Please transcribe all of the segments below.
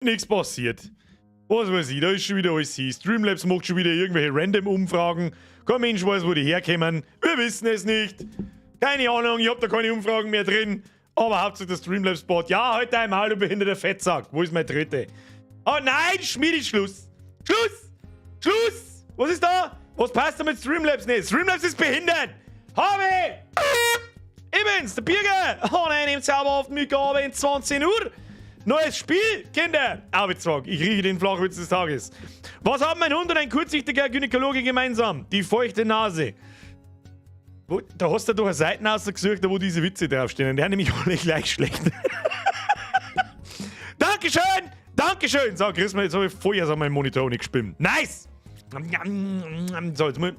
Nichts passiert. Was weiß ich, da ist schon wieder alles hin. Streamlabs macht schon wieder irgendwelche Random-Umfragen. Kein Mensch weiß, wo die herkommen. Wir wissen es nicht. Keine Ahnung, ich hab da keine Umfragen mehr drin. Aber Hauptsache der Streamlabs-Bot. Ja, halt dein Maul, du behinderter Fettsack. Wo ist meine dritte? Oh nein, Schmiedi, Schluss. Schluss! Schluss! Was ist da? Was passt da mit Streamlabs nicht? Streamlabs ist behindert! Habe! Ich bin's, der Birger! Oh nein, im zauberhaften Mittagabend, 20 Uhr! Neues Spiel, Kinder! Arbeitstag, ich rieche den Flachwitz des Tages. Was haben ein Hund und ein kurzsichtiger Gynäkologe gemeinsam? Die feuchte Nase. Wo, da hast du doch eine Seiten ausgesucht, wo diese Witze draufstehen. Und die haben nämlich alle gleich schlecht. Dankeschön! Dankeschön! So, Chris, jetzt habe ich vorher an meinem Monitor nicht gespimmt. Nice! So, jetzt muss ich.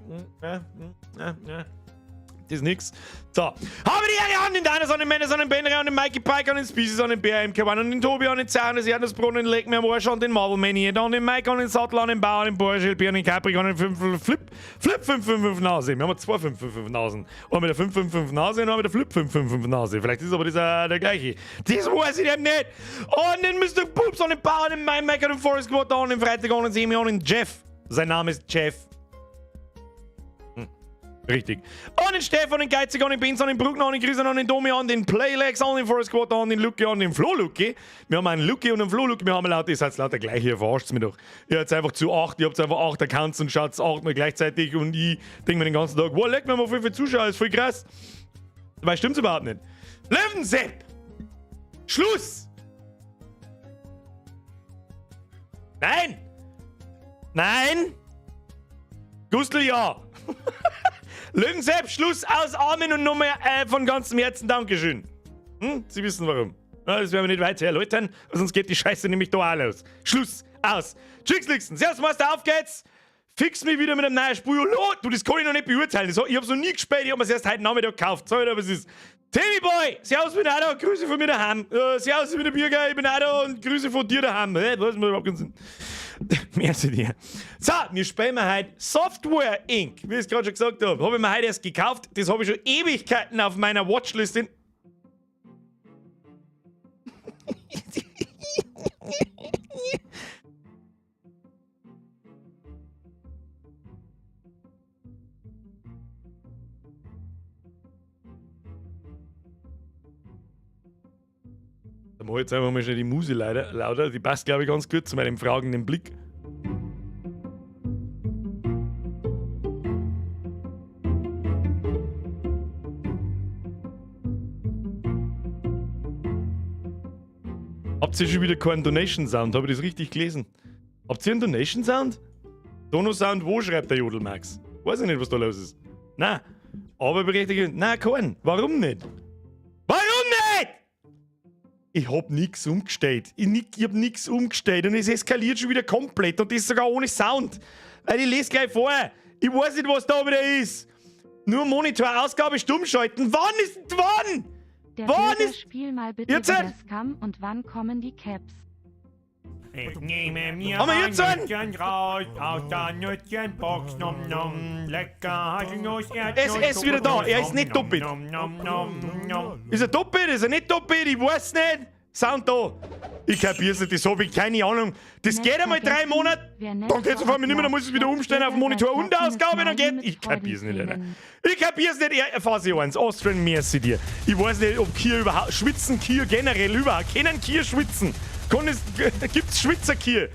Das ist nix. So. Habe die Ehre an den Deinos, an den Männers, an den Benner, an den Mikey Pike, an den Species, an den Bär, MK1, an den Tobi, an den Zahn, des Erdnussbrunnen, den Leck mir am Arsch, an den Marvel Mania, an den Mike, an den Sattel, an den Bauer, an den Borschild, an den Capricorn, an den 5, Flip, Flip 555 Nase. Wir haben zwei 555 Nasen. Einmal mit der 555 Nase und einmal mit der Flip 555 Nase. Vielleicht ist aber das der gleiche. Das weiß ich eben nicht. An den Mr. Poops, an den Bauer, an den Mike, an den Forest Squad, an den Freitag, an den Semi, an den Jeff. Sein Name ist Jeff. Richtig. An den Stefan, den Geizig, an den Benz, an den Bruckner, an den Chris, an den Domi, an den Playlegs, an den Forest Squad, an den Lucky, an den Flo Lucky. Wir haben einen Lucky und einen Flo Lucky. Wir haben lauter, ihr seid lauter gleich, ihr verarscht mich doch. Ihr habt einfach zu acht, ihr habt einfach acht Accounts und schaut achtmal gleichzeitig und ich denke mir den ganzen Tag, wow, leck mir mal voll viele Zuschauer, ist voll krass. Dabei stimmt's überhaupt nicht. Löwensepp! Schluss! Nein! Nein! Gustl, ja! Löwensepp, Schluss, aus, Amen und nochmal von ganzem Herzen Dankeschön. Hm? Sie wissen warum. Ja, das werden wir nicht weiter erläutern, sonst geht die Scheiße nämlich da auch los. Schluss, aus. Tschüss, Servus, Meister, auf geht's. Fix mich wieder mit einem neuen Spiel. Oh, du, das kann ich noch nicht beurteilen. Das, ich hab's noch nie gespielt, ich hab mir's erst heute Nachmittag gekauft. Sorry, aber es ist. Timmy Boy, servus, bin auch da, Grüße von mir daheim. Servus, ich bin der Birger, ich bin auch da und Grüße von dir daheim. Was macht überhaupt keinen Sinn. Merci dir. So, wir spielen wir heute Software Inc. Wie ich es gerade schon gesagt habe. Habe ich mir heute erst gekauft. Das habe ich schon Ewigkeiten auf meiner Watchlist. In Da mach ich jetzt einfach mal schnell die Muse leider, lauter. Die passt, glaube ich, ganz gut zu meinem fragenden Blick. Habt ihr schon wieder keinen Donation Sound? Habe ich das richtig gelesen? Habt ihr einen Donation Sound? Dono Sound wo, schreibt der Jodelmax. Weiß ich nicht, was da los ist. Na, aber berechtigt. Na, keinen. Warum nicht? Warum nicht? Ich hab nix umgestellt. Ich, ich hab nix umgestellt und es eskaliert schon wieder komplett und das sogar ohne Sound. Weil ich lese gleich vor. Ich weiß nicht, was da wieder ist. Nur Monitor, Ausgabe stumm schalten. Wann ist wann? Der Wann Bürger ist spiel mal bitte Jetzt wieder Scum und wann kommen die Caps? Ich nehme mir Haben wir jetzt ein einen? Nüsschen raus aus der Nüsschenbox. Nom, nom, lecker Haselnuss, Erdnuss, Es ist wieder da. Er ist nicht Nom, doppelt. nom, nom, nom, nom. Ist er doppelt? Ist er nicht doppelt? Ich weiß nicht. Sound da. Ich kapier's nicht, das hab ich keine Ahnung. Das Nicht geht einmal 3 vergessen, Monate. wer nicht Dann geht's auf einmal nicht mehr, dann muss ich es wieder vorab umstellen auf sagt, Monitor und Bürger Ausgabe, dann sagt, geht. mit Ich kapier's nicht, Alter. Freudentränen. Ich kapier's nicht. Ja, Phase 1, Austrian, merci dir. Ich weiß nicht, ob Kier überhaupt. Schwitzen Kier generell überhaupt. Können Kier schwitzen? Kann es, gibt's Schwitzer Kier?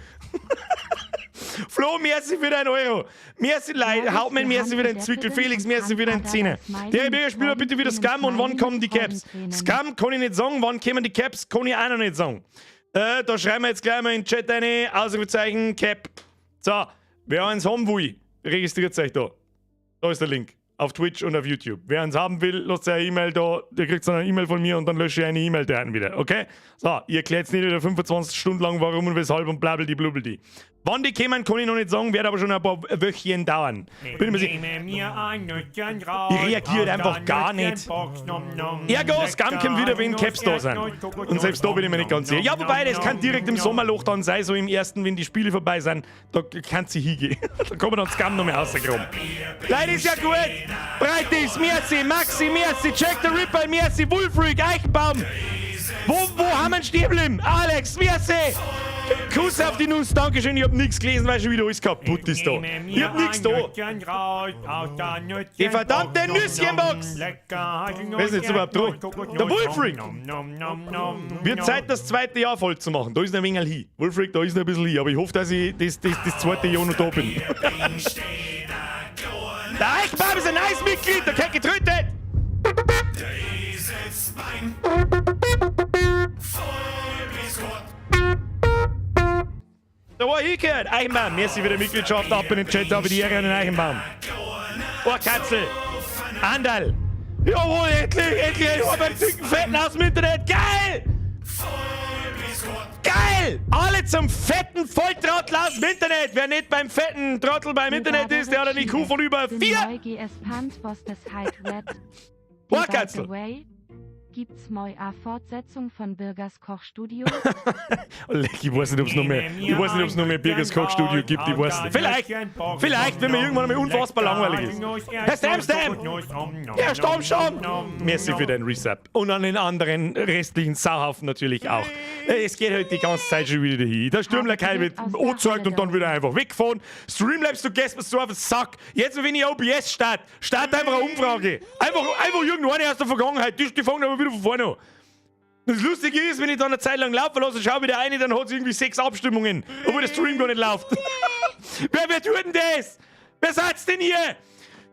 Flo, merci für deinen Euro. Merci, Leute. Servus, Hauptmann, wir merci haben für deinen die Zwickel. Deppelin Felix, und merci für deinen Hans Zehner. Adler Smiley Der mit Bürgerspieler, bitte wieder Freudentränen, Scam und wann Smiley kommen mit die Caps? Freudentränen. Scam kann ich nicht sagen. Wann kommen die Caps? Kann ich auch noch nicht sagen. Da schreiben wir jetzt gleich mal in den Chat eine. Ausrufezeichen, Cap. So, wer eins haben will, registriert euch da. Da ist der Link. Auf Twitch und auf YouTube. Wer eins haben will, lasst eine E-Mail da. Ihr kriegt eine E-Mail von mir und dann lösche ich eine E-Mail da wieder. Okay? So, ihr erklärt nicht wieder 25 Stunden lang, warum und weshalb und blabbeldi blubbeldi. Wann die kommen, kann ich noch nicht sagen, wird aber schon ein paar Wöchchen dauern. Bin ich mir sicher. Nehme mir ein Nüsschen raus Ich reagiere aus einfach der gar nicht. Nüsschenbox. Nom, nom, Ergo, Scum kommt wieder, wenn lecker Caps da sind. Erdnuss, Und selbst da bin ich mir nicht ganz sicher. Ja, wobei, das kann direkt im nom, Sommerloch dann sein, so im ersten, wenn die Spiele vorbei sind. Da kann sie hingehen. Da kommen dann Scum noch mehr rausgekommen. Leute, ist ja gut. Breitis, merci, Maxi, merci, Jack the Ripper, merci, Wolfric, Eichenbaum. Wo haben wir einen Stäblim? Alex, merci. Kuss auf die Nuss, Dankeschön, ich hab nichts gelesen, weil schon wieder alles kaputt ist da. Ich hab nichts da. Die verdammte Nüsschenbox! Wer ist jetzt überhaupt dran? Der Wolfric! Wird Zeit, das zweite Jahr voll zu machen. Da ist noch ein wenig hin. Wolfric, da ist noch ein bisschen hin, aber ich hoffe, dass ich das zweite Jahr noch da bin. Der Eichbaum ist ein nice Mitglied, der kriegt getrötet! Da war ich gehört. Eichenbaum, merci für die Mitgliedschaft. Ab in den Chat, habe die Ehre an den Eichenbaum. Oh, Katzel. Anderl. Jawohl, endlich, endlich. Ich hab einen dicken Fetten aus dem Internet. Geil! Geil! Alle zum fetten Volltrottel aus dem Internet. Wer nicht beim fetten Trottel beim Internet ist, der hat einen IQ von über 4. Oh, Katzel. Gibt's moi a Fortsetzung von Birgers Kochstudio? Leck, ich weiß nicht, ob es noch mehr, ich weiß nicht, ob es noch mehr Birgers Kochstudio gibt, ich weiß nicht. Vielleicht, vielleicht, wenn mir irgendwann einmal unfassbar langweilig ist. Herr Stam, Stam! Ja, Stamm, Stamm! Merci für deinen Resub. Und an den anderen restlichen Sauhaufen natürlich auch. Es geht halt die ganze Zeit schon wieder dahin. Der Stürmler Kai wird angezeigt und dann wieder einfach weggefahren. Streamlabs, du gehst mir so auf den Sack. Jetzt, wenn ich OBS starte, starte einfach eine Umfrage. Einfach irgendeine aus der Vergangenheit. Die fangen aber wieder von vorne an. Das Lustige ist, wenn ich dann eine Zeit lang laufen lasse, schau wieder rein, dann hat es irgendwie 6 Abstimmungen, obwohl der Stream gar nicht läuft. Wer tut denn das? Wer seid's denn hier?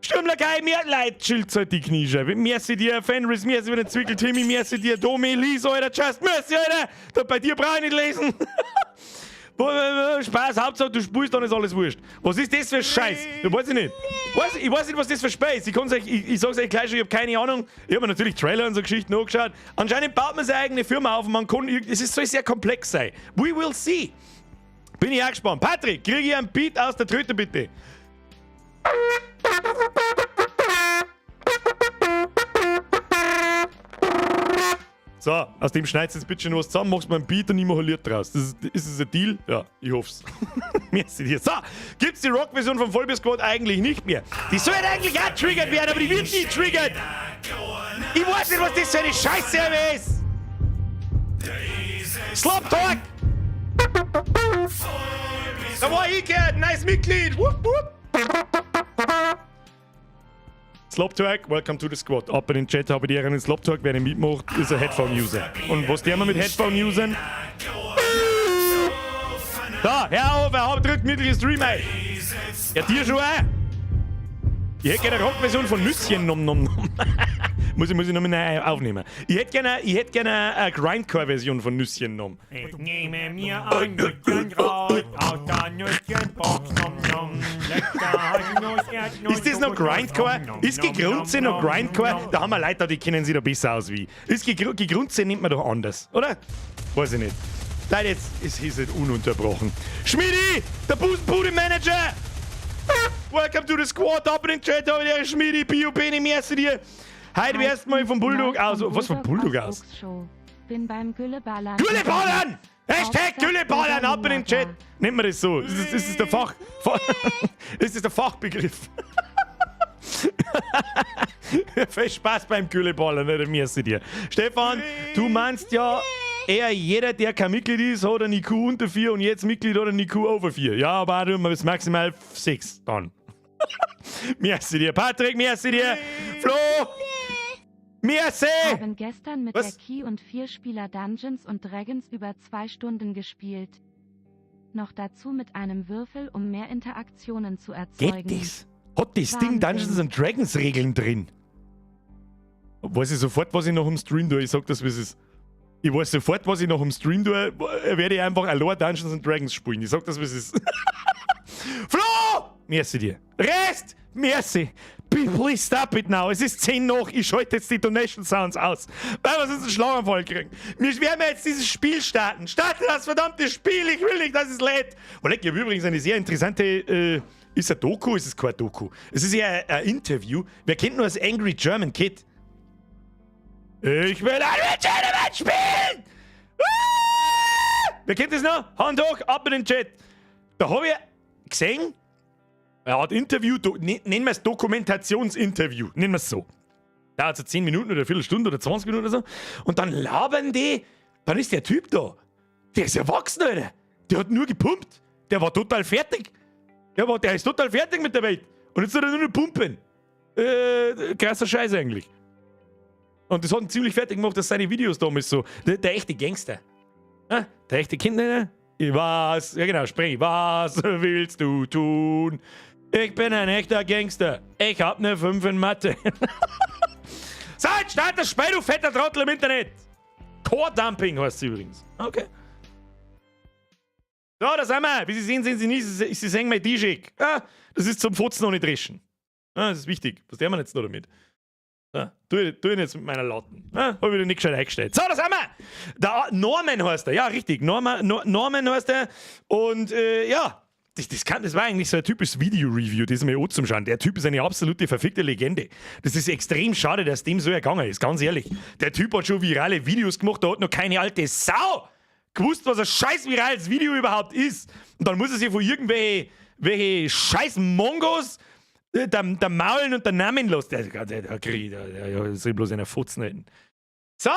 Stürmler Kai, mehr Leid, chillt halt die Kniescheibe. Merci dir, Fenris, merci für den Zwickel, Timmy, merci dir, Domi, Lies, Alter, Just, merci, Alter. Da bei dir brauch ich nicht lesen. Spaß, Hauptsache du spielst, dann ist alles wurscht. Was ist das für Scheiß? Du weiß ich nicht. Ich weiß nicht, was das für Spiel ist. Ich kann's euch, ich sag's euch gleich schon, ich hab keine Ahnung. Ich hab mir natürlich Trailer und so Geschichten angeschaut. Anscheinend baut man seine eigene Firma auf und man kann, es ist, soll sehr komplex sein. We will see. Bin ich auch gespannt. Patrick, krieg ich einen Beat aus der Tröte bitte? So, aus dem schneidest du jetzt bitte schon was zusammen, machst mir einen Beat und ich mache ein Lied draus. Ist das ein Deal? Ja, ich hoff's. Merci dir. So, gibt's die Rock-Version vom Vollbier Squad eigentlich nicht mehr? Die soll eigentlich auch triggert werden, aber die wird nicht triggert. Ich weiß nicht, was das für eine Scheiße ist. Slop Talk! Da war ich gehört, nice Mitglied. Wupp, wupp. Slop Talk, welcome to the squad. Ab in den Chat habe ich einen Slop Talk, wer nicht mitmacht, ist ein Headphone-User. Und was der mit Headphone-Usern? Da, hör auf, er hat drückt mittlere Stream ein. Ja, dir schon auch. Ich hätte gerne eine Rockversion von Nüsschen nom nom nom. Muss ich noch mal aufnehmen. Ich hätte gerne eine Grindcore-Version von Nüsschen nom. Ich nehme mir ein Nüsschen raus aus der Nüsschenbox nom nom. Lecker Haselnuss, Erdnuss. Ist das noch Grindcore? Ist Gegrunze noch Grindcore? Da haben wir Leute da, die kennen sich da besser aus wie. Ist Gegrunze nimmt man doch anders, oder? Weiß ich nicht. Leute, jetzt ist es ununterbrochen. Schmidi, der Busenbude-Manager! Welcome to the squad, up in den Chat, da der Schmidi, Bio, Bene, merci dir. Heute wärst mal vom Bulldog aus. Was vom Bulldog aus? Bin beim Gülleballern. Gülleballern! Hashtag Gülleballern, ab in den Chat! Nennt man das so? Ist das der Fach... Ist das der Fachbegriff? Viel Spaß beim Gülleballern, oder merci dir. Stefan, du meinst ja eher jeder, der kein Mitglied ist, hat einen IQ unter 4 und jetzt Mitglied hat einen IQ over 4. Ja, aber auch bis maximal 6 dann. Merci dir, Patrick, merci dir, Flo! Merci! Haben gestern mit Was? der Key und 4 Spieler Dungeons und Dragons über 2 Stunden gespielt. Noch dazu mit einem Würfel, um mehr Interaktionen zu erzeugen. Geht das? Hat das Ding Wahnsinn. Dungeons and Dragons Regeln drin? Weiß ich sofort, was ich noch im Stream tue. Ich sag das, wie es ist. Ich weiß sofort, was ich noch im Stream tue. Werde ich einfach allein Dungeons and Dragons spielen. Ich sag das, wie es ist. Flo! Merci dir. Rest! Merci. Please stop it now. Es ist 10 nach. Ich schalte jetzt die Donation Sounds aus. Weil wir sonst einen Schlaganfall kriegen. Wir werden jetzt dieses Spiel starten. Starte das verdammte Spiel. Ich will nicht, dass es lädt. Oh, leck, ich habe übrigens eine sehr interessante... ist ein Doku? Ist es kein Doku? Es ist ja ein Interview. Wer kennt nur das Angry German Kid? Ich will Angry German spielen! Ah! Wer kennt das noch? Hand hoch, ab in den Chat. Da hab ich gesehen, eine Art Interview, nennen wir es Dokumentationsinterview, nennen wir es so. Dauert so 10 Minuten oder eine Viertelstunde oder 20 Minuten oder so. Und dann labern die, dann ist der Typ da. Der ist erwachsen, Alter. Der hat nur gepumpt. Der war total fertig. Der ist total fertig mit der Welt. Und jetzt soll er nur noch pumpen. Krasser Scheiß eigentlich. Und das hat ihn ziemlich fertig gemacht, dass seine Videos damals so. Der echte Gangster. Ah, der echte Kinder. Was? Ja genau, sprich. Was willst du tun? Ich bin ein echter Gangster. Ich hab ne 5 in Mathe. So, jetzt start das Spiel, du fetter Trottel im Internet. Core Dumping heißt es übrigens. Okay. So, da sind wir. Wie Sie sehen, sehen Sie nicht, Sie sehen mein T-Shirt. Ah, das ist zum Fotzen noch nicht dreschen. Ah, das ist wichtig. Was tun wir jetzt noch damit? Ah, tu ich jetzt mit meiner Latten. Ah, hab ich wieder nicht gescheit eingestellt. So, da sind wir. Der Norman heißt er. Ja, richtig. Norman, Norman heißt er. Und ja, das war eigentlich so ein typisches Video-Review, das mir auch zum Schauen. Der Typ ist eine absolute verfickte Legende. Das ist extrem schade, dass dem so ergangen ist, ganz ehrlich. Der Typ hat schon virale Videos gemacht, da hat noch keine alte Sau gewusst, was ein scheiß virales Video überhaupt ist. Und dann muss er sich von irgendwelche welche scheiß Mongos der Maulen und der Namen lassen. Der soll bloß einer Fotzen halten. So!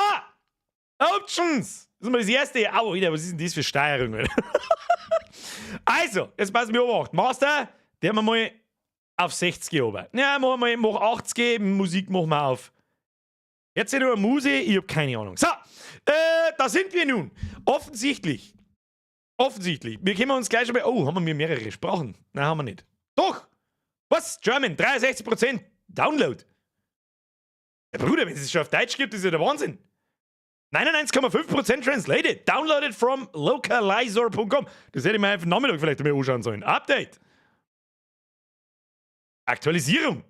Options! Das ist mal das erste. Au, wieder, was ist denn das für Steuerung? Alter? Also, jetzt passen wir auf. Master, der haben wir mal auf 60 oben. Ja, machen wir mal, mach 80, Musik machen wir auf. Jetzt sind nur Muse, ich hab keine Ahnung. So, da sind wir nun. Offensichtlich. Offensichtlich. Wir können uns gleich schon bei. Oh, haben wir mehrere Sprachen? Nein, haben wir nicht. Doch! Was? German, 63% Download. Ja, Bruder, wenn es schon auf Deutsch gibt, ist ja der Wahnsinn. 99,5% translated. Downloaded from localizer.com. Das hätte ich mir einfach Nachmittag vielleicht mal anschauen sollen. Update. Aktualisierung.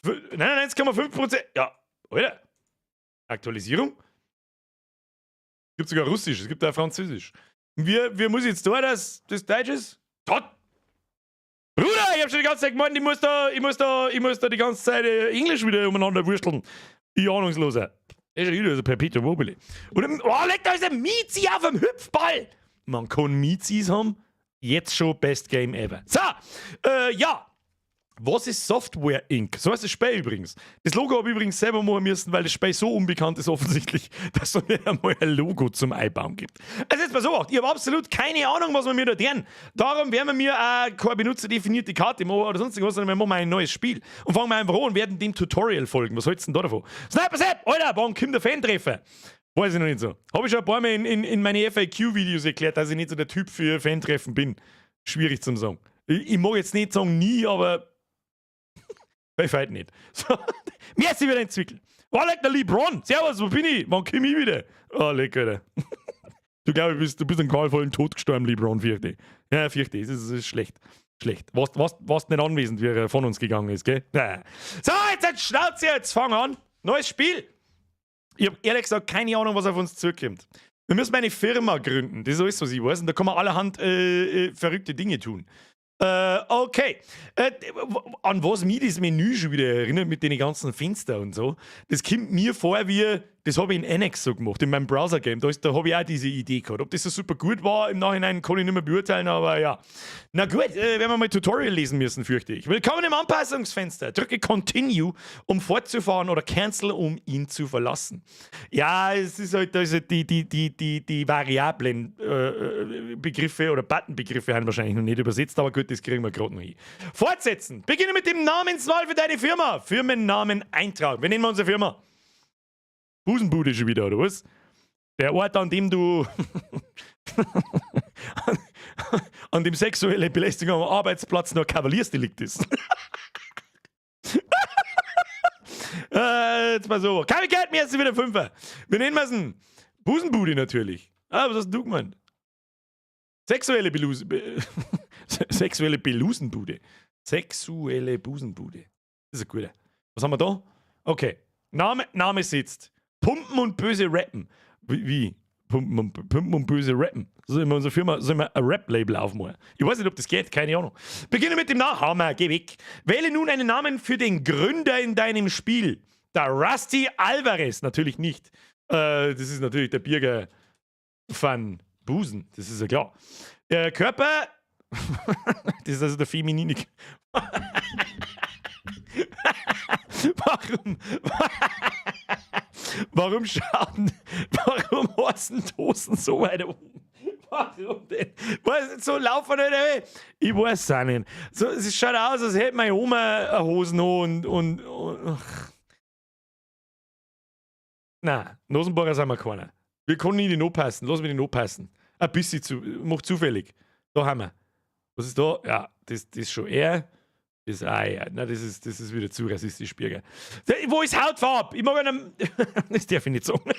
99,5%. Ja, Alter. Aktualisierung. Es gibt sogar Russisch, es gibt auch Französisch. Wie muss ich jetzt da, dass das Deutsch ist? Tot. Bruder, ich hab schon die ganze Zeit gemeint, ich muss da die ganze Zeit Englisch wieder umeinander wursteln. Ich Ahnungsloser. Das ist ja wieder so Perpetuum mobile. Und, oh, leck, da ist ein Mizi auf dem Hüpfball. Man kann Mizis haben. Jetzt schon best game ever. So, ja. Was ist Software Inc.? So heißt das Spiel übrigens. Das Logo habe ich übrigens selber machen müssen, weil das Spiel so unbekannt ist offensichtlich, dass es nicht einmal ein Logo zum Einbauen gibt. Also jetzt mal so, ich habe absolut keine Ahnung, was wir mir da tun. Darum werden wir mir auch keine benutzerdefinierte Karte machen oder sonst irgendwas, sondern wir machen ein neues Spiel. Und fangen wir einfach an und werden dem Tutorial folgen. Was hältst du denn da davon? Sniper Sepp! Alter, wann kommt der Fan-Treffer? Weiß ich noch nicht so. Habe ich schon ein paar Mal in meine FAQ-Videos erklärt, dass ich nicht so der Typ für Fan-Treffen bin. Schwierig zum sagen. Ich mag jetzt nicht sagen nie, aber ich halt nicht. So. Merci wieder entwickelt. Oh, leck, der LeBron. Servus, wo bin ich? Wann komm ich wieder? Oh, leck, Alter. Du glaub, du bist einen qualvollen Tod gestorben, LeBron, fürchte. Ja, fürchte. Das ist schlecht. Schlecht. Warst nicht anwesend, wie er von uns gegangen ist, gell? Ja. So, jetzt Schnauze, jetzt fang an. Neues Spiel. Ich hab ehrlich gesagt keine Ahnung, was auf uns zukommt. Wir müssen eine Firma gründen. Das ist alles, was ich weiß. Und da kann man allerhand verrückte Dinge tun. Okay. An was mich das Menü schon wieder erinnert mit den ganzen Fenster und so, das kommt mir vor wie, das habe ich in Annex so gemacht, in meinem Browser-Game. Da habe ich auch diese Idee gehabt. Ob das so super gut war, im Nachhinein kann ich nicht mehr beurteilen, aber ja. Na gut, werden wir mal Tutorial lesen müssen, fürchte ich. Willkommen im Anpassungsfenster. Drücke Continue, um fortzufahren, oder Cancel, um ihn zu verlassen. Ja, es ist halt, also die variablen Begriffe oder Button-Begriffe haben wahrscheinlich noch nicht übersetzt, aber gut, das kriegen wir gerade noch hin. Fortsetzen. Beginne mit dem Namenswahl für deine Firma. Firmennamen eintragen. Wie nennen wir unsere Firma? Busenbude schon wieder, oder was? Der Ort, an dem sexuelle Belästigung am Arbeitsplatz nur Kavaliersdelikt ist. Jetzt mal so. Keine Geld mehr, ist wieder Fünfer. Wir nennen wir es denn? Busenbude natürlich. Ah, was hast du gemeint? Sexuelle Belusenbude. Sexuelle Busenbude. Das ist ein guter. Was haben wir da? Okay. Name sitzt. Pumpen und böse rappen. Wie? Pumpen und böse rappen. Sollen wir unsere Firma, sollen wir ein Rap-Label aufmachen? Ich weiß nicht, ob das geht, keine Ahnung. Beginne mit dem Namen. Hammer, geh weg. Wähle nun einen Namen für den Gründer in deinem Spiel. Der Rusty Alvarez. Natürlich nicht. Das ist natürlich der Birger van Busen. Das ist ja klar. Der Körper. Das ist also der feminine. Warum? Warum heißen Tosen so weit oben? Warum denn? Was, so laufen nicht, ich weiß es auch nicht. So, es schaut aus, als hätte meine Oma eine Hosen an und nein, Nasenbohrer sind wir keiner. Wir können nicht in die passen. Lass mich nicht passen. Ein bisschen zu, macht zufällig. Da haben wir. Was ist da? Ja, das ist schon er. Das, ah ja, nein, das ist wieder zu rassistisch, Birger. Wo ist Hautfarbe? Ich mag einen. Das darf ich nicht sagen.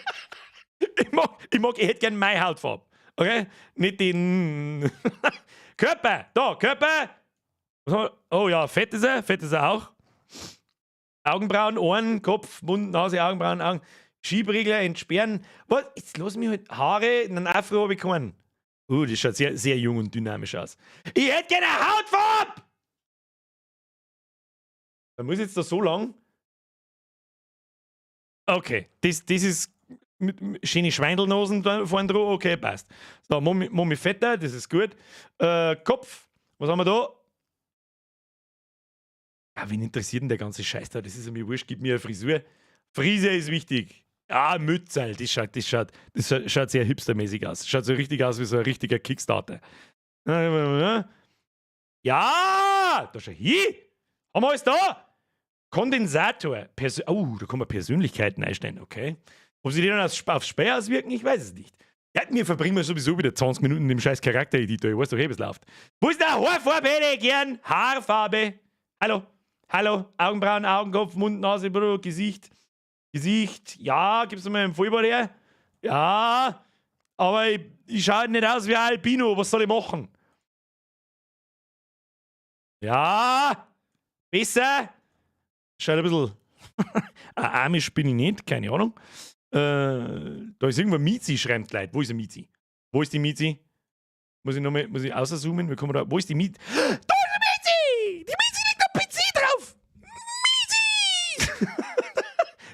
Ich hätte gern meine Hautfarbe. Okay? Nicht den Körper. Da, Körper. Oh ja, fett ist er. Fett ist er auch. Augenbrauen, Ohren, Kopf, Mund, Nase, Augenbrauen, Augen. Schieberegler entsperren. Was? Jetzt lass mich halt. Haare, einen Afro habe ich keinen. Das schaut sehr, sehr jung und dynamisch aus. Ich hätte gerne eine Hautfarbe! Da muss jetzt da so lang. Okay, das ist mit schöne Schweindelnosen da vorne dran. Okay, passt. So, Mami, Mami Vetter, das ist gut. Kopf, was haben wir da? Ah, wen interessiert denn der ganze Scheiß da? Das ist mir wurscht, gib mir eine Frisur. Frise ist wichtig. Ah, Mütze, das schaut sehr hipstermäßig aus. Schaut so richtig aus wie so ein richtiger Kickstarter. Ja, da schau hin. Haben wir alles da? Kondensator. Persö oh, da kann man Persönlichkeiten einstellen, okay. Ob sie die dann aufs Spiel auswirken, ich weiß es nicht. Ja, wir verbringen sowieso wieder 20 Minuten in dem scheiß Charaktereditor. Ich weiß doch eh, wie es läuft. Wo ist der Haarfarbe? Hätte ich gern. Haarfarbe. Hallo. Hallo. Augenbrauen, Augenkopf, Mund, Nase, Bro, Gesicht. Gesicht. Ja, gibst du mir einen Vollbart her? Ja. Aber ich schaue nicht aus wie ein Albino. Was soll ich machen? Ja. Besser. Schaut ein bisschen. Amish bin ich nicht, keine Ahnung. Da ist irgendwo Mizi, schreibt Leute. Wo ist die Mizi? Wo ist die Mizi? Muss ich nochmal, muss ich außerzoomen? Wie kommen wir da? Wo ist die Mizi? Da ist die Mizi! Die Mizi liegt am PC drauf! Mizi!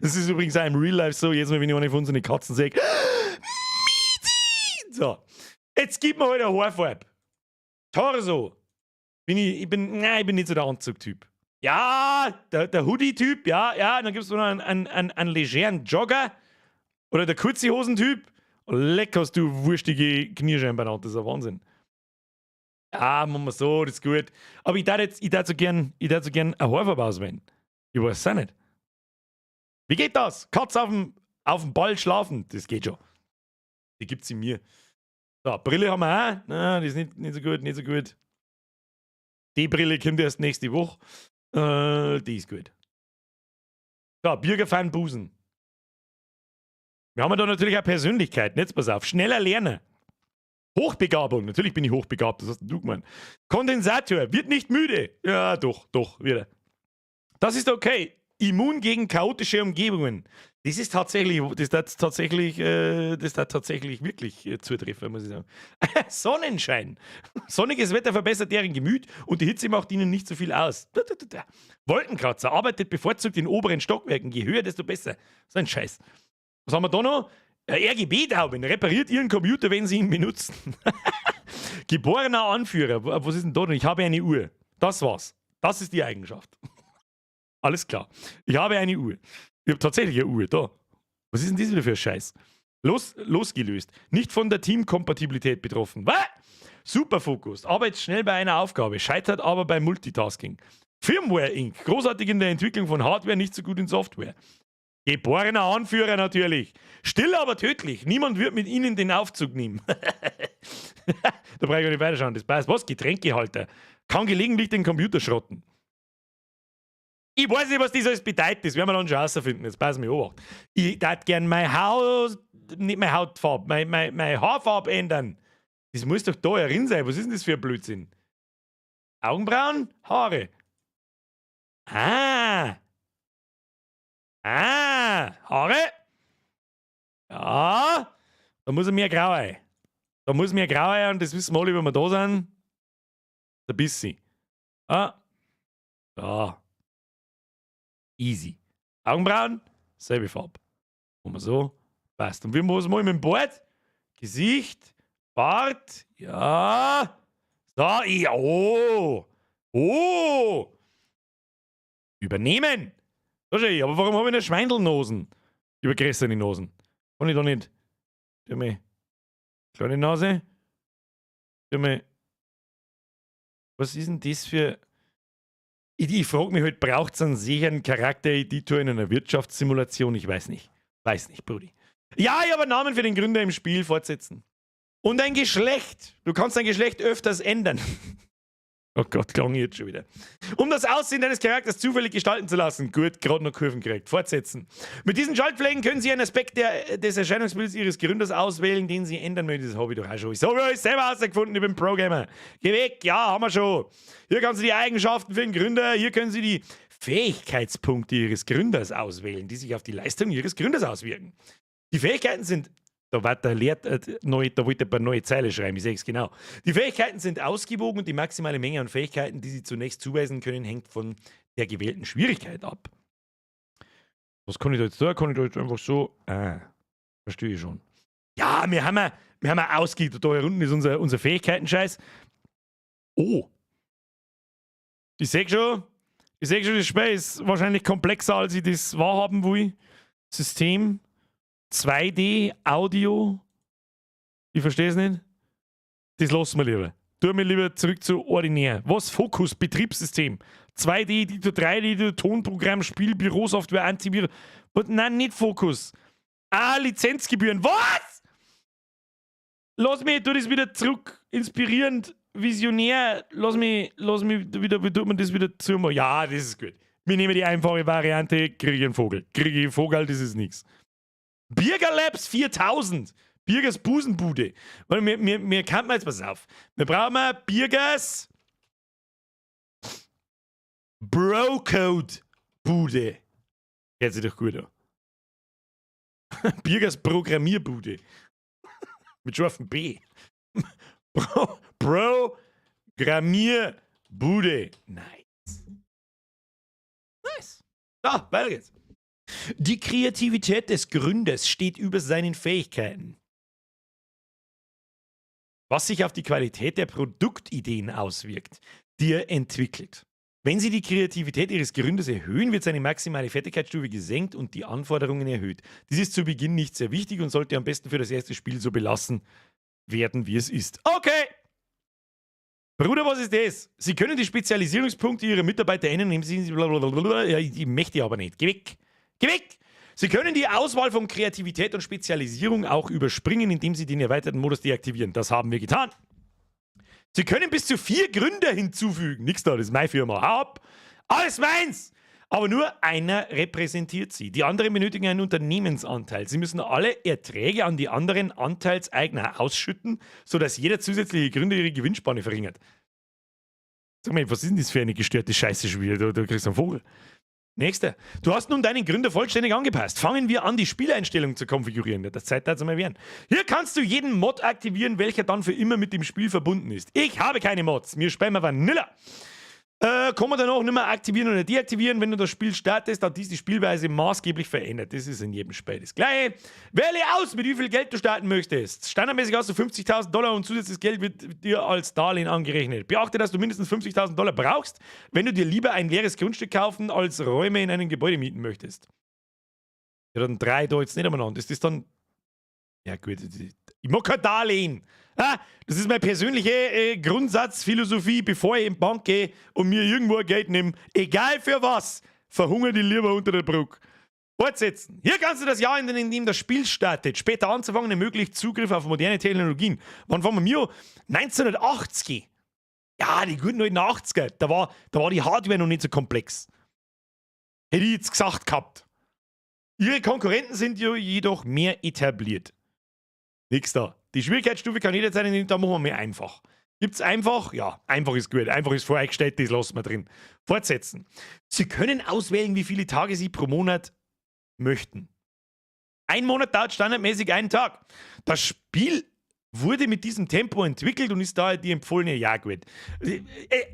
Das ist übrigens auch im Real Life so, jedes Mal, wenn ich eine von unseren Katzen sehe: Mizi! So. Jetzt gib mir halt eine Haarfarbe. Torso. Ich bin, nein, ich bin nicht so der Anzugtyp. Ja, der Hoodie-Typ, ja, dann gibt es noch einen legeren Jogger. Oder der kurze Hosen-Typ. Leck, hast du wurstige Kniescheiben beieinander, das ist ein Wahnsinn. Ja, machen wir so, das ist gut. Aber ich tät so gern eine Haarfarbe auswählen. Ich weiß es auch nicht. Wie geht das? Katze auf dem Ball schlafen. Das geht schon. Die gibt's in mir. So, Brille haben wir auch. Na, die ist nicht so gut, nicht so gut. Die Brille kommt erst nächste Woche. Die ist gut. So, Birger van Busen. Wir haben da natürlich auch Persönlichkeiten. Jetzt pass auf. Schneller Lerner. Hochbegabung. Natürlich bin ich hochbegabt, das hast du gemeint. Kondensator. Wird nicht müde. Ja, doch, doch, wieder. Das ist okay. Immun gegen chaotische Umgebungen. Das ist tatsächlich wirklich zutreffen, muss ich sagen. Sonnenschein. Sonniges Wetter verbessert deren Gemüt und die Hitze macht ihnen nicht so viel aus. Wolkenkratzer arbeitet bevorzugt in oberen Stockwerken. Je höher, desto besser. So ein Scheiß. Was haben wir da noch? RGB-Tauben repariert ihren Computer, wenn sie ihn benutzen. Geborener Anführer. Was ist denn da noch? Ich habe eine Uhr. Das war's. Das ist die Eigenschaft. Alles klar. Ich habe eine Uhr. Ich habe tatsächlich eine Uhr da. Was ist denn das wieder für ein Scheiß? Losgelöst. Nicht von der Teamkompatibilität betroffen. Was? Superfokus. Arbeitet schnell bei einer Aufgabe, scheitert aber beim Multitasking. Firmware Inc. Großartig in der Entwicklung von Hardware, nicht so gut in Software. Geborener Anführer natürlich. Still, aber tödlich. Niemand wird mit ihnen den Aufzug nehmen. Da brauche ich gar nicht weiterschauen. Das passt. Was? Getränkehalter. Kann gelegentlich den Computer schrotten. Ich weiß nicht, was das alles bedeutet. Das werden wir dann schon rausfinden. Jetzt pass mir Obacht. Ich tät gern mein Haus, nicht meine Hautfarbe, meine Haarfarbe ändern. Das muss doch da herin sein. Was ist denn das für ein Blödsinn? Augenbrauen, Haare. Ah. Ah, Haare. Ja, da muss er mehr grau ein. Da muss mehr grau ein und das wissen wir alle, wenn wir da sind. Ein bisschen. Ah. Da. Easy. Augenbrauen, selbe Farbe. Machen wir so. Passt. Und wie was machen wir mit dem Bart? Gesicht, Bart, ja. So, ja, oh. Oh. Übernehmen. Da schau ich, aber warum habe ich eine Schweindelnosen? Übergrößere Nosen. Kann ich da nicht. Kleine Nase. Mal, was ist denn das für. Ich frage mich halt, braucht es einen sicheren Charaktereditor in einer Wirtschaftssimulation? Ich weiß nicht. Weiß nicht, Brudi. Ja, ich habe einen Namen für den Gründer im Spiel, fortsetzen. Und ein Geschlecht. Du kannst dein Geschlecht öfters ändern. Oh Gott, klang jetzt schon wieder. Um das Aussehen deines Charakters zufällig gestalten zu lassen. Gut, gerade noch Kurven gekriegt. Fortsetzen. Mit diesen Schaltflächen können Sie einen Aspekt des Erscheinungsbilds Ihres Gründers auswählen, den Sie ändern möchten. Das habe ich doch auch schon. So habe ich selber herausgefunden, ich bin Programmer. Geh weg, ja, haben wir schon. Hier kannst du die Eigenschaften für den Gründer, hier können Sie die Fähigkeitspunkte Ihres Gründers auswählen, die sich auf die Leistung Ihres Gründers auswirken. Die Fähigkeiten sind, da war der Leer, neu, da wollte er eine neue Zeile schreiben, ich sehe es genau. Die Fähigkeiten sind ausgewogen und die maximale Menge an Fähigkeiten, die Sie zunächst zuweisen können, hängt von der gewählten Schwierigkeit ab. Was kann ich da jetzt da? Kann ich da jetzt einfach so? Ah, verstehe ich schon. Ja, wir haben ja ausgeht. Da unten ist unser Fähigkeiten-Scheiß. Oh. Ich sehe schon, das Spiel ist wahrscheinlich komplexer, als ich das wahrhaben will. System. 2D, Audio. Ich verstehe es nicht. Das lassen wir lieber. Tu mir lieber zurück zu ordinär. Was? Fokus, Betriebssystem. 2D, Editor, 3D, Editor, Tonprogramm, Spiel, Bürosoftware, Antivirus. Nein, nicht Fokus. Ah, Lizenzgebühren. Was? Lass mich, tu das wieder zurück. Inspirierend, visionär. Lass mich wieder, wie tut man das wieder zu? Ja, das ist gut. Wir nehmen die einfache Variante, kriege ich einen Vogel. Kriege ich einen Vogel, das ist nichts. Birger Labs 4000. Birgers Busenbude. Weil mir kann man jetzt, pass auf. Wir brauchen mal Birgers Brocode Bude. Hört sich doch gut an. Birgers Programmierbude. Mit scharfem B. Programmierbude. Nice. Nice. So, weiter geht's. Die Kreativität des Gründers steht über seinen Fähigkeiten, was sich auf die Qualität der Produktideen auswirkt, die er entwickelt. Wenn Sie die Kreativität Ihres Gründers erhöhen, wird seine maximale Fertigkeitsstufe gesenkt und die Anforderungen erhöht. Dies ist zu Beginn nicht sehr wichtig und sollte am besten für das erste Spiel so belassen werden, wie es ist. Okay! Bruder, was ist das? Sie können die Spezialisierungspunkte Ihrer Mitarbeiter ändern, indem Sie blablabla. Ja, ich möchte aber nicht. Geh weg! Geh weg! Sie können die Auswahl von Kreativität und Spezialisierung auch überspringen, indem Sie den erweiterten Modus deaktivieren. Das haben wir getan. Sie können bis zu vier Gründer hinzufügen. Nix da, das ist meine Firma. Hau ab! Alles meins! Aber nur einer repräsentiert sie. Die anderen benötigen einen Unternehmensanteil. Sie müssen alle Erträge an die anderen Anteilseigner ausschütten, sodass jeder zusätzliche Gründer ihre Gewinnspanne verringert. Sag mal, was ist denn das für eine gestörte Scheiße schon wieder? Da kriegst du einen Vogel. Nächster. Du hast nun deinen Gründer vollständig angepasst. Fangen wir an, die Spieleinstellung zu konfigurieren. Das Zeit dazu mal werden. Hier kannst du jeden Mod aktivieren, welcher dann für immer mit dem Spiel verbunden ist. Ich habe keine Mods. Mir spielen wir Vanilla. Kann man dann auch nicht mehr aktivieren oder deaktivieren, wenn du das Spiel startest, hat dies die Spielweise maßgeblich verändert. Das ist in jedem Spiel das Gleiche. Wähle aus, mit wie viel Geld du starten möchtest. Standardmäßig hast du 50.000 Dollar und zusätzliches Geld wird dir als Darlehen angerechnet. Beachte, dass du mindestens 50.000 Dollar brauchst, wenn du dir lieber ein leeres Grundstück kaufen, als Räume in einem Gebäude mieten möchtest. Ja, dann drei da jetzt nicht umeinander. Ist das dann. Ja, gut. Ich mag kein Darlehen. Ah, das ist meine persönliche Grundsatzphilosophie, bevor ich in die Bank gehe und mir irgendwo Geld nehme, egal für was, verhungere ich lieber unter der Brücke. Fortsetzen. Hier kannst du das Jahr ändern, in dem das Spiel startet. Später anzufangen ermöglicht Zugriff auf moderne Technologien. Wann fangen wir an? 1980. Ja, die guten alten 80er. Da war die Hardware noch nicht so komplex. Hätte ich jetzt gesagt gehabt. Ihre Konkurrenten sind jedoch mehr etabliert. Nix da. Die Schwierigkeitsstufe kann jederzeit, da machen wir mehr einfach. Gibt's einfach? Ja, einfach ist gut. Einfach ist voreingestellt, das lassen wir drin. Fortsetzen. Sie können auswählen, wie viele Tage Sie pro Monat möchten. Ein Monat dauert standardmäßig einen Tag. Das Spiel wurde mit diesem Tempo entwickelt und ist daher die empfohlene. Ja, gut.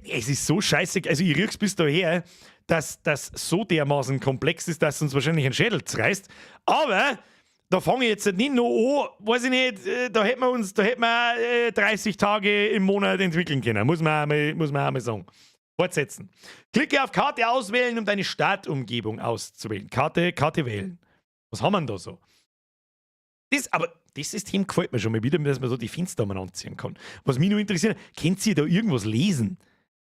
Es ist so scheiße, also ich riech's bis daher, dass das so dermaßen komplex ist, dass uns wahrscheinlich ein Schädel zerreißt. Aber da fange ich jetzt nicht noch an, weiß ich nicht, da hätten wir 30 Tage im Monat entwickeln können, muss man auch mal sagen. Fortsetzen. Klicke auf Karte auswählen, um deine Startumgebung auszuwählen. Karte, Karte wählen. Was haben wir denn da so? Das, aber Das System gefällt mir schon mal wieder, dass man so die Fenster umeinander ziehen kann. Was mich noch interessiert, könnt ihr da irgendwas lesen?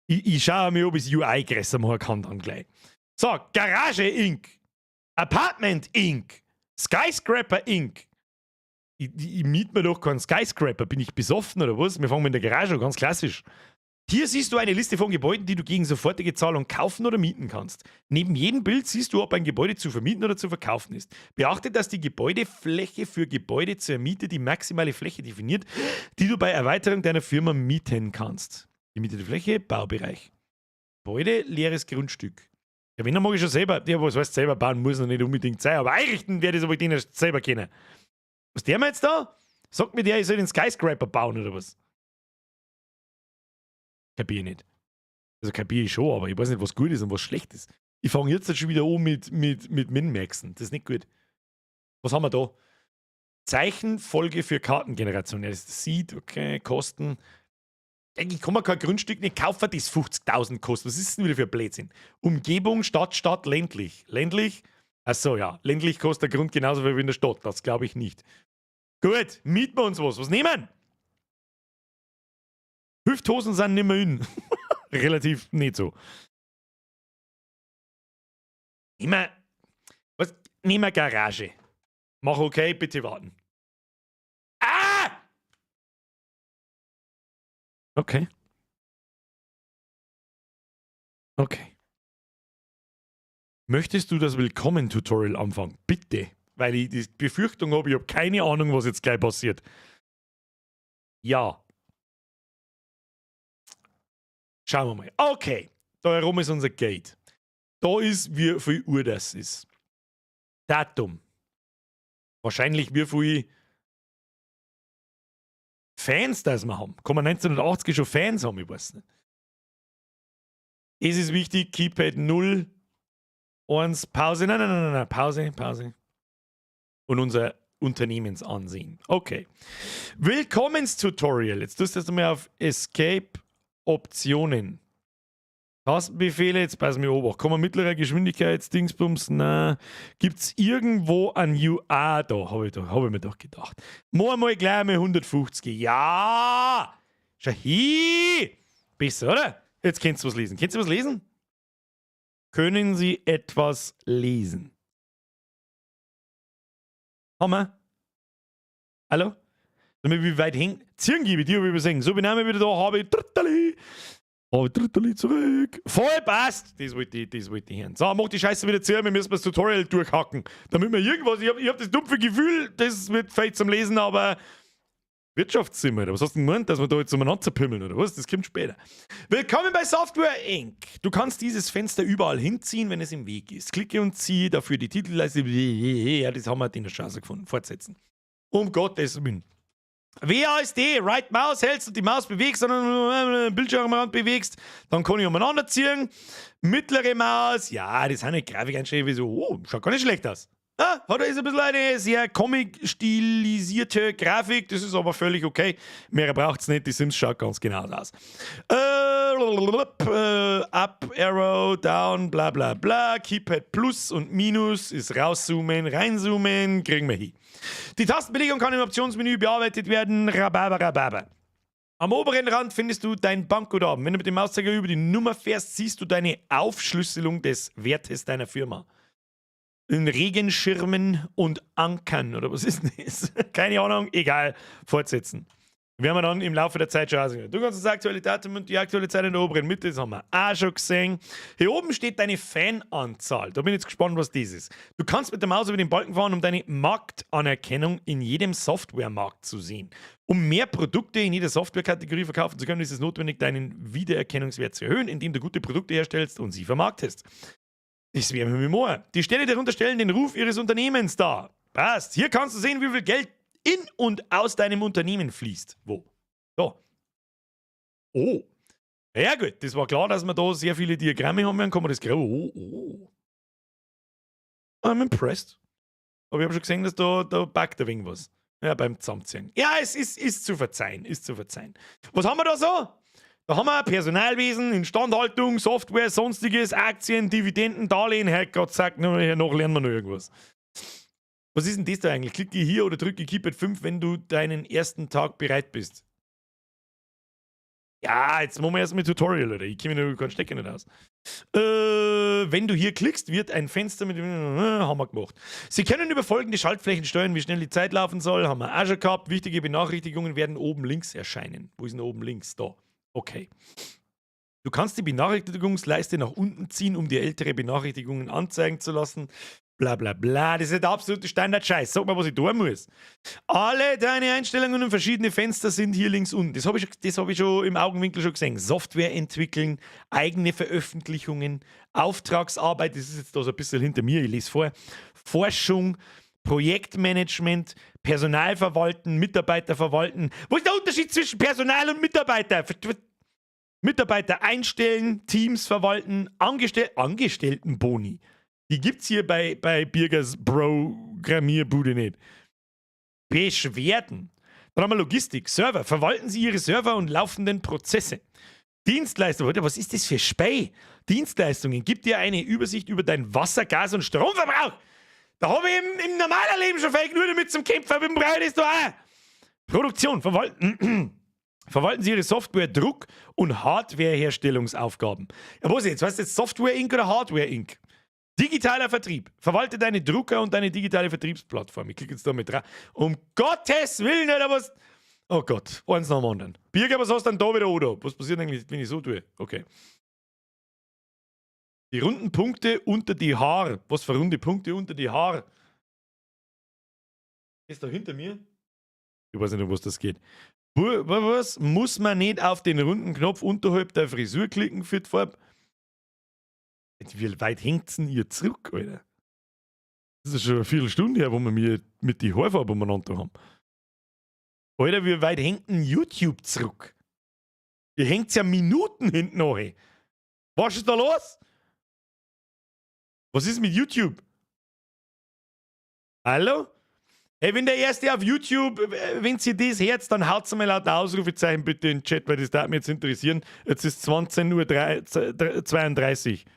Ich schaue mir, ob ich das UI größer machen kann dann gleich. So, Garage Inc. Apartment Inc. Skyscraper Inc. Ich miete mir doch keinen Skyscraper. Bin ich besoffen oder was? Wir fangen mit der Garage an, ganz klassisch. Hier siehst du eine Liste von Gebäuden, die du gegen sofortige Zahlung kaufen oder mieten kannst. Neben jedem Bild siehst du, ob ein Gebäude zu vermieten oder zu verkaufen ist. Beachte, dass die Gebäudefläche für Gebäude zur Miete die maximale Fläche definiert, die du bei Erweiterung deiner Firma mieten kannst. Gemietete Fläche, Baubereich. Gebäude, leeres Grundstück. Ja, wenn, dann mag ich schon selber, ja, was heißt selber bauen, muss noch nicht unbedingt sein, aber einrichten werde ich es aber den erst selber kennen. Was der mir jetzt da? Sagt mir der, ich soll den Skyscraper bauen oder was? Kapier ich nicht. Also kapier ich schon, aber ich weiß nicht, was gut ist und was schlecht ist. Ich fange jetzt schon wieder an mit Min-Maxen. Das ist nicht gut. Was haben wir da? Zeichenfolge für Kartengeneration. Ja, das sieht, okay, Kosten. Ich kann mir kein Grundstück nicht kaufen, das 50.000 kostet. Was ist denn wieder für ein Blödsinn? Umgebung, Stadt, Stadt, ländlich. Ländlich? Achso, ja. Ländlich kostet der Grund genauso viel wie in der Stadt. Das glaube ich nicht. Gut, mieten wir uns was. Was nehmen? Hüfthosen sind nicht mehr in. Relativ nicht so. Nehmen wir, was? Nehmen wir Garage. Mach okay, bitte warten. Ah! Okay. Okay. Möchtest du das Willkommen-Tutorial anfangen? Bitte. Weil ich die Befürchtung habe, ich habe keine Ahnung, was jetzt gleich passiert. Ja. Schauen wir mal. Okay. Da herum ist unser Gate. Da ist, wie viel Uhr das ist. Datum. Wahrscheinlich wie viel Fans das wir haben. Kann man 1980 schon Fans haben? Ich weiß nicht. Es ist wichtig, Keypad 0, 1, Pause. Nein, nein, nein, nein, nein, Pause, Pause. Und unser Unternehmensansehen. Okay. Willkommenstutorial. Jetzt tust du erst einmal auf Escape Optionen. Tastenbefehle, jetzt pass mir Obacht. Kommen mittlerer Geschwindigkeit, Dingsbums, na. Gibt es irgendwo ein UI? Da habe ich, hab ich mir doch gedacht. Mach mal gleich mal 150. Ja! Schau hi! Besser, oder? Jetzt kannst du was lesen. Kannst du was lesen? Können Sie etwas lesen? Haben wir? Hallo? Damit wie weit hängt? Ziehen gebe ich dir übersehen. So bin ich wieder da, habe ich Drittali. Habe ich Drittali zurück. Voll passt. Das wollte ich hören. So, mach die Scheiße wieder zu, wir müssen das Tutorial durchhacken. Damit wir irgendwas, ich hab das dumpfe Gefühl, das wird vielleicht zum Lesen, aber Wirtschaftszimmer, oder was hast du denn gemeint, dass wir da jetzt umeinander pimmeln, oder was? Das kommt später. Willkommen bei Software Inc. Du kannst dieses Fenster überall hinziehen, wenn es im Weg ist. Klicke und ziehe dafür die Titelleiste. Ja, das haben wir in der Chance gefunden. Fortsetzen. Um Gottes Willen. WASD, Right Mouse hältst und die Maus bewegst, sondern Bildschirmrand bewegst, dann kann ich umeinander ziehen. Mittlere Maus, ja, das sind nicht Grafikeinstellungen, wie so, oh, schaut gar nicht schlecht aus. Ah, hat ist ein bisschen eine sehr comic-stilisierte Grafik, das ist aber völlig okay. Mehr braucht es nicht, die Sims schaut ganz genau aus. Up, Arrow, Down, bla bla bla, Keypad Plus und Minus ist rauszoomen, reinzoomen, kriegen wir hin. Die Tastenbelegung kann im Optionsmenü bearbeitet werden, Rhabarber, Rhabarber. Am oberen Rand findest du dein Bankguthaben. Wenn du mit dem Mauszeiger über die Nummer fährst, siehst du deine Aufschlüsselung des Wertes deiner Firma. In Regenschirmen und Ankern oder was ist das? Keine Ahnung, egal. Fortsetzen. Werden wir dann im Laufe der Zeit schon aussehen. Du kannst das aktuelle Datum und die aktuelle Zeit in der oberen Mitte, das haben wir auch schon gesehen. Hier oben steht deine Fananzahl. Da bin ich jetzt gespannt, was das ist. Du kannst mit der Maus über den Balken fahren, um deine Marktanerkennung in jedem Softwaremarkt zu sehen. Um mehr Produkte in jeder Softwarekategorie verkaufen zu können, ist es notwendig, deinen Wiedererkennungswert zu erhöhen, indem du gute Produkte herstellst und sie vermarktest. Das wäre mir more. Die Sterne darunter stellen den Ruf ihres Unternehmens dar. Passt. Hier kannst du sehen, wie viel Geld in und aus deinem Unternehmen fließt. Wo? Da. Oh. Ja gut, das war klar, dass wir da sehr viele Diagramme haben werden. Kann man das gerade. Oh. I'm impressed. Aber ich habe schon gesehen, dass da buggt ein wenig was. Ja, beim Zusammenziehen. Ja, es ist zu verzeihen, ist zu verzeihen. Was haben wir da so? Da haben wir Personalwesen, Instandhaltung, Software, sonstiges, Aktien, Dividenden, Darlehen. Herrgott sagt, nur hier noch lernen wir noch irgendwas. Was ist denn das da eigentlich? Klicke hier oder drücke Keypad 5, wenn du deinen ersten Tag bereit bist. Ja, jetzt machen wir erstmal Tutorial, oder? Ich kenne mich noch keinen Stecker nicht aus. Wenn du hier klickst, wird ein Fenster mit haben wir gemacht. Sie können über folgende Schaltflächen steuern, wie schnell die Zeit laufen soll. Haben wir auch schon gehabt. Wichtige Benachrichtigungen werden oben links erscheinen. Wo ist denn oben links? Da. Okay. Du kannst die Benachrichtigungsleiste nach unten ziehen, um dir ältere Benachrichtigungen anzeigen zu lassen. Bla bla bla. Das ist der absolute Standard-Scheiß. Sag mal, was ich tun muss. Alle deine Einstellungen und verschiedene Fenster sind hier links unten. Das hab ich schon im Augenwinkel schon gesehen. Software entwickeln, eigene Veröffentlichungen, Auftragsarbeit, das ist jetzt da so ein bisschen hinter mir, ich lese vor. Forschung, Projektmanagement, Personal verwalten, Mitarbeiter verwalten. Wo ist der Unterschied zwischen Personal und Mitarbeiter? Mitarbeiter einstellen, Teams verwalten, Angestelltenboni. Die gibt's hier bei Birgers Programmierbude nicht. Beschwerden. Dann haben wir Logistik, Server. Verwalten Sie Ihre Server und laufenden Prozesse. Dienstleistungen. Was ist das für Spei? Dienstleistungen. Gib dir eine Übersicht über deinen Wasser-, Gas- und Stromverbrauch. Da habe ich im normalen Leben schon viel genug damit zum Kämpfen, aber im Breit ist da auch. Produktion. Verwalten Sie Ihre Software, Druck- und Hardwareherstellungsaufgaben. Ja, was jetzt? Weißt du jetzt Software Inc. oder Hardware Inc.? Digitaler Vertrieb. Verwalte deine Drucker und deine digitale Vertriebsplattform. Ich klicke jetzt da mit drauf. Um Gottes Willen, Alter, was. Oh Gott, eins nach dem anderen. Birger, was hast du denn da wieder, oder? Was passiert eigentlich, wenn ich so tue? Okay. Die runden Punkte unter die Haar. Was für runde Punkte unter die Haar? Ist da hinter mir? Ich weiß nicht, um was das geht. Was? Muss man nicht auf den runden Knopf unterhalb der Frisur klicken für die Farbe? Wie weit hängt's denn ihr zurück, Alter? Das ist schon eine Viertelstunde her, wo wir mir mit die Haarfarbe umeinander haben. Alter, wie weit hängt denn YouTube zurück? Ihr hängt's ja Minuten hinten noch. Was ist da los? Was ist mit YouTube? Hallo? Hey, wenn der Erste auf YouTube, wenn sie das hört, dann haut's mal laut Ausrufezeichen bitte in den Chat, weil das darf mich jetzt interessieren. Jetzt ist 20:32 Uhr.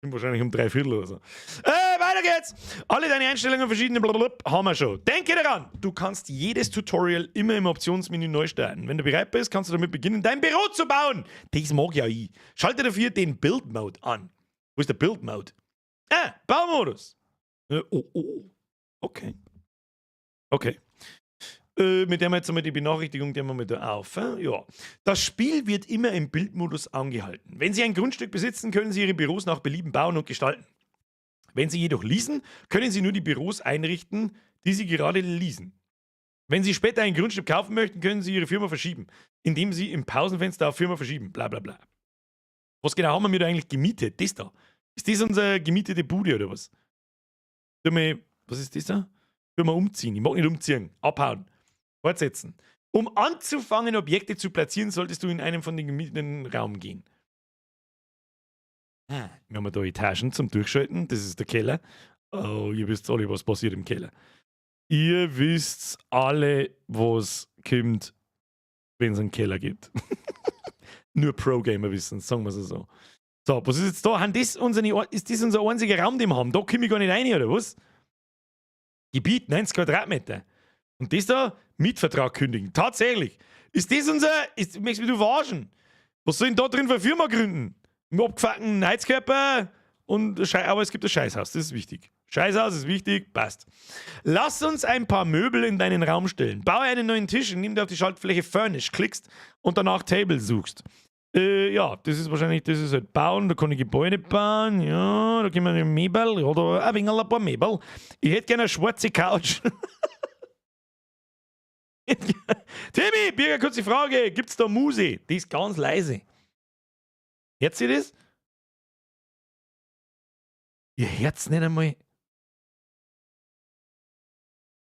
Wahrscheinlich um 3:45 oder so. Weiter geht's! Alle deine Einstellungen, verschiedene blablabla, haben wir schon. Denke daran, du kannst jedes Tutorial immer im Optionsmenü neu starten. Wenn du bereit bist, kannst du damit beginnen, dein Büro zu bauen. Das mag ja ich. Schalte dafür den Build Mode an. Wo ist der Build Mode? Ah, Baumodus. Oh, oh. Okay. Okay. Mit der wir jetzt einmal die Benachrichtigung, die haben wir mit da auf. Ja. Das Spiel wird immer im Build-Modus angehalten. Wenn Sie ein Grundstück besitzen, können Sie Ihre Büros nach Belieben bauen und gestalten. Wenn Sie jedoch leasen, können Sie nur die Büros einrichten, die Sie gerade leasen. Wenn Sie später ein Grundstück kaufen möchten, können Sie Ihre Firma verschieben, indem Sie im Pausenfenster auf Firma verschieben. Bla bla bla. Was genau haben wir mir da eigentlich gemietet? Das da. Ist das unsere gemietete Bude oder was? Was ist das da? Firma umziehen. Ich mag nicht umziehen. Abhauen. Fortsetzen. Um anzufangen, Objekte zu platzieren, solltest du in einen von den gemieteten Raum gehen. Ah, wir haben da Etagen zum Durchschalten. Das ist der Keller. Oh, ihr wisst alle, was passiert im Keller. Ihr wisst alle, was kommt, wenn es einen Keller gibt. Nur Pro-Gamer wissen, sagen wir es so. So, was ist jetzt da? Ist das unser einziger Raum, den wir haben? Da komme ich gar nicht rein, oder was? Gebiet, 90 Quadratmeter. Und das da, Mietvertrag kündigen. Tatsächlich. Ist das unser. Möchtest du mich verarschen? Was soll denn da drin für eine Firma gründen? Im abgefuckten Heizkörper und aber es gibt ein Scheißhaus, das ist wichtig. Scheißhaus ist wichtig, passt. Lass uns ein paar Möbel in deinen Raum stellen. Baue einen neuen Tisch, indem du auf die Schaltfläche Furnish klickst und danach Table suchst. Ja, das ist wahrscheinlich, das ist halt bauen, da kann ich Gebäude bauen, ja, da können wir ein Möbel, ja, da ein wenig ein paar Möbel. Ich hätte gerne eine schwarze Couch. Timmy, Birger, kurze Frage, gibt's da Muse? Die ist ganz leise. Hört sie das? Ihr hört's nicht einmal.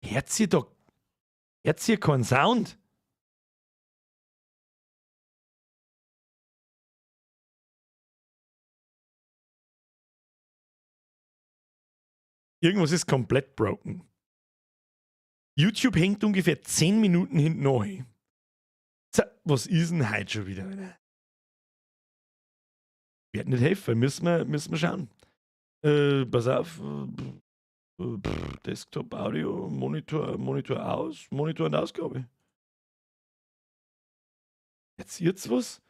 Hört sie da? Hört sie keinen Sound? Irgendwas ist komplett broken. YouTube hängt ungefähr 10 Minuten hinten nach. So, was ist denn heute schon wieder? Alter? Wird nicht helfen, müssen wir schauen. Pass auf. Pff, Desktop, Audio, Monitor, Monitor aus, Monitor und Ausgabe. Jetzt was?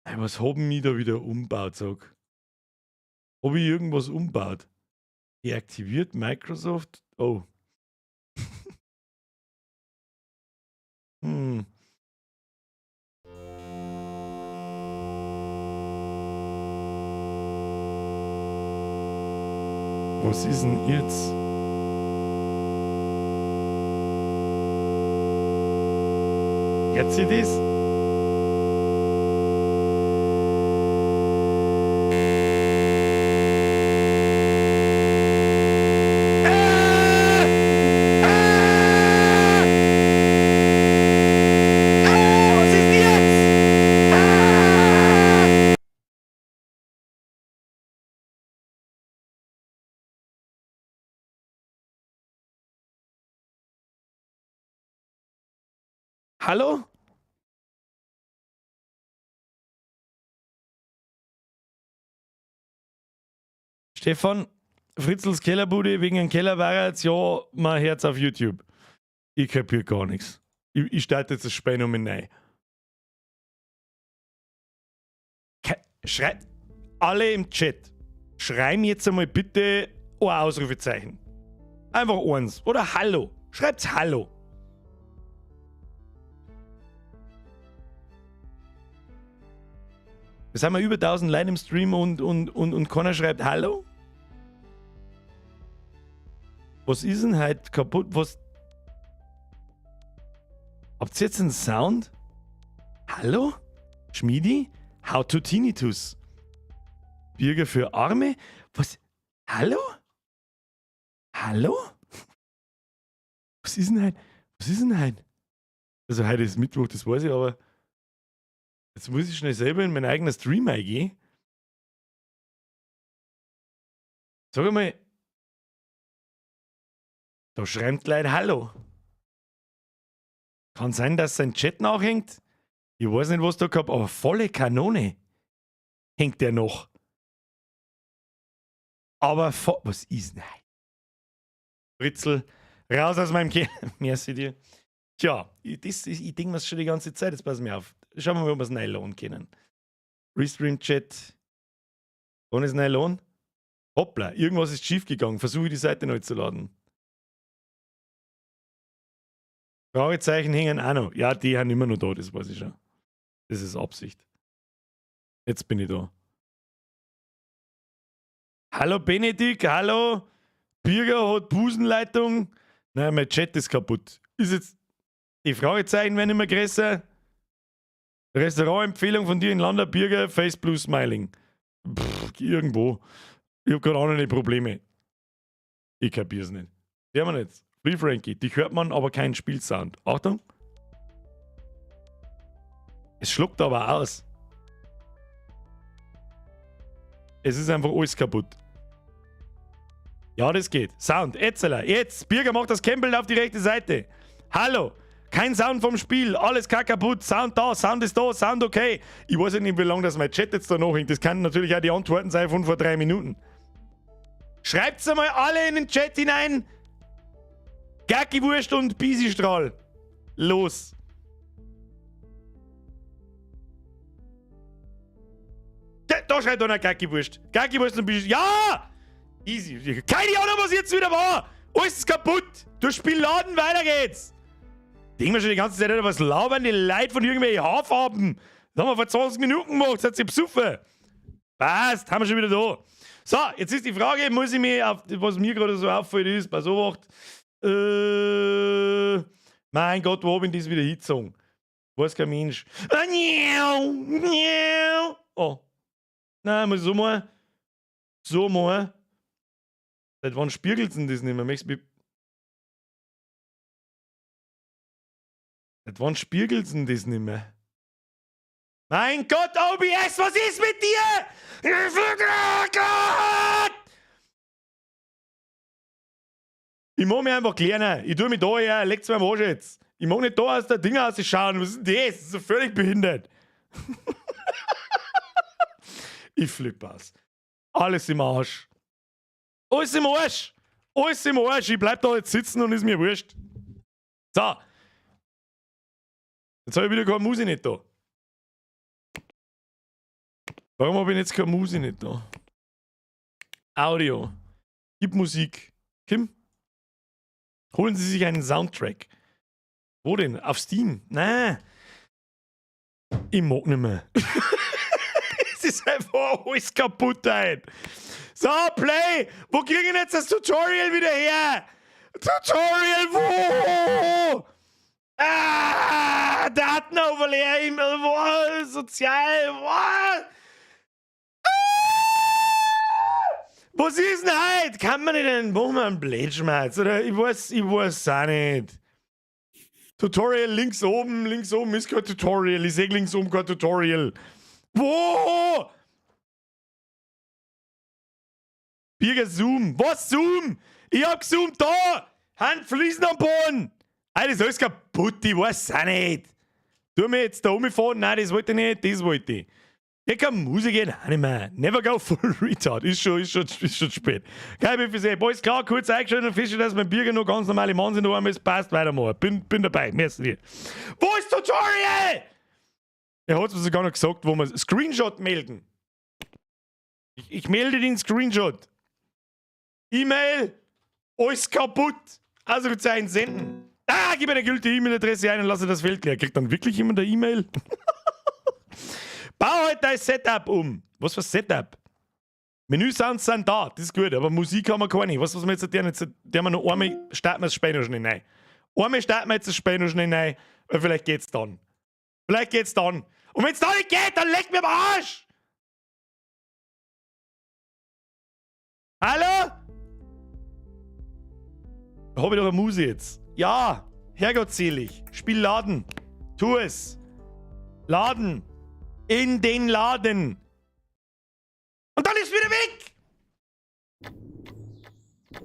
Ey, was haben mich da wieder umbaut, sag? Hab ich irgendwas umbaut? Deaktiviert Microsoft? Oh. Was ist denn jetzt? Jetzt sie das? Was ist denn jetzt? Hallo? Stefan, Fritzls Kellerbude wegen einem Keller war jetzt ja mein Herz auf YouTube. Ich kapier gar nichts. Ich starte jetzt das Spiel nochmal neu. Schreibt alle im Chat, schreiben jetzt einmal bitte ein Ausrufezeichen. Einfach eins. Oder Hallo. Schreibt's Hallo. Wir sind wir über 1000 Leute im Stream und keiner schreibt Hallo? Was ist denn heute kaputt? Was? Habt ihr jetzt einen Sound? Hallo? Schmiedi? How to Tinnitus? Bürger für Arme? Was? Hallo? Hallo? Was ist denn heute? Was ist denn heute? Also heute ist Mittwoch, das weiß ich, aber jetzt muss ich schnell selber in meinen eigenen Stream eingehen. Sag einmal, da schreibt Leute Hallo. Kann sein, dass sein Chat nachhängt. Ich weiß nicht, was da gehabt, aber volle Kanone hängt der noch. Aber was ist denn? Fritzl, raus aus meinem Keller. Merci dir. Tja, ich denk mir's schon die ganze Zeit, jetzt pass mir auf. Schauen wir mal, ob wir's neu laden können. Restream-Chat. Kann ich's neu laden? Hoppla, irgendwas ist schief gegangen. Versuche die Seite neu zu laden. Fragezeichen hängen auch noch. Ja, die haben immer noch da, das weiß ich schon. Das ist Absicht. Jetzt bin ich da. Hallo Benedikt, hallo. Birger hat Busenleitung. Nein, mein Chat ist kaputt. Ist jetzt. Die Fragezeichen werden immer größer. Restaurantempfehlung von dir in Landa, Birger, Face Blue Smiling. Pff, irgendwo. Ich hab gerade auch noch nicht Probleme. Ich kapier's nicht. Die haben wir nicht. Free Frankie, dich hört man, aber kein Spielsound. Achtung. Es schluckt aber aus. Es ist einfach alles kaputt. Ja, das geht. Sound, Etzeler, jetzt. Birger macht das Campbell auf die rechte Seite. Hallo. Kein Sound vom Spiel, alles kaputt, Sound da, Sound ist da, Sound okay. Ich weiß ja nicht, wie lange das mein Chat jetzt da noch hängt. Das kann natürlich auch die Antworten sein von vor 3 Minuten. Schreibt's einmal alle in den Chat hinein. Gacki-Wurst und Bisi-Strahl. Los. Da schreibt einer Gacki-Wurst. Gacki-Wurst und Bisi. Ja! Easy. Keine Ahnung, was jetzt wieder war. Alles ist kaputt. Das Spiel laden, weiter geht's. Denk mir schon die ganze Zeit, Alter, was labern die Leute von irgendwelchen Haarfarben? Das haben wir vor 20 Minuten gemacht, seid ihr besoffen? Passt, haben wir schon wieder da. So, jetzt ist die Frage, muss ich mir auf, was mir gerade so auffällt ist, bei so was, mein Gott, wo hab ich das wieder hingezogen? Weiß kein Mensch. Oh. Nein, muss ich so machen. So machen. Seit wann spiegelt's denn das nicht mehr? Möchtest du mich Seit wann spiegelt's denn das nicht mehr? Mein Gott, OBS, was ist mit dir? Oh Gott! Ich mach mich einfach kleiner. Ich tu mich da her, legt's mir am Arsch jetzt. Ich mag nicht da aus der Dinger ausschauen. Was ist denn das? Das ist so völlig behindert. Ich flipp aus. Alles im Arsch. Alles im Arsch. Alles im Arsch, ich bleib da jetzt sitzen und ist mir wurscht. So. Jetzt habe ich wieder keine Musik nicht da. Warum habe ich jetzt keine Musik nicht da? Audio. Gib Musik. Kim? Holen Sie sich einen Soundtrack. Wo denn? Auf Steam? Nein. Ich mag nicht mehr. Es ist einfach alles kaputt heute. So, Play! Wo kriege ich jetzt das Tutorial wieder her? Tutorial wo? Ah, Datenoverlay, wo? Sozial, wo? Ah! Was ist denn heute? Kann man nicht einen, machen wir einen Blödschmerz? Oder ich weiß auch nicht. Tutorial links oben ist kein Tutorial. Ich seh links oben kein Tutorial. Wo? Birger Zoom. Was Zoom? Ich hab gezoomt da! Handfließen am Boden! Alter, ist alles kaputt, ich weiß auch nicht. Tu mir jetzt da umfahren? Nein, das wollte ich nicht, das wollte ich. Ich kann Musik gehen auch nicht mehr. Never go full retard. Ist schon spät. Geil, BFC. Alles klar, kurz eingeschaltet und festgestellt, dass mein Birger noch ganz normale Mann sind, aber es passt, weitermachen. Bin dabei. Merci dir. Wo ist Tutorial? Er hat es mir sogar noch gesagt, wo wir Screenshot melden. Ich melde den Screenshot. E-Mail, alles kaputt. Ausrufezeichen senden. Ah, gib eine gültige E-Mail-Adresse ein und lasse das Feld leer. Kriegt dann wirklich jemand eine E-Mail? Bau halt dein Setup um. Was für Setup? Menü-Sounds sind da, das ist gut, aber Musik haben wir keine. Was, was wir jetzt, der, jetzt, der wir noch einmal starten wir das Spiel noch schnell rein. Einmal starten wir jetzt das Spiel noch schnell rein, weil vielleicht geht's dann. Vielleicht geht's dann. Und wenn's da nicht geht, dann leck mir am Arsch! Hallo? Da hab ich doch eine Muse jetzt. Ja, Herrgottselig. Spiel Laden. Tu es. Laden. In den Laden. Und dann ist es wieder weg.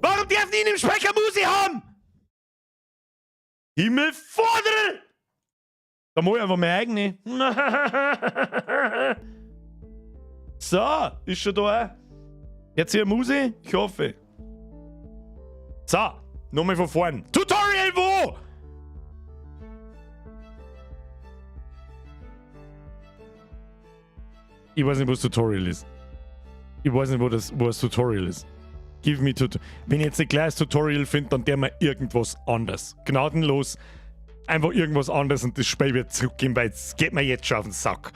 Warum dürfen die in dem Sprecher Muse haben? Himmelvater! Da mach ich einfach meine eigene. So, ist schon da. Jetzt hier Muse? Ich hoffe. So, nochmal von vorn. Tutorial wo? Ich weiß nicht, wo das Tutorial ist. Ich weiß nicht, wo das Tutorial ist. Give me Tutorial. Wenn ich jetzt ein kleines Tutorial finde, dann der mir irgendwas anders. Gnadenlos. Einfach irgendwas anderes und das Spiel wird zurückgehen, weil es geht mir jetzt schon auf den Sack.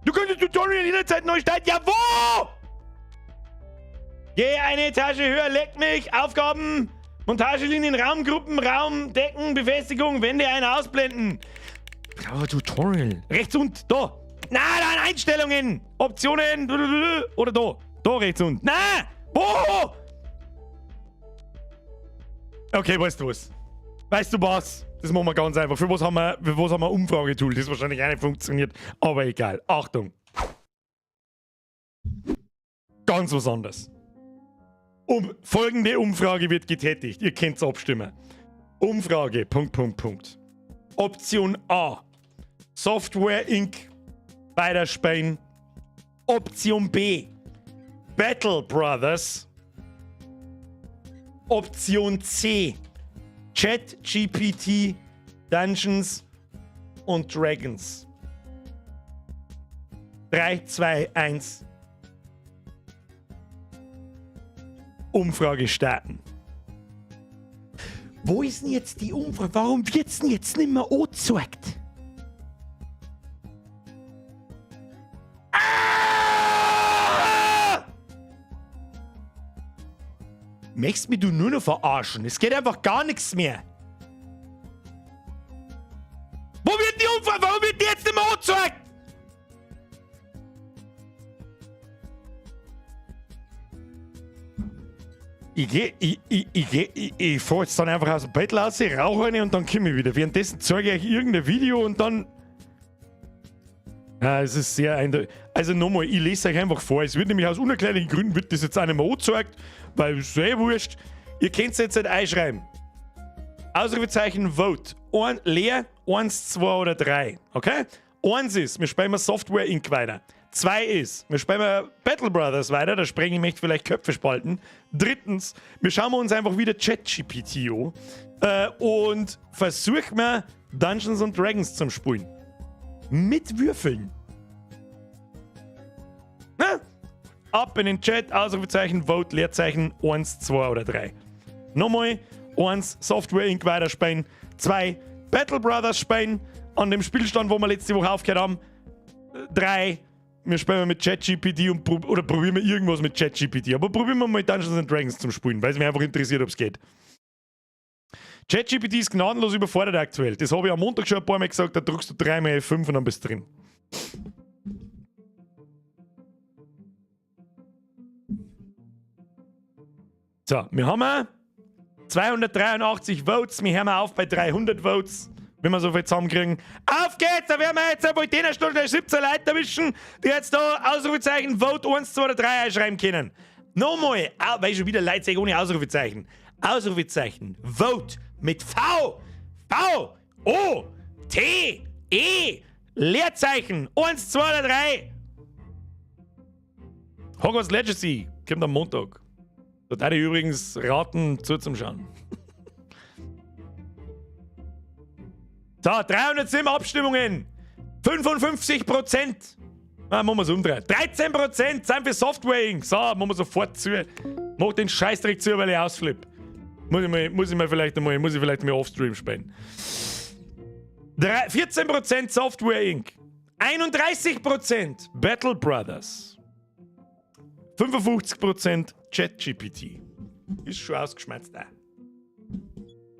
Du könntest Tutorial jederzeit neu starten. Ja, wo? Geh eine Etage höher, leck mich. Aufgaben, Montagelinien, Raumgruppen, Raum, Decken, Befestigung, Wände ein, ausblenden. Brauche Tutorial. Rechts und da. Nein, nein, Einstellungen. Optionen. Oder da. Da rechts und. Nein! Wo? Okay, weißt du was? Weißt du was? Das machen wir ganz einfach. Für was haben wir Umfragetool? Das wahrscheinlich auch nicht funktioniert. Aber egal. Achtung. Ganz was anderes. Folgende Umfrage wird getätigt. Ihr könnt's abstimmen. Umfrage. Punkt, Punkt, Punkt. Option A. Software Inc. Weiterspielen. Option B. Battle Brothers. Option C. ChatGPT, Dungeons und Dragons. 3, 2, 1. Umfrage starten. Wo ist denn jetzt die Umfrage? Warum wird's denn jetzt nicht mehr angezeigt? Ah! Möchtest mich du nur noch verarschen? Es geht einfach gar nichts mehr. Wo wird die Umfrage? Warum wird die jetzt nicht mehr angezeigt? Ich fahr jetzt dann einfach aus dem Bett raus, ich rauche eine und dann komme ich wieder. Währenddessen zeige ich euch irgendein Video und dann... Ja, es ist sehr eindeutig. Also nochmal, ich lese euch einfach vor. Es wird nämlich aus unerklärlichen Gründen wird das jetzt auch nicht mehr angezeigt, weil es ist eh wurscht. Ihr könnt's jetzt nicht einschreiben. Ausrufezeichen Vote. Ein, leer, 1, 2 oder 3. Okay? 1 ist, wir spielen Software Inc. weiter. Zwei ist, wir spielen Battle Brothers weiter, da Sprengi möchte vielleicht Köpfe spalten. Drittens, wir schauen uns einfach wieder ChatGPT an und versuchen wir Dungeons and Dragons zum Spielen. Mit Würfeln. Na? Ab in den Chat, Ausrufezeichen, Vote, Leerzeichen, 1, 2 oder 3. Nochmal, 1, Software Inc. weiterspielen, 2, Battle Brothers spielen, an dem Spielstand, wo wir letzte Woche aufgehört haben, 3, wir spielen mit ChatGPT und oder probieren wir irgendwas mit ChatGPT. Aber probieren wir mal Dungeons and Dragons zum Spielen, weil es mich einfach interessiert, ob es geht. ChatGPT ist gnadenlos überfordert aktuell. Das habe ich am Montag schon ein paar Mal gesagt, da drückst du dreimal F5 und dann bist du drin. So, wir haben 283 Votes, wir hören auf bei 300 Votes, wenn wir so viel zusammenkriegen. Auf geht's, da werden wir jetzt wohl den Stunde 17 Leute erwischen, die jetzt da Ausrufezeichen Vote 1, 2 oder 3 einschreiben können. Nochmal, weil schon wieder Leute sagen ohne Ausrufezeichen. Ausrufezeichen, Vote mit V, V, O, T, E, Leerzeichen, 1, 2 oder 3. Hogwarts Legacy kommt am Montag. Da darf ich übrigens raten, zuzuschauen. So, 307 Abstimmungen. 55%. Ah, machen wir es umdrehen. 13% sind für Software Inc. So, machen wir sofort zu. Mach den Scheißdreck zu, weil ich ausflippe. Muss ich mal vielleicht einmal, muss ich vielleicht mal Offstream spielen. 14% Software Inc. 31% Battle Brothers. 55% ChatGPT. Ist schon ausgeschmerzt. Auch.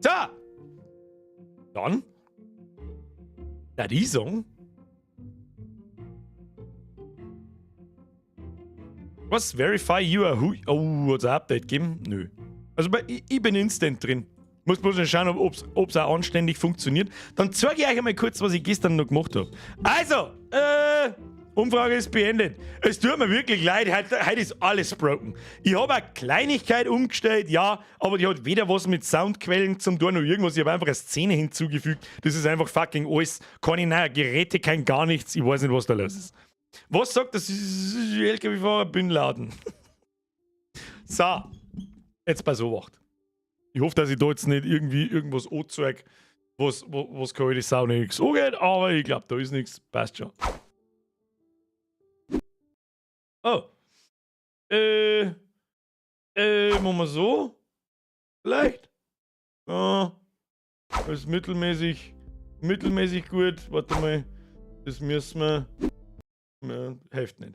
So. Dann. Da die sagen. Was? Verify you are who? Oh, hat's ein Update gegeben? Nö. Also ich bin instant drin. Muss bloß noch schauen, ob's auch anständig funktioniert. Dann zeige ich euch einmal kurz, was ich gestern noch gemacht hab. Also, Umfrage ist beendet. Es tut mir wirklich leid, heute ist alles broken. Ich habe eine Kleinigkeit umgestellt, ja, aber die hat weder was mit Soundquellen zum tun noch irgendwas. Ich habe einfach eine Szene hinzugefügt. Das ist einfach fucking alles. Keine neuen Geräte, kein gar nichts. Ich weiß nicht, was da los ist. Was sagt das LKW-Fahrer Bin Laden? So, jetzt pass auf. Ich hoffe, dass ich da jetzt nicht irgendwie irgendwas anzeige, was keine alte Sau nichts angeht, aber ich glaub, da ist nichts. Passt schon. Oh. Machen wir so? Vielleicht? Ja. Das ist mittelmäßig gut. Warte mal. Das müssen wir. Ja, hilft nicht.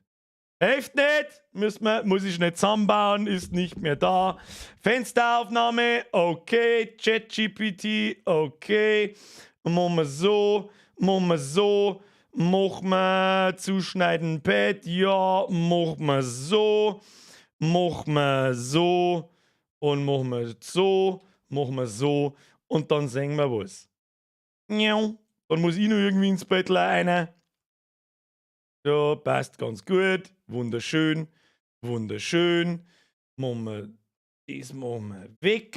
Hilft nicht! Muss ich schnell zusammenbauen, ist nicht mehr da. Fensteraufnahme, okay. ChatGPT, okay. Machen wir so, machen wir so. Machen wir zuschneiden Pad, ja, machen wir so, machen wir so und machen wir so, machen wir so und dann sehen wir was. Dann muss ich noch irgendwie ins Bett rein. So, passt ganz gut, wunderschön, wunderschön. Machen wir das, machen wir weg.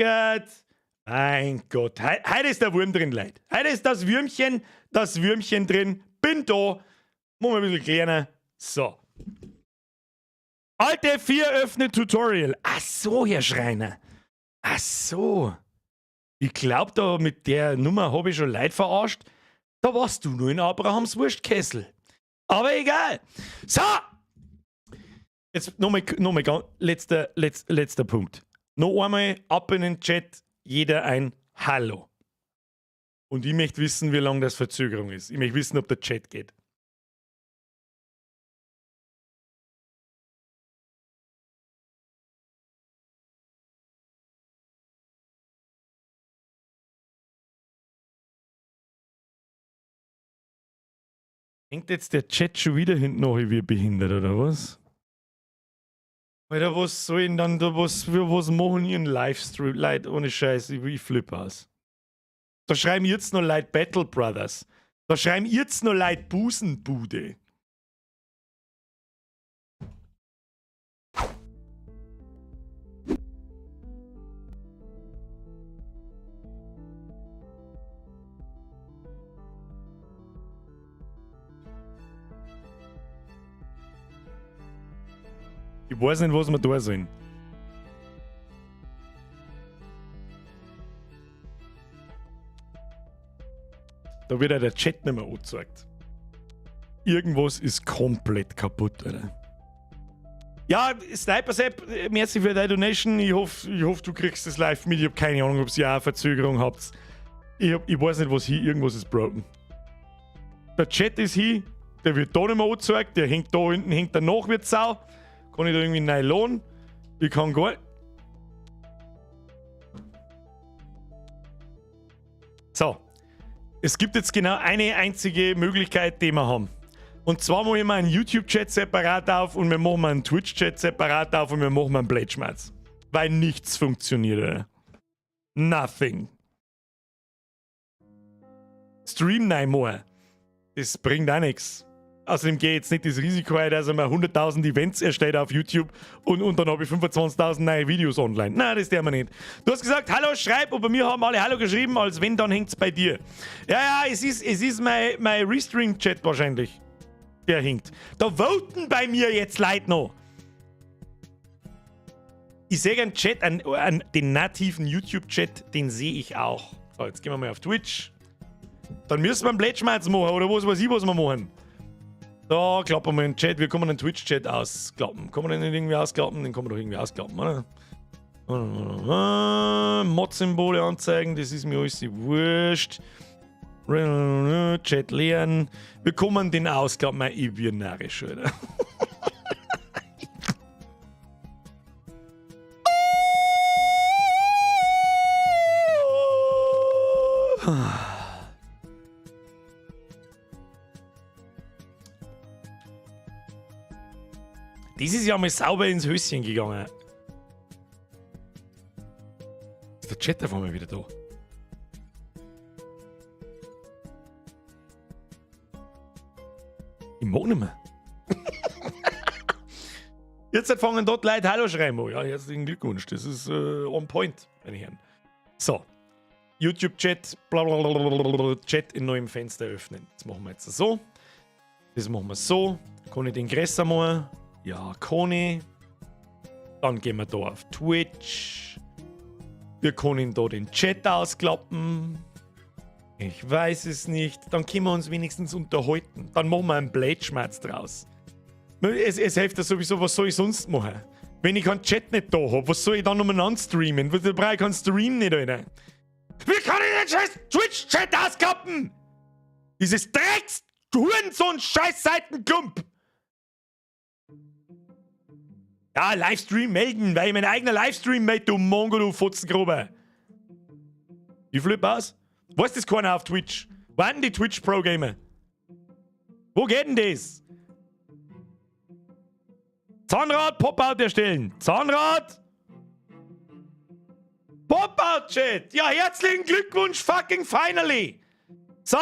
Mein Gott, heute ist der Wurm drin, Leute. Heute ist das Würmchen drin. Bin da. Machen wir ein bisschen kleiner. So. Alt F4 öffnet Tutorial. Ach so, Herr Schreiner. Ach so. Ich glaub, da mit der Nummer hab ich schon Leute verarscht. Da warst du nur in Abrahams Wurstkessel. Aber egal. So. Jetzt nochmal ganz, letzter Punkt. Noch einmal ab in den Chat, jeder ein Hallo. Und ich möchte wissen, wie lange das Verzögerung ist. Ich möchte wissen, ob der Chat geht. Hängt jetzt der Chat schon wieder hinten noch wie behindert, oder was? Alter, was soll denn dann da, was machen ihren Livestream? Leute, ohne Scheiß, ich flippe aus. Da schreiben jetzt noch Leute Battle Brothers. Da schreiben jetzt noch Leute Busenbude. Ich weiß nicht, was wir da sollen. Da wird ja der Chat nicht mehr angezeigt. Irgendwas ist komplett kaputt, Alter. Ja, Sniper Sepp, merci für deine Donation. Ich hoff, du kriegst das live mit. Ich hab keine Ahnung, ob ihr auch eine Verzögerung habt. Ich weiß nicht, was hier, irgendwas ist broken. Der Chat ist hier, der wird da nicht mehr angezeigt, der hängt da hinten, hängt danach wird Sau. Kann ich da irgendwie Nylon? Ich kann gar. So. Es gibt jetzt genau eine einzige Möglichkeit, die wir haben. Und zwar mache ich mir einen YouTube-Chat separat auf und wir machen einen Twitch-Chat separat auf und wir machen einen Pledgeschmerz. Weil nichts funktioniert, oder? Nothing. Stream neu more. Das bringt auch nichts. Außerdem gehe ich jetzt nicht das Risiko ein, dass er mir 100.000 Events erstellt auf YouTube und dann habe ich 25.000 neue Videos online. Nein, das der wir nicht. Du hast gesagt, hallo, schreib, und bei mir haben alle Hallo geschrieben, als wenn, dann hängt's bei dir. Ja, es ist mein Restream-Chat wahrscheinlich. Der hinkt. Da voten bei mir jetzt Leute noch. Ich sehe einen Chat, den nativen YouTube-Chat, den sehe ich auch. So, jetzt gehen wir mal auf Twitch. Dann müssen wir einen Pledgeschmerz machen, oder was weiß ich, was wir machen. Da klappen wir den Chat. Wir können den Twitch-Chat ausklappen. Kann man den nicht irgendwie ausklappen? Den kann man doch irgendwie ausklappen, oder? Mod-Symbole anzeigen, das ist mir alles wurscht. Chat leeren. Wir kommen den ausklappen. Ich bin narrisch, Alter. Das ist ja mal sauber ins Höschen gegangen. Ist der Chat auf einmal wieder da? Ich mag nicht mehr. Jetzt fangen dort Leute Hallo schreiben. Oh, ja, herzlichen Glückwunsch. Das ist on point, meine Herren. So. YouTube-Chat, blablabla, Chat in neuem Fenster öffnen. Das machen wir jetzt so. Das machen wir so. Kann ich den größer machen? Ja, kann ich. Dann gehen wir da auf Twitch. Wir können da den Chat ausklappen. Ich weiß es nicht. Dann können wir uns wenigstens unterhalten. Dann machen wir einen Pledgeschmerz draus. Es hilft ja sowieso, was soll ich sonst machen? Wenn ich keinen Chat nicht da hab, was soll ich dann umeinander streamen? Da brauche ich keinen Stream nicht, Alter. Wie kann ich den scheiß Twitch-Chat ausklappen? Dieses Drecks Hurensohn Scheiß-Seitenklump! Ja, Livestream melden, weil ich mein eigener Livestream melde, du Mongo, du Fotzengrube. Ich flipp aus. Weiß das keiner auf Twitch? Wann die Twitch Pro Gamer? Wo geht denn das? Zahnrad Pop-Out erstellen. Zahnrad! Pop-Out Chat! Ja, herzlichen Glückwunsch, fucking finally! So,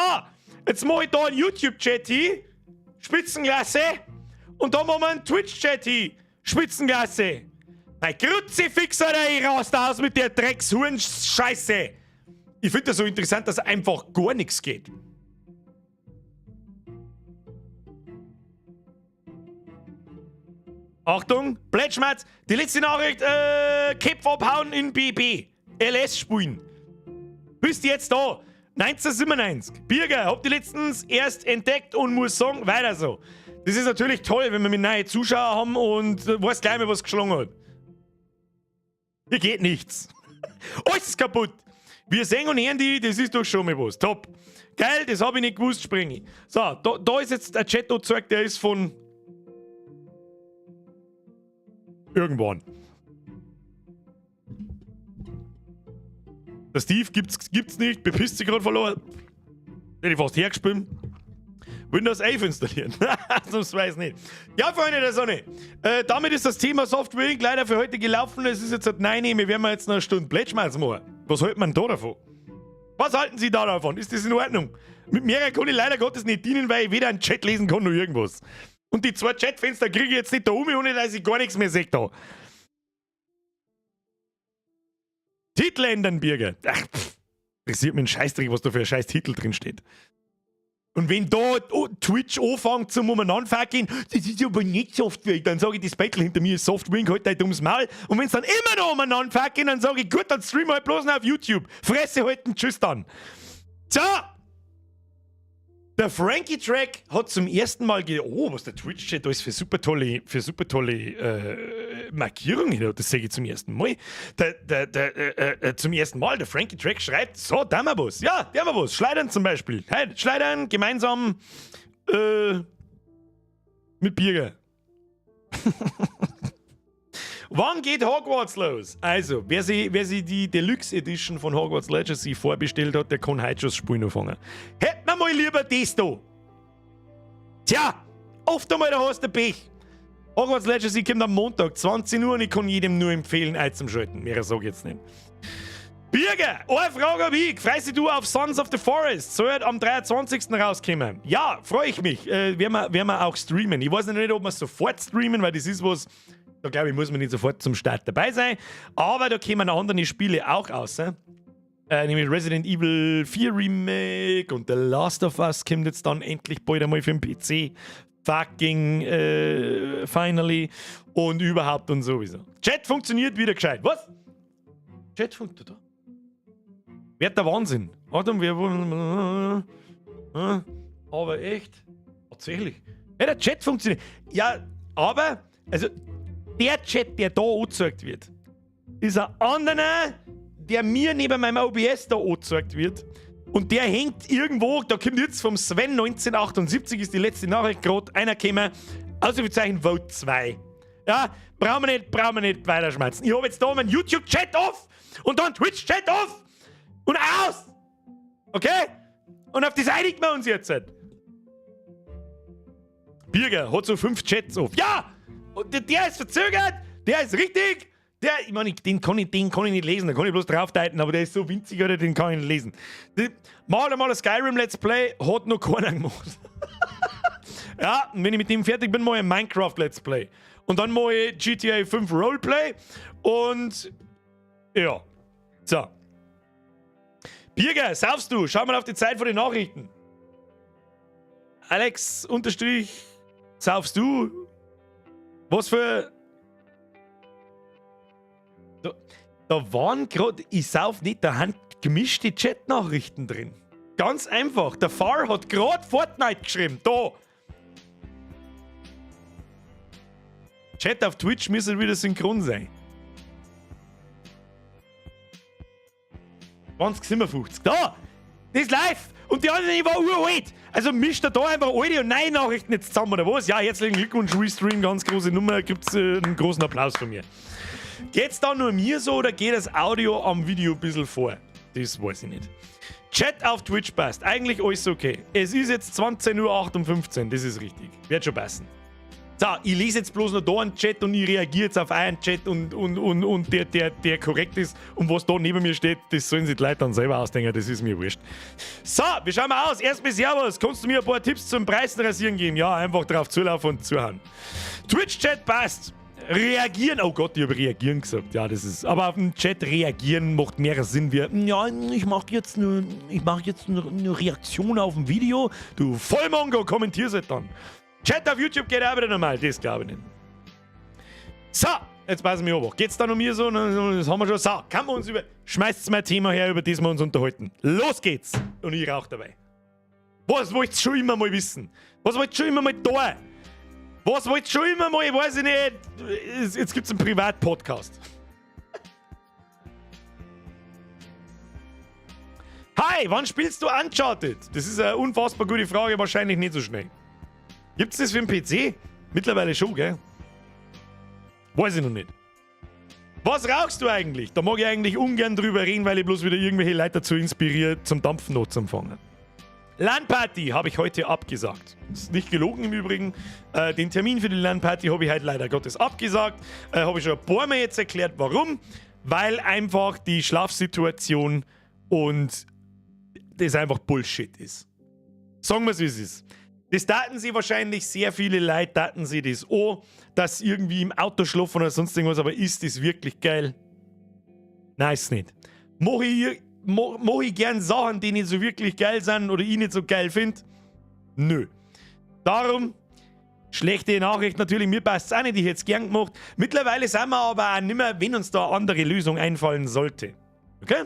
jetzt mache ich da einen YouTube-Chat hin. Spitzenklasse. Und da machen wir einen Twitch-Chat hin. Spitzenklasse. Mein Kruzifix, Alter, ich raus da aus mit der Dreckshuren-Scheiße. Ich finde das so interessant, dass einfach gar nichts geht. Achtung, Pledgeschmerz. Die letzte Nachricht, Köpfe abhauen in BB. LS spielen. Bist jetzt da. 1997. Birger, hab die letztens erst entdeckt und muss sagen, weiter so. Das ist natürlich toll, wenn wir mit neuen Zuschauer haben und weiß gleich mal, was geschlagen hat. Hier geht nichts. Alles ist kaputt. Wir sehen und hören die, das ist doch schon mal was. Top. Geil, das habe ich nicht gewusst, springe ich. So, da ist jetzt der Chat zeigt, der ist von irgendwann. Der Steve gibt's nicht, bepisst sich gerade verloren. Hätte ich fast hergespielt. Windows 11 installieren. Das weiß ich nicht. Ja, Freunde der Sonne. Damit ist das Thema Software Inc. leider für heute gelaufen. Es ist jetzt 9. Wir werden jetzt noch eine Stunde Pledgeschmerz machen. Was hält man da davon? Was halten Sie da davon? Ist das in Ordnung? Mit mehr kann ich leider Gottes nicht dienen, weil ich weder einen Chat lesen kann noch irgendwas. Und die zwei Chatfenster kriege ich jetzt nicht da um, ohne dass ich gar nichts mehr sehe da. Titel ändern, Birger. Ach, pff, interessiert mich ein Scheißdreck, was da für ein scheiß Titel drin steht. Und wenn da Twitch anfängt zum Umeinander-fucking, das ist aber nicht Software, dann sage ich, das Bettel hinter mir ist Software, halt dein dummes Maul. Und wenn es dann immer noch umeinander-fucking, dann sage ich, gut, dann stream halt bloß noch auf YouTube. Fresse halten, tschüss dann. So! Der Frankie Track hat zum ersten Mal ge oh, was der Twitch-Chat alles für super tolle Markierungen hat, das sehe ich zum ersten Mal. Zum ersten Mal, der Frankie Track schreibt, so, da haben wir was. Ja, da haben wir was. Schleudern zum Beispiel. Hey, Schleudern gemeinsam mit Birger. Wann geht Hogwarts los? Also, wer sich die Deluxe Edition von Hogwarts Legacy vorbestellt hat, der kann heute schon das Spiel anfangen. Hätten wir mal lieber das da. Tja, oft einmal, da hast du Pech. Hogwarts Legacy kommt am Montag, 20 Uhr, und ich kann jedem nur empfehlen, einzuschalten. Mehr sag ich jetzt nicht. Birger, eine Frage hab ich. Freust du auf Sons of the Forest? Soll halt am 23. Rauskommen. Ja, freue ich mich. Werden wir auch streamen. Ich weiß noch nicht, ob wir sofort streamen, weil das ist was, da glaube ich, muss man nicht sofort zum Start dabei sein. Aber da kommen noch andere Spiele auch raus. Nämlich Resident Evil 4 Remake und The Last of Us kommt jetzt dann endlich bald einmal für den PC. Fucking finally. Und überhaupt und sowieso. Chat funktioniert wieder gescheit. Was? Chat funktioniert da? Wird der Wahnsinn. Warte, wir. Aber echt? Tatsächlich. Ja, der Chat funktioniert. Ja, aber, also, der Chat, der da angezeigt wird, ist ein anderer, der mir neben meinem OBS da angezeigt wird. Und der hängt irgendwo, da kommt jetzt vom Sven 1978, ist die letzte Nachricht gerade, einer gekommen, Ausrufezeichen Vote 2. Ja, brauchen wir nicht weiterschmerzen. Ich habe jetzt da meinen YouTube-Chat off und dann Twitch-Chat off und aus. Okay? Und auf das einigen wir uns jetzt. Birger hat so fünf Chats off. Ja! Und der ist verzögert, der ist richtig. Der, ich meine, den kann ich nicht lesen, da kann ich bloß draufdeuten, aber der ist so winzig, oder den kann ich nicht lesen. Mal einmal ein Skyrim Let's Play hat noch keiner gemacht. Ja, und wenn ich mit dem fertig bin, mache ich ein Minecraft Let's Play. Und dann mache ich GTA 5 Roleplay und ja. So. Birger, saufst du? Schau mal auf die Zeit vor den Nachrichten. Alex Unterstrich, saufst du? Was für. Da waren gerade, ich sauf nicht, da haben gemischte Chat-Nachrichten drin. Ganz einfach. Der Far hat gerade Fortnite geschrieben. Da. Chat auf Twitch müsste wieder synchron sein. 2057. Da! Das ist live! Und die anderen, die war uralt. Also mischt er da einfach alte und neue Nachrichten jetzt zusammen, oder was? Ja, herzlichen Glückwunsch, Restream, ganz große Nummer. Gibt's einen großen Applaus von mir. Geht's da nur mir so oder geht das Audio am Video ein bisschen vor? Das weiß ich nicht. Chat auf Twitch passt. Eigentlich alles okay. Es ist jetzt 20:58 Uhr, das ist richtig. Wird schon passen. So, ich lese jetzt bloß noch da einen Chat und ich reagiere jetzt auf einen Chat und der korrekt ist und was da neben mir steht, das sollen sich die Leute dann selber ausdenken, das ist mir wurscht. So, wir schauen mal aus. Erstmal Servus. Kannst du mir ein paar Tipps zum Preisenrasieren geben? Ja, einfach drauf zulaufen und zuhauen. Twitch-Chat passt. Reagieren. Oh Gott, ich habe reagieren gesagt. Ja, das ist. Aber auf den Chat reagieren macht mehr Sinn wie, ja, ich mache jetzt eine Reaktion auf ein Video. Du Vollmongo, kommentierst halt dann. Chat auf YouTube geht auch wieder normal, das glaube ich nicht. So, jetzt passen wir auf. Geht's da noch mir so? Das haben wir schon. So, kann man uns über. Schmeißt mal ein Thema her, über das wir uns unterhalten. Los geht's! Und ich rauche dabei. Was wollt ihr schon immer mal wissen? Was wollt ihr schon immer mal da? Was wollt ihr schon immer mal? Ich weiß ich nicht. Jetzt gibt's einen Privat-Podcast. Hi, wann spielst du Uncharted? Das ist eine unfassbar gute Frage, wahrscheinlich nicht so schnell. Gibt's das für den PC? Mittlerweile schon, gell? Weiß ich noch nicht. Was rauchst du eigentlich? Da mag ich eigentlich ungern drüber reden, weil ich bloß wieder irgendwelche Leute dazu inspiriere, zum Dampfen noch zu empfangen. LAN-Party habe ich heute abgesagt. Ist nicht gelogen im Übrigen. Den Termin für die LAN-Party habe ich heute leider Gottes abgesagt. Habe ich schon ein paar Mal jetzt erklärt, warum. Weil einfach die Schlafsituation und das einfach Bullshit ist. Sagen wir es, wie es ist. Das daten sie wahrscheinlich, sehr viele Leute daten sie das an, dass sie irgendwie im Auto schlafen oder sonst irgendwas, aber ist das wirklich geil? Nein, ist nicht. Mach ich gern Sachen, die nicht so wirklich geil sind oder ich nicht so geil finde? Nö. Darum, schlechte Nachricht natürlich, mir passt es auch nicht, ich hätte es gern gemacht. Mittlerweile sind wir aber auch nimmer, wenn uns da eine andere Lösung einfallen sollte. Okay?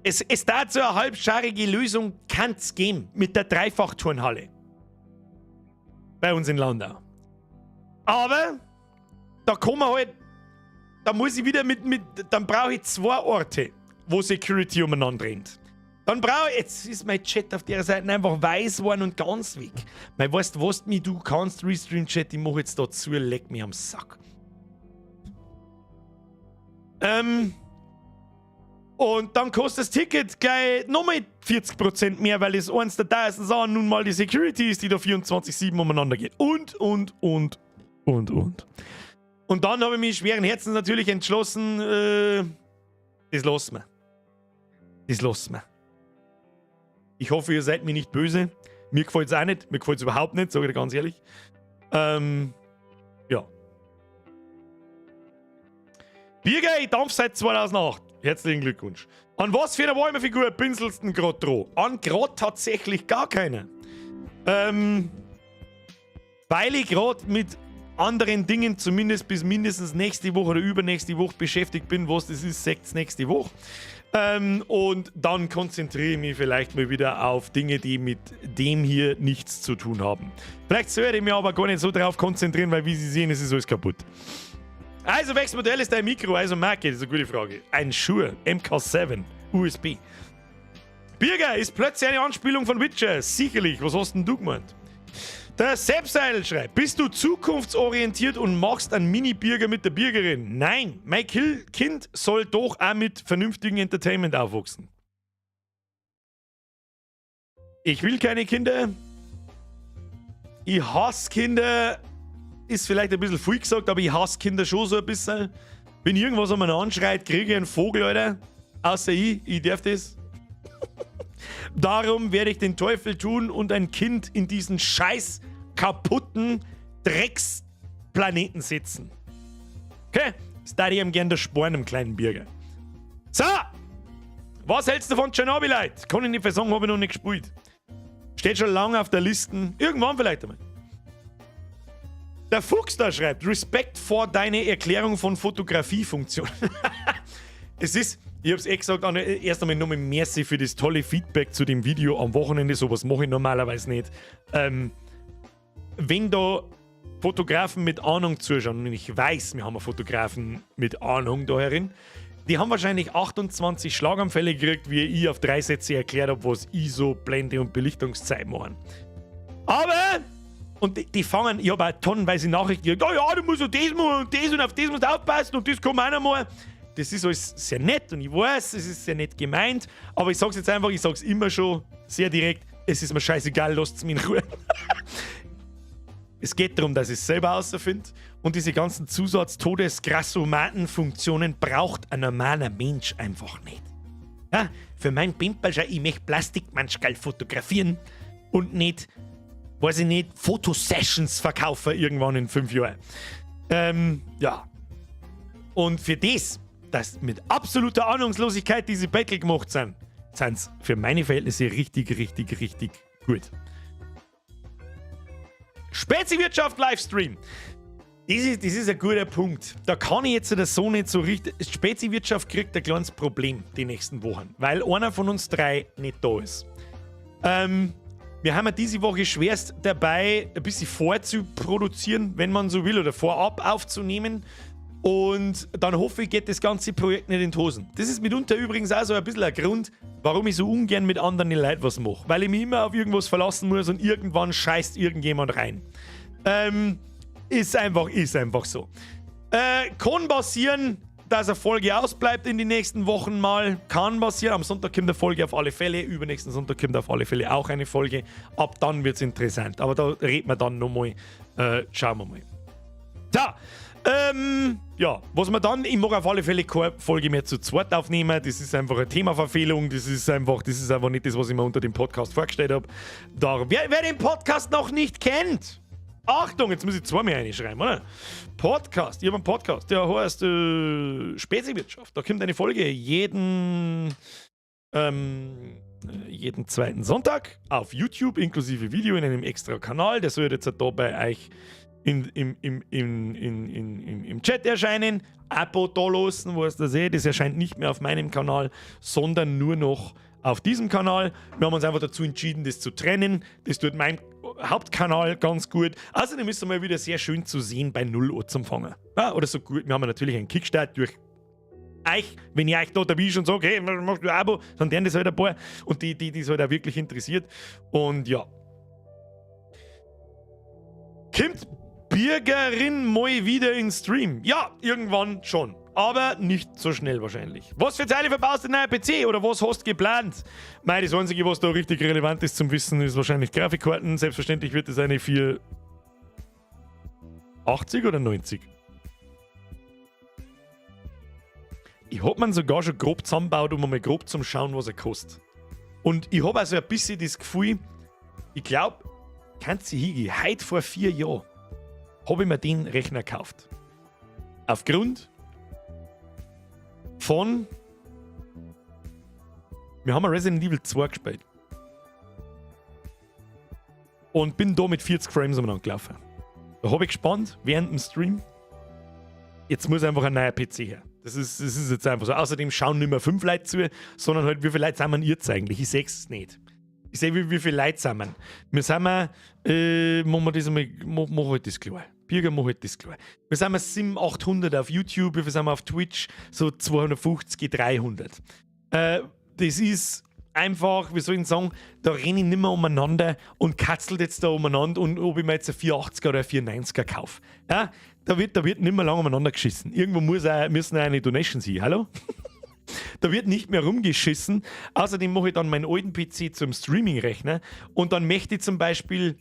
Es dazu eine halbscharige Lösung kann's geben mit der Dreifachturnhalle. Bei uns in Landau. Aber da kommen wir halt, da muss ich wieder mit dann brauche ich zwei Orte, wo Security umeinander rennt. Dann brauche ich, jetzt ist mein Chat auf der Seite einfach weiß geworden und ganz weg. Mei, weißt was mi du kannst, Restream Chat, ich mach jetzt da zu, leck mich am Sack. Und dann kostet das Ticket gleich nochmal 40% mehr, weil es eins der teuersten Sachen nun mal die Security ist, die da 24/7 umeinander geht. Und, und, und. Und dann habe ich mich schweren Herzens natürlich entschlossen, das lassen wir. Das lassen wir. Ich hoffe, ihr seid mir nicht böse. Mir gefällt es auch nicht. Mir gefällt es überhaupt nicht, sage ich dir ganz ehrlich. Ja. Birger, ich dampf seit 2008. Herzlichen Glückwunsch. An was für eine Warhammer-Figur pinselst du denn grad dran? An grad tatsächlich gar keine. Weil ich grad mit anderen Dingen zumindest bis mindestens nächste Woche oder übernächste Woche beschäftigt bin. Was das ist, seht's nächste Woche. Und dann konzentriere ich mich vielleicht mal wieder auf Dinge, die mit dem hier nichts zu tun haben. Vielleicht sollte ich mich aber gar nicht so darauf konzentrieren, weil, wie Sie sehen, es ist alles kaputt. Also, welches Modell ist dein Mikro? Also, Marke, das ist eine gute Frage. Ein Shure MK7 USB. Birger, ist plötzlich eine Anspielung von Witcher? Sicherlich, was hast denn du gemeint? Der Seppseil schreibt: Bist du zukunftsorientiert und machst einen Mini-Birger mit der Birgerin? Nein, mein Kind soll doch auch mit vernünftigem Entertainment aufwachsen. Ich will keine Kinder. Ich hasse Kinder. Ist vielleicht ein bisschen viel gesagt, aber ich hasse Kinder schon so ein bisschen. Wenn irgendwas an mir anschreit, kriege ich einen Vogel, Alter. Außer ich darf das. Darum werde ich den Teufel tun und ein Kind in diesen scheiß kaputten Drecksplaneten setzen. Okay? Das darf ich ihm gern der Sporen, dem kleinen Birger. So! Was hältst du von Chernobylite? Kann ich nicht versagen, habe ich noch nicht gespielt. Steht schon lange auf der Liste. Irgendwann vielleicht einmal. Der Fuchs da schreibt: Respekt vor deine Erklärung von Fotografiefunktion. Es ist, ich hab's eh gesagt, erst einmal nochmal merci für das tolle Feedback zu dem Video am Wochenende. Sowas mache ich normalerweise nicht. Wenn da Fotografen mit Ahnung zuschauen, und ich weiß, wir haben Fotografen mit Ahnung da herin, die haben wahrscheinlich 28 Schlaganfälle gekriegt, wie ich auf 3 Sätze erklärt habe, was ISO, Blende und Belichtungszeit machen. Aber, und die fangen, ich habe auch tonnenweise Nachrichten gekriegt, oh ja, du musst ja das machen und das und auf das musst du aufpassen und das kann auch noch mal. Das ist alles sehr nett und ich weiß, es ist sehr nett gemeint, aber ich sag's jetzt einfach, ich sag's immer schon sehr direkt, es ist mir scheißegal, lasst's mich in Ruhe. Es geht darum, dass ich es selber außerfinde und diese ganzen Zusatz-Todes-Grassomaten-Funktionen braucht ein normaler Mensch einfach nicht. Ja, für mein Pimperl, ich möchte Plastikmanschgal fotografieren und nicht, weiß ich nicht, Fotosessions verkaufen irgendwann in 5 Jahren. Ja. Und für das, dass mit absoluter Ahnungslosigkeit diese Battle gemacht sind, sind's für meine Verhältnisse richtig, richtig, richtig gut. Spezi-Wirtschaft Livestream. Das ist ein guter Punkt. Da kann ich jetzt so nicht so richtig. Spezi-Wirtschaft kriegt ein kleines Problem die nächsten Wochen, weil einer von uns 3 nicht da ist. Wir haben ja diese Woche schwerst dabei, ein bisschen vorzuproduzieren, wenn man so will, oder vorab aufzunehmen. Und dann hoffe ich, geht das ganze Projekt nicht in die Hosen. Das ist mitunter übrigens auch so ein bisschen ein Grund, warum ich so ungern mit anderen Leuten was mache. Weil ich mich immer auf irgendwas verlassen muss und irgendwann scheißt irgendjemand rein. Ist einfach so. Kann passieren, dass eine Folge ausbleibt in den nächsten Wochen mal. Kann passieren. Am Sonntag kommt eine Folge auf alle Fälle. Übernächsten Sonntag kommt auf alle Fälle auch eine Folge. Ab dann wird's interessant. Aber da reden wir dann nochmal. Schauen wir mal. So. Ja, was wir dann, ich mag auf alle Fälle keine Folge mehr zu zweit aufnehmen, das ist einfach eine Themaverfehlung, das ist einfach nicht das, was ich mir unter dem Podcast vorgestellt hab. Da, wer den Podcast noch nicht kennt, Achtung, jetzt muss ich zweimal reinschreiben, oder? Podcast, ich hab einen Podcast, der heißt Spezi-Wirtschaft, da kommt eine Folge jeden Jeden zweiten Sonntag auf YouTube inklusive Video in einem extra Kanal. Der soll jetzt da bei euch in, im, im, im, in, in, im, im Chat erscheinen. Abo da lassen, wo es das eh. Das erscheint nicht mehr auf meinem Kanal, sondern nur noch auf diesem Kanal. Wir haben uns einfach dazu entschieden, das zu trennen. Das tut meinem Hauptkanal ganz gut. Außerdem ist es mal wieder sehr schön zu sehen, bei 0 Uhr zum Fangen. Ja, oder so gut. Wir haben natürlich einen Kickstart durch euch, wenn ich euch da dabei und sage, hey, machst du ein Abo, dann werden das halt ein paar und die es halt auch wirklich interessiert. Und ja. Kommt Birgerin mal wieder in Stream? Ja, irgendwann schon. Aber nicht so schnell wahrscheinlich. Was für Teile verbaust du in deinem PC oder was hast du geplant? Mei, das Einzige, was da richtig relevant ist zum Wissen, ist wahrscheinlich Grafikkarten. Selbstverständlich wird es eine 480 oder 90. Ich hab mir sogar schon grob zusammengebaut, um einmal grob zum Schauen, was er kostet. Und ich hab also ein bisschen das Gefühl, ich glaub, kannst du hingehen, heute vor 4 Jahren hab ich mir den Rechner gekauft. Aufgrund von, wir haben Resident Evil 2 gespielt. Und bin da mit 40 Frames umeinander gelaufen. Da hab ich gespannt während dem Stream. Jetzt muss einfach ein neuer PC her. Das ist jetzt einfach so. Außerdem schauen nicht mehr 5 Leute zu, sondern halt, wie viele Leute sind wir jetzt eigentlich? Ich seh's nicht. Ich seh, wie viele Leute sind wir. Wir sind wir, machen wir das einmal, mach halt das klar. Birger, mach halt das klar. Wir sind wir 700, 800 auf YouTube, wie viel sind wir auf Twitch? So 250, 300. Das ist einfach, wie soll ich sagen, da renne ich nicht mehr umeinander und katzelt jetzt da umeinander und ob ich mir jetzt ein 480er oder ein 490er kaufe. Ja, da wird nicht mehr lange umeinander geschissen. Irgendwo müssen auch eine Donation sein. Hallo? Da wird nicht mehr rumgeschissen. Außerdem mache ich dann meinen alten PC zum Streaming-Rechner und dann möchte ich zum Beispiel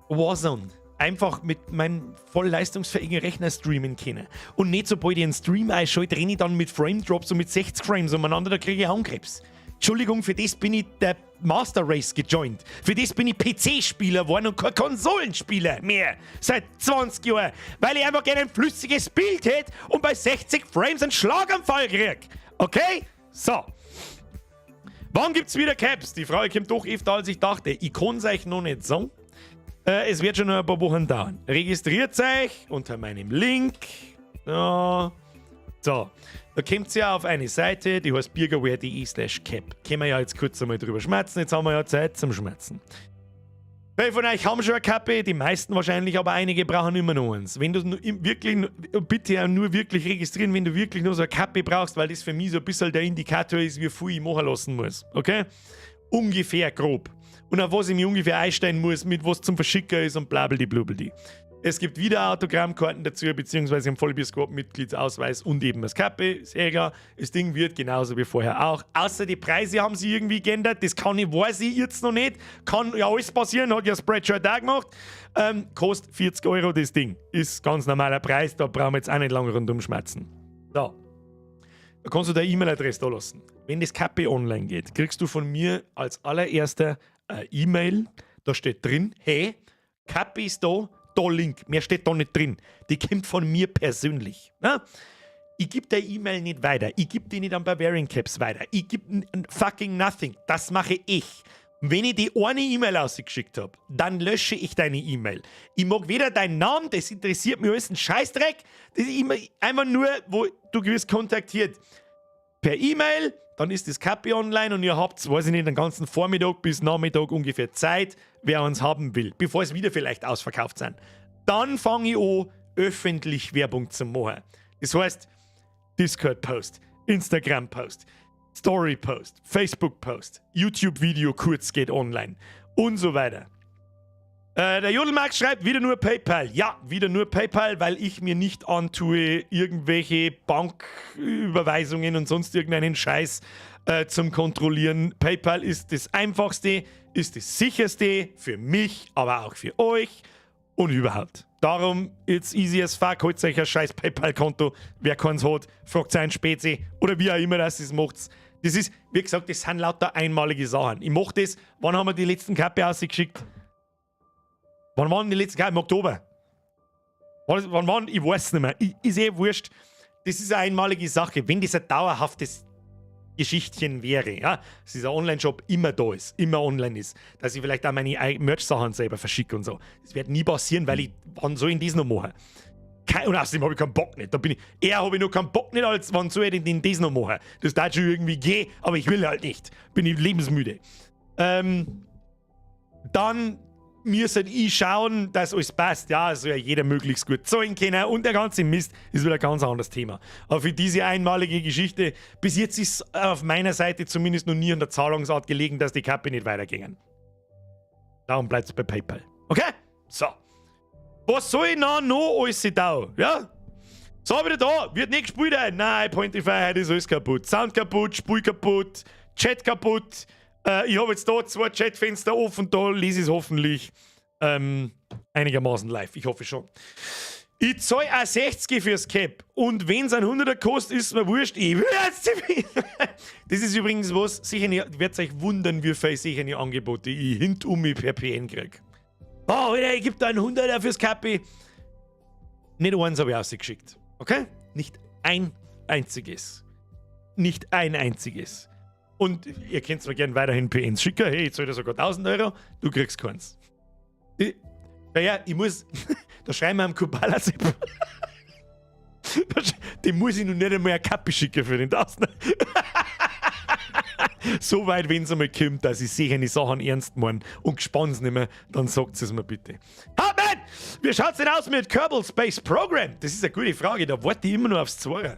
Warzone einfach mit meinem voll leistungsfähigen Rechner streamen können. Und nicht sobald ich einen Stream einschalte, renne ich dann mit Frame Drops und mit 60 Frames umeinander, da kriege ich Augenkrebs. Entschuldigung, für das bin ich der Master Race gejoint. Für das bin ich PC-Spieler geworden und kein Konsolenspieler mehr. Seit 20 Jahren. Weil ich einfach gerne ein flüssiges Bild hätte und bei 60 Frames einen Schlaganfall krieg. Okay? So. Wann gibt's wieder Caps? Die Frage kommt doch öfter, als ich dachte. Ich kann's euch noch nicht sagen. Es wird schon noch ein paar Wochen dauern. Registriert euch unter meinem Link. Ja. So, da kommt ihr auf eine Seite, die heißt birgerware.de/cap. Können wir ja jetzt kurz einmal drüber schmatzen. Jetzt haben wir ja Zeit zum Schmatzen. Viele von euch haben schon eine Kappe, die meisten wahrscheinlich, aber einige brauchen immer noch eins. Wenn du wirklich, bitte auch nur wirklich registrieren, wenn du wirklich nur so eine Kappe brauchst, weil das für mich so ein bisschen der Indikator ist, wie viel ich machen lassen muss. Okay? Ungefähr grob. Und auf was ich mich ungefähr einstellen muss, mit was zum Verschicken ist und blablabla. Es gibt wieder Autogrammkarten dazu, beziehungsweise einen Vollbier-Squad-Mitgliedsausweis und eben das Kappe. Ist eh klar. Das Ding wird genauso wie vorher auch. Außer die Preise haben sie irgendwie geändert. Das kann ich, weiß ich jetzt noch nicht. Kann ja alles passieren, hat ja Spreadshirt auch gemacht. Kostet 40 Euro das Ding. Ist ganz normaler Preis, da brauchen wir jetzt auch nicht lange rundum schmatzen. So. Da kannst du deine E-Mail-Adresse da lassen. Wenn das Kappe online geht, kriegst du von mir als allererster eine E-Mail. Da steht drin, hey, Kappe ist da, da Link. Mehr steht da nicht drin. Die kommt von mir persönlich. Na? Ich gebe der E-Mail nicht weiter. Ich gebe die nicht an Bavarian Caps weiter. Ich gebe fucking nothing. Das mache ich. Wenn ich die eine E-Mail ausgeschickt habe, dann lösche ich deine E-Mail. Ich mag weder deinen Namen, das interessiert mich alles ein Scheißdreck. Das ist immer einfach nur, wo du wirst kontaktiert. Per E-Mail, dann ist das Kapi online und ihr habt, weiß ich nicht, den ganzen Vormittag bis Nachmittag ungefähr Zeit, wer uns haben will, bevor es wieder vielleicht ausverkauft sind. Dann fange ich an, öffentlich Werbung zu machen. Das heißt, Discord-Post, Instagram-Post, Story-Post, Facebook-Post, YouTube-Video kurz geht online und so weiter. Der Jodelmax schreibt wieder nur PayPal. Ja, wieder nur PayPal, weil ich mir nicht antue, irgendwelche Banküberweisungen und sonst irgendeinen Scheiß zum Kontrollieren. PayPal ist das Einfachste, ist das Sicherste für mich, aber auch für euch und überhaupt. Darum, it's easy as fuck, holt euch ein scheiß PayPal-Konto. Wer keins hat, fragt seinen Spezi oder wie auch immer das es macht. Das ist, wie gesagt, das sind lauter einmalige Sachen. Ich mach das, wann haben wir die letzten Kappe ausgeschickt? Wann waren die letzten Kappe? Im Oktober. Wann waren? Ich weiß es nicht mehr. Ist eh wurscht. Das ist eine einmalige Sache. Wenn das ein dauerhaftes Geschichtchen wäre, ja, dass dieser Online-Shop immer da ist, immer online ist, dass ich vielleicht auch meine Merch-Sachen selber verschicke und so. Das wird nie passieren, weil ich, wann soll ich das noch machen? Und außerdem habe ich keinen Bock nicht. Da bin ich, eher habe ich noch keinen Bock nicht, als wann soll ich denn das noch machen? Das darf schon irgendwie gehen, aber ich will halt nicht. Bin ich lebensmüde. Dann müssen ich schauen, dass alles passt. Ja, soll ja jeder möglichst gut zahlen können und der ganze Mist ist wieder ein ganz anderes Thema. Aber für diese einmalige Geschichte, bis jetzt ist auf meiner Seite zumindest noch nie an der Zahlungsart gelegen, dass die Kappe nicht weitergingen. Darum bleibt es bei PayPal. Okay? So. Was soll ich noch alles da? Ja? So, wieder da. Wird nicht gespielt. Nein, Pointify, heute ist alles kaputt. Sound kaputt, Spiel kaputt, Chat kaputt. Ich habe jetzt da zwei Chatfenster offen, da lese ich es hoffentlich einigermaßen live. Ich hoffe schon. Ich zahle auch 60 fürs Cap. Und wenn es ein 100er kostet, ist mir wurscht. Ich will jetzt. Das ist übrigens was, sicher nicht, werdet euch wundern, wie viel sicher Angebote ich hintum mich per PN krieg. Oh, Alter, ich gebe da einen 100er fürs Cappy. Nicht eins habe ich rausgeschickt. Okay? Nicht ein einziges. Nicht ein einziges. Und ihr könnt mir gerne weiterhin PNs schicken. Hey, ich zahle da sogar 1000 Euro. Du kriegst keins. Ja, ich muss. Da schreiben wir am Kubala. Dem muss ich noch nicht einmal eine Kappe schicken für den 1000. So weit, wenn es einmal kommt, dass ich sicher die Sachen ernst meine und gespannt nicht mehr, dann sagt es mir bitte. Hartmann! Wie schaut's denn aus mit Kerbal Space Program? Das ist eine gute Frage, da warte ich immer nur aufs Zweite.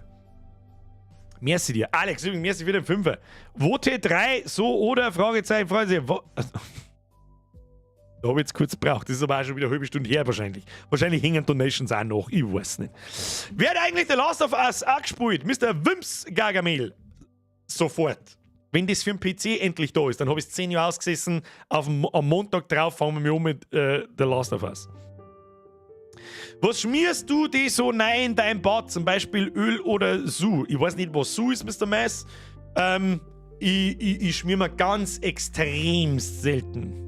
Merci dir. Alex, übrigens, merci für den Fünfer. Vote 3, so oder? Fragezeichen, Fragezeichen. Wo, da habe ich jetzt kurz gebraucht. Das ist aber auch schon wieder eine halbe Stunde her wahrscheinlich. Wahrscheinlich hängen Donations auch noch. Ich weiß nicht. Wer hat eigentlich The Last of Us auch gespielt? Mr. Wims Gargamel. Sofort. Wenn das für den PC endlich da ist, dann habe ich es 10 Jahre ausgesessen. Am Montag drauf fangen wir um mit The Last of Us. Was schmierst du dir so nein in dein Bad? Zum Beispiel Öl oder Su? Ich weiß nicht, was Su ist, Mr. Mass. Ich schmier mir ganz extremst selten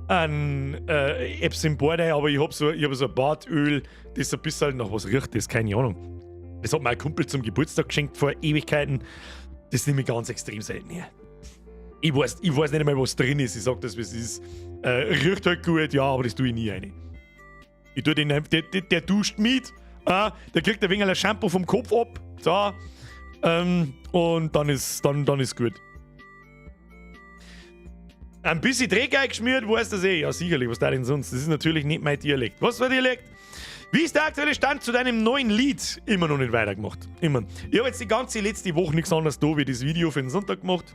an Apps im Bad, aber ich hab so ein Badöl, das ein bisschen nach was riecht, das keine Ahnung. Das hat mein Kumpel zum Geburtstag geschenkt vor Ewigkeiten. Das nehme ich ganz extrem selten her. Ich weiß nicht einmal, was drin ist. Ich sag das, wie es ist. Riecht halt gut, ja, aber das tue ich nie rein. Ich tue den, der, der, der duscht mit, der kriegt ein wenig ein Shampoo vom Kopf ab, so, und dann ist gut. Ein bisschen Dreck eingeschmiert, weißt du das eh? Ja, sicherlich, was da denn sonst? Das ist natürlich nicht mein Dialekt. Was für Dialekt? Wie ist der aktuelle Stand zu deinem neuen Lied? Immer noch nicht weitergemacht. Immer. Ich habe jetzt die ganze letzte Woche nichts anderes da wie das Video für den Sonntag gemacht.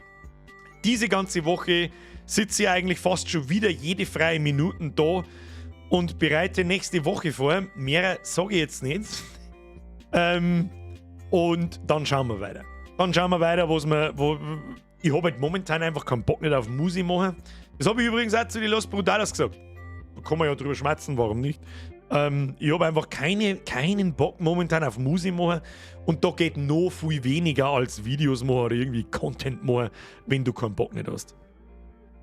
Diese ganze Woche sitze ich eigentlich fast schon wieder jede freie Minuten da und bereite nächste Woche vor. Mehr sage ich jetzt nicht. Und dann schauen wir weiter. Dann schauen wir weiter, was wir. Wo, ich habe halt momentan einfach keinen Bock nicht auf Musik machen. Das habe ich übrigens auch zu den Los Brutalos gesagt. Da kann man ja drüber schmatzen, warum nicht? Ich habe einfach keinen Bock momentan auf Musik machen und da geht noch viel weniger als Videos machen oder irgendwie Content machen, wenn du keinen Bock nicht hast.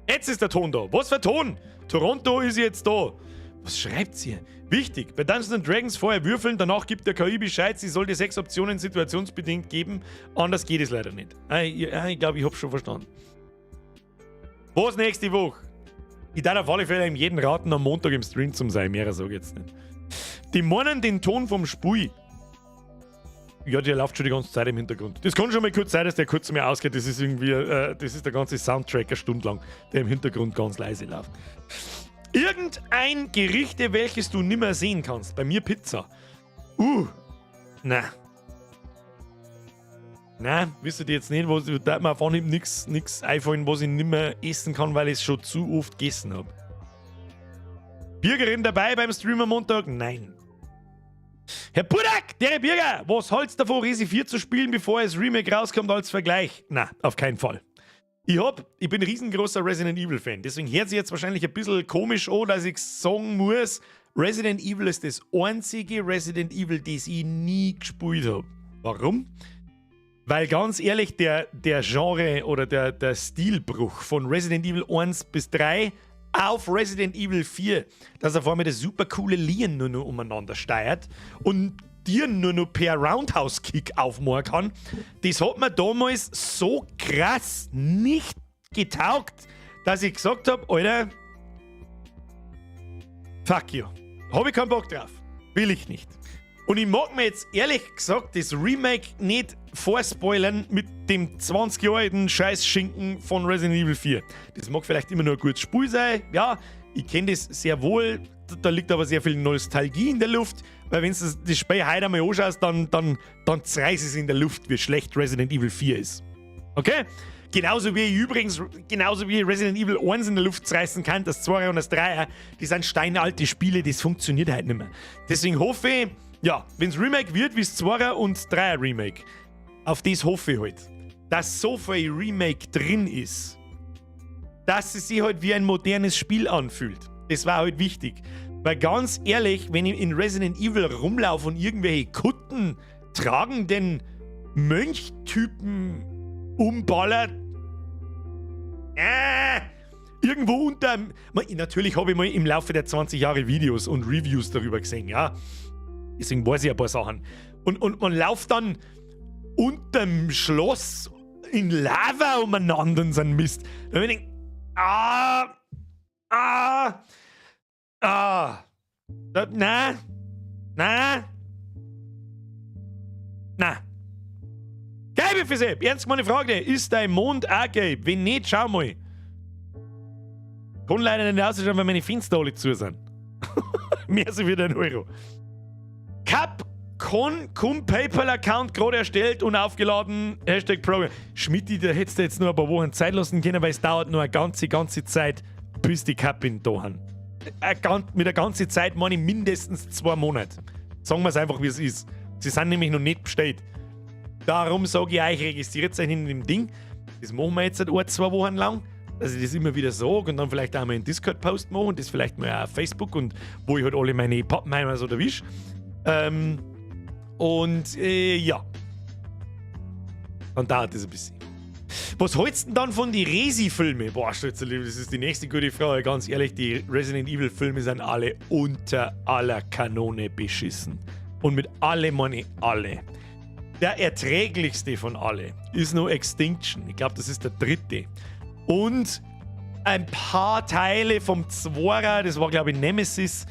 Jetzt ist der Ton da. Was für Ton? Toronto ist jetzt da. Was schreibt sie? Wichtig, bei Dungeons and Dragons vorher würfeln, danach gibt der KI Bescheid, sie soll die sechs Optionen situationsbedingt geben. Anders geht es leider nicht. Ah, ich glaube, ich habe schon verstanden. Was nächste Woche? Ich darf auf alle Fälle in jedem raten, am Montag im Stream zum sein. Mehr sage ich jetzt nicht. Die meinen den Ton vom Spui. Ja, der läuft schon die ganze Zeit im Hintergrund. Das kann schon mal kurz sein, dass der kurz mehr ausgeht. Das ist irgendwie, das ist der ganze Soundtrack eine Stunde lang, der im Hintergrund ganz leise läuft. Irgendein Gerichte, welches du nimmer sehen kannst. Bei mir Pizza. Na. Na, wisst ihr jetzt nicht, was, da mir auf Anhieb nix einfallen, was ich nimmer essen kann, weil ich es schon zu oft gegessen habe. Bürgerin dabei beim Stream am Montag? Nein. Herr Budak, der Bürger, was hältst du davon, Resi 4 zu spielen, bevor es Remake rauskommt als Vergleich? Na, auf keinen Fall. Ich bin ein riesengroßer Resident Evil Fan, deswegen hört sich jetzt wahrscheinlich ein bisschen komisch an, dass ich sagen muss, Resident Evil ist das einzige Resident Evil, das ich nie gespielt habe. Warum? Weil ganz ehrlich, der Genre oder der Stilbruch von Resident Evil 1 bis 3 auf Resident Evil 4, dass auf einmal der super coole Leon nur noch umeinander steuert und Tieren nur noch per Roundhouse-Kick aufmachen kann. Das hat mir damals so krass nicht getaugt, dass ich gesagt habe: Alter, fuck you. Habe ich keinen Bock drauf. Will ich nicht. Und ich mag mir jetzt ehrlich gesagt das Remake nicht vorspoilern mit dem 20 Jahre alten Scheißschinken von Resident Evil 4. Das mag vielleicht immer nur ein gutes Spiel sein, ja, ich kenne das sehr wohl, da liegt aber sehr viel Nostalgie in der Luft, weil wenn du das Spiel heute einmal anschaust, dann zerreißt es in der Luft, wie schlecht Resident Evil 4 ist. Okay? Genauso wie ich Resident Evil 1 in der Luft zerreißen kann, das 2 und das 3, die sind steinalte Spiele, das funktioniert halt nicht mehr. Deswegen hoffe ich, ja, wenn es Remake wird, wie es 2 und 3 Remake, auf das hoffe ich halt, dass so viel Remake drin ist, dass es sich halt wie ein modernes Spiel anfühlt. Das war halt wichtig. Weil ganz ehrlich, wenn ich in Resident Evil rumlaufe und irgendwelche Kutten tragenden Mönchtypen umballert, irgendwo unter. Natürlich habe ich mal im Laufe der 20 Jahre Videos und Reviews darüber gesehen, ja. Deswegen weiß ich ein paar Sachen. Und man läuft dann unterm Schloss in Lava umeinander und so ein Mist. Da bin ich, ah, ah, ah, na, na, na. Gelbe Füße, ernst meine Frage, ist dein Mond auch gelb? Wenn nicht, schau mal. Kann leider nicht ausschauen, weil meine Fenster alle zu sind. Merci für den Euro. Capcom cum PayPal-Account gerade erstellt und aufgeladen. #Program. Schmidti, da hättest du jetzt nur ein paar Wochen Zeit lassen können, weil es dauert nur eine ganze, ganze Zeit, bis die Kappin da haben. Mit der ganzen Zeit meine ich mindestens 2 Monate. Sagen wir es einfach, wie es ist. Sie sind nämlich noch nicht bestellt. Darum sage ich euch, registriert euch in dem Ding. Das machen wir jetzt seit ein, 2 Wochen lang, dass ich das immer wieder sage und dann vielleicht auch mal einen Discord-Post mache und das vielleicht mal auf Facebook und wo ich halt alle meine Pappenheimer so erwische. Und ja. Dann dauert das ein bisschen. Was hältst du denn dann von den Resi-Filmen? Boah, das ist die nächste gute Frage. Ganz ehrlich, die Resident Evil-Filme sind alle unter aller Kanone beschissen. Und mit alle meine ich alle. Der erträglichste von alle ist nur Extinction. Ich glaube, das ist der dritte. Und ein paar Teile vom Zworer, das war, glaube ich, Nemesis,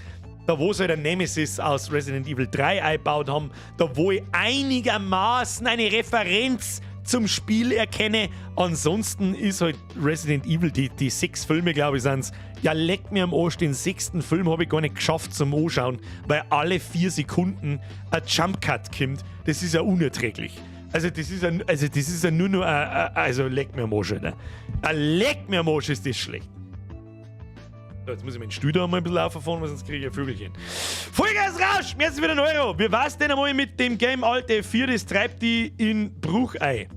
da wo sie halt ein Nemesis aus Resident Evil 3 eingebaut haben, da wo ich einigermaßen eine Referenz zum Spiel erkenne. Ansonsten ist halt Resident Evil, die sechs Filme, glaube ich, sind es. Ja, leck mir am Arsch, den sechsten Film habe ich gar nicht geschafft zum Anschauen, weil alle 4 Sekunden ein Jump Cut kommt. Das ist ja unerträglich. Also das ist ja nur noch, ein, also leck mir am Arsch, Alter. Leck mir am Arsch, ist das schlecht. So, jetzt muss ich meinen Stuhl da mal ein bisschen auffahren, weil sonst kriege ich ein Vögelchen. Vollgas raus! Merci für den Euro! Wie war's denn einmal mit dem Game Alt F4? Das treibt die in Bruch ei.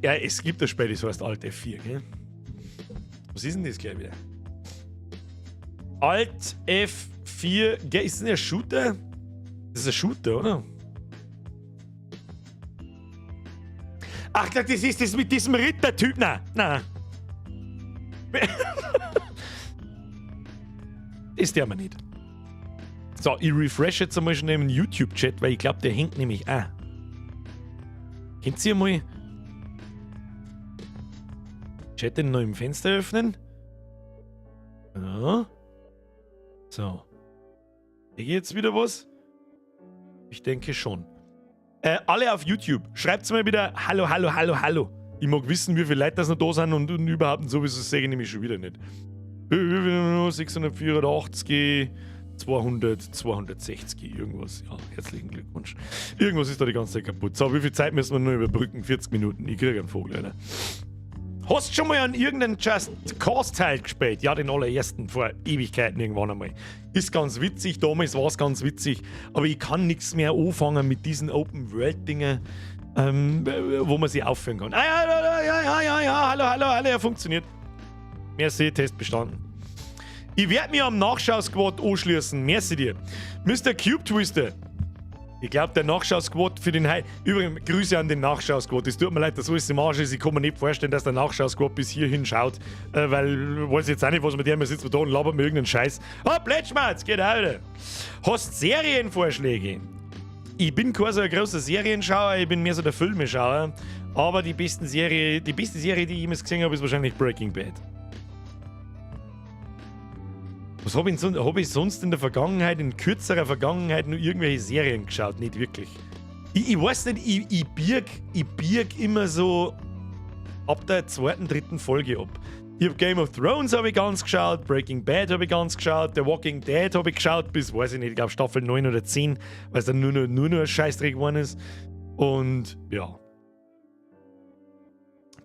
Ja, es gibt ein Spiel, das heißt Alt F4, gell? Was ist denn das gleich wieder? Alt F4, gell, ist das ein Shooter? Das ist ein Shooter, oder? Ach, das ist das mit diesem Rittertyp. Nein, nein. Das der wir nicht. So, ich refresh jetzt einmal schon den YouTube-Chat, weil ich glaube, der hängt nämlich auch. Könnt ihr mal Chat in neuem Fenster öffnen? Ja. So. Sehe ich jetzt wieder was? Ich denke schon. Alle auf YouTube, schreibt mal wieder Hallo, Hallo, Hallo, Hallo. Ich mag wissen, wie viele Leute das noch da sind und überhaupt und sowieso sehe ich nämlich schon wieder nicht. 684, 200, 260, irgendwas. Ja, herzlichen Glückwunsch. Irgendwas ist da die ganze Zeit kaputt. So, wie viel Zeit müssen wir nur überbrücken? 40 Minuten. Ich kriege einen Vogel, Alter. Hast du schon mal an irgendeinen Just Cause Teil gespielt? Ja, den allerersten vor Ewigkeiten irgendwann einmal. Ist ganz witzig, damals war es ganz witzig, aber ich kann nichts mehr anfangen mit diesen Open World Dingen, wo man sie aufführen kann. Ah, ja, ja, ja, ja, ja, hallo, hallo, hallo, er funktioniert. Merci, Test bestanden. Ich werde mir am Nachschau-Squad anschließen. Merci dir. Mr. Cube Twister. Ich glaube, der Nachschau-Squad für den Hai. Übrigens, Grüße an den Nachschau-Squad. Es tut mir leid, dass alles im Arsch ist. Ich kann mir nicht vorstellen, dass der Nachschau-Squad bis hierhin schaut, weil ich weiß jetzt auch nicht, was mit dem sitzt da und labert mir irgendeinen Scheiß. Ah, Plätschmatz, geht heute. Hast Serienvorschläge? Ich bin kein so ein großer Serienschauer, ich bin mehr so der Filmeschauer. Aber die beste Serie, die ich jemals gesehen habe, ist wahrscheinlich Breaking Bad. Was habe ich, hab ich sonst in der Vergangenheit, in kürzerer Vergangenheit, nur irgendwelche Serien geschaut? Nicht wirklich. Ich weiß nicht, ich birg immer so ab der zweiten, dritten Folge ab. Ich hab Game of Thrones hab ich ganz geschaut, Breaking Bad hab ich ganz geschaut, The Walking Dead hab ich geschaut, bis, weiß ich nicht, ich glaub Staffel 9 oder 10, weil es dann nur noch ein Scheißdreck geworden ist. Und ja.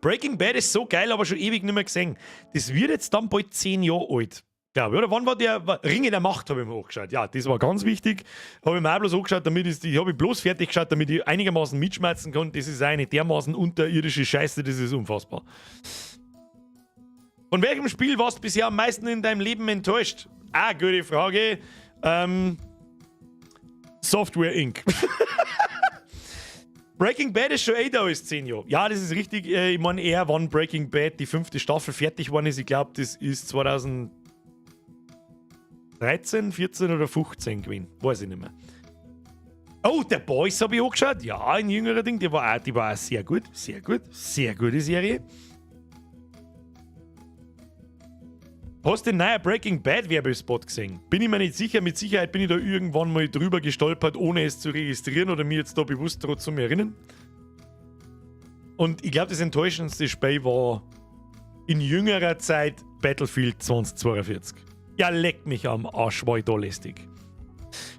Breaking Bad ist so geil, aber schon ewig nicht mehr gesehen. Das wird jetzt dann bald 10 Jahre alt. Glaube ich, oder? Wann war der? Ringe der Macht habe ich mir angeschaut. Ja, das war ganz wichtig. Habe ich mir auch bloß angeschaut, damit ich, die habe ich bloß fertig geschaut, damit ich einigermaßen mitschmerzen kann. Das ist eine dermaßen unterirdische Scheiße, das ist unfassbar. Von welchem Spiel warst du bisher am meisten in deinem Leben enttäuscht? Ah, gute Frage. Software Inc. Breaking Bad ist schon älter als 10 Jahre. Ja, das ist richtig. Ich meine eher, wann Breaking Bad die 5. Staffel fertig geworden ist. Ich glaub, das ist 2013, 14 oder 15 gewesen. Weiß ich nicht mehr. Oh, The Boys hab ich angeschaut. Ja, ein jüngerer Ding. Die war auch sehr gut. Sehr gut. Sehr gute Serie. Hast du den neuen Breaking Bad Werbespot gesehen? Bin ich mir nicht sicher. Mit Sicherheit bin ich da irgendwann mal drüber gestolpert, ohne es zu registrieren oder mir jetzt da bewusst daran zu erinnern. Und ich glaub, das enttäuschendste Spiel war in jüngerer Zeit Battlefield 2042. Ja, leck mich am Arsch, war ich da lästig.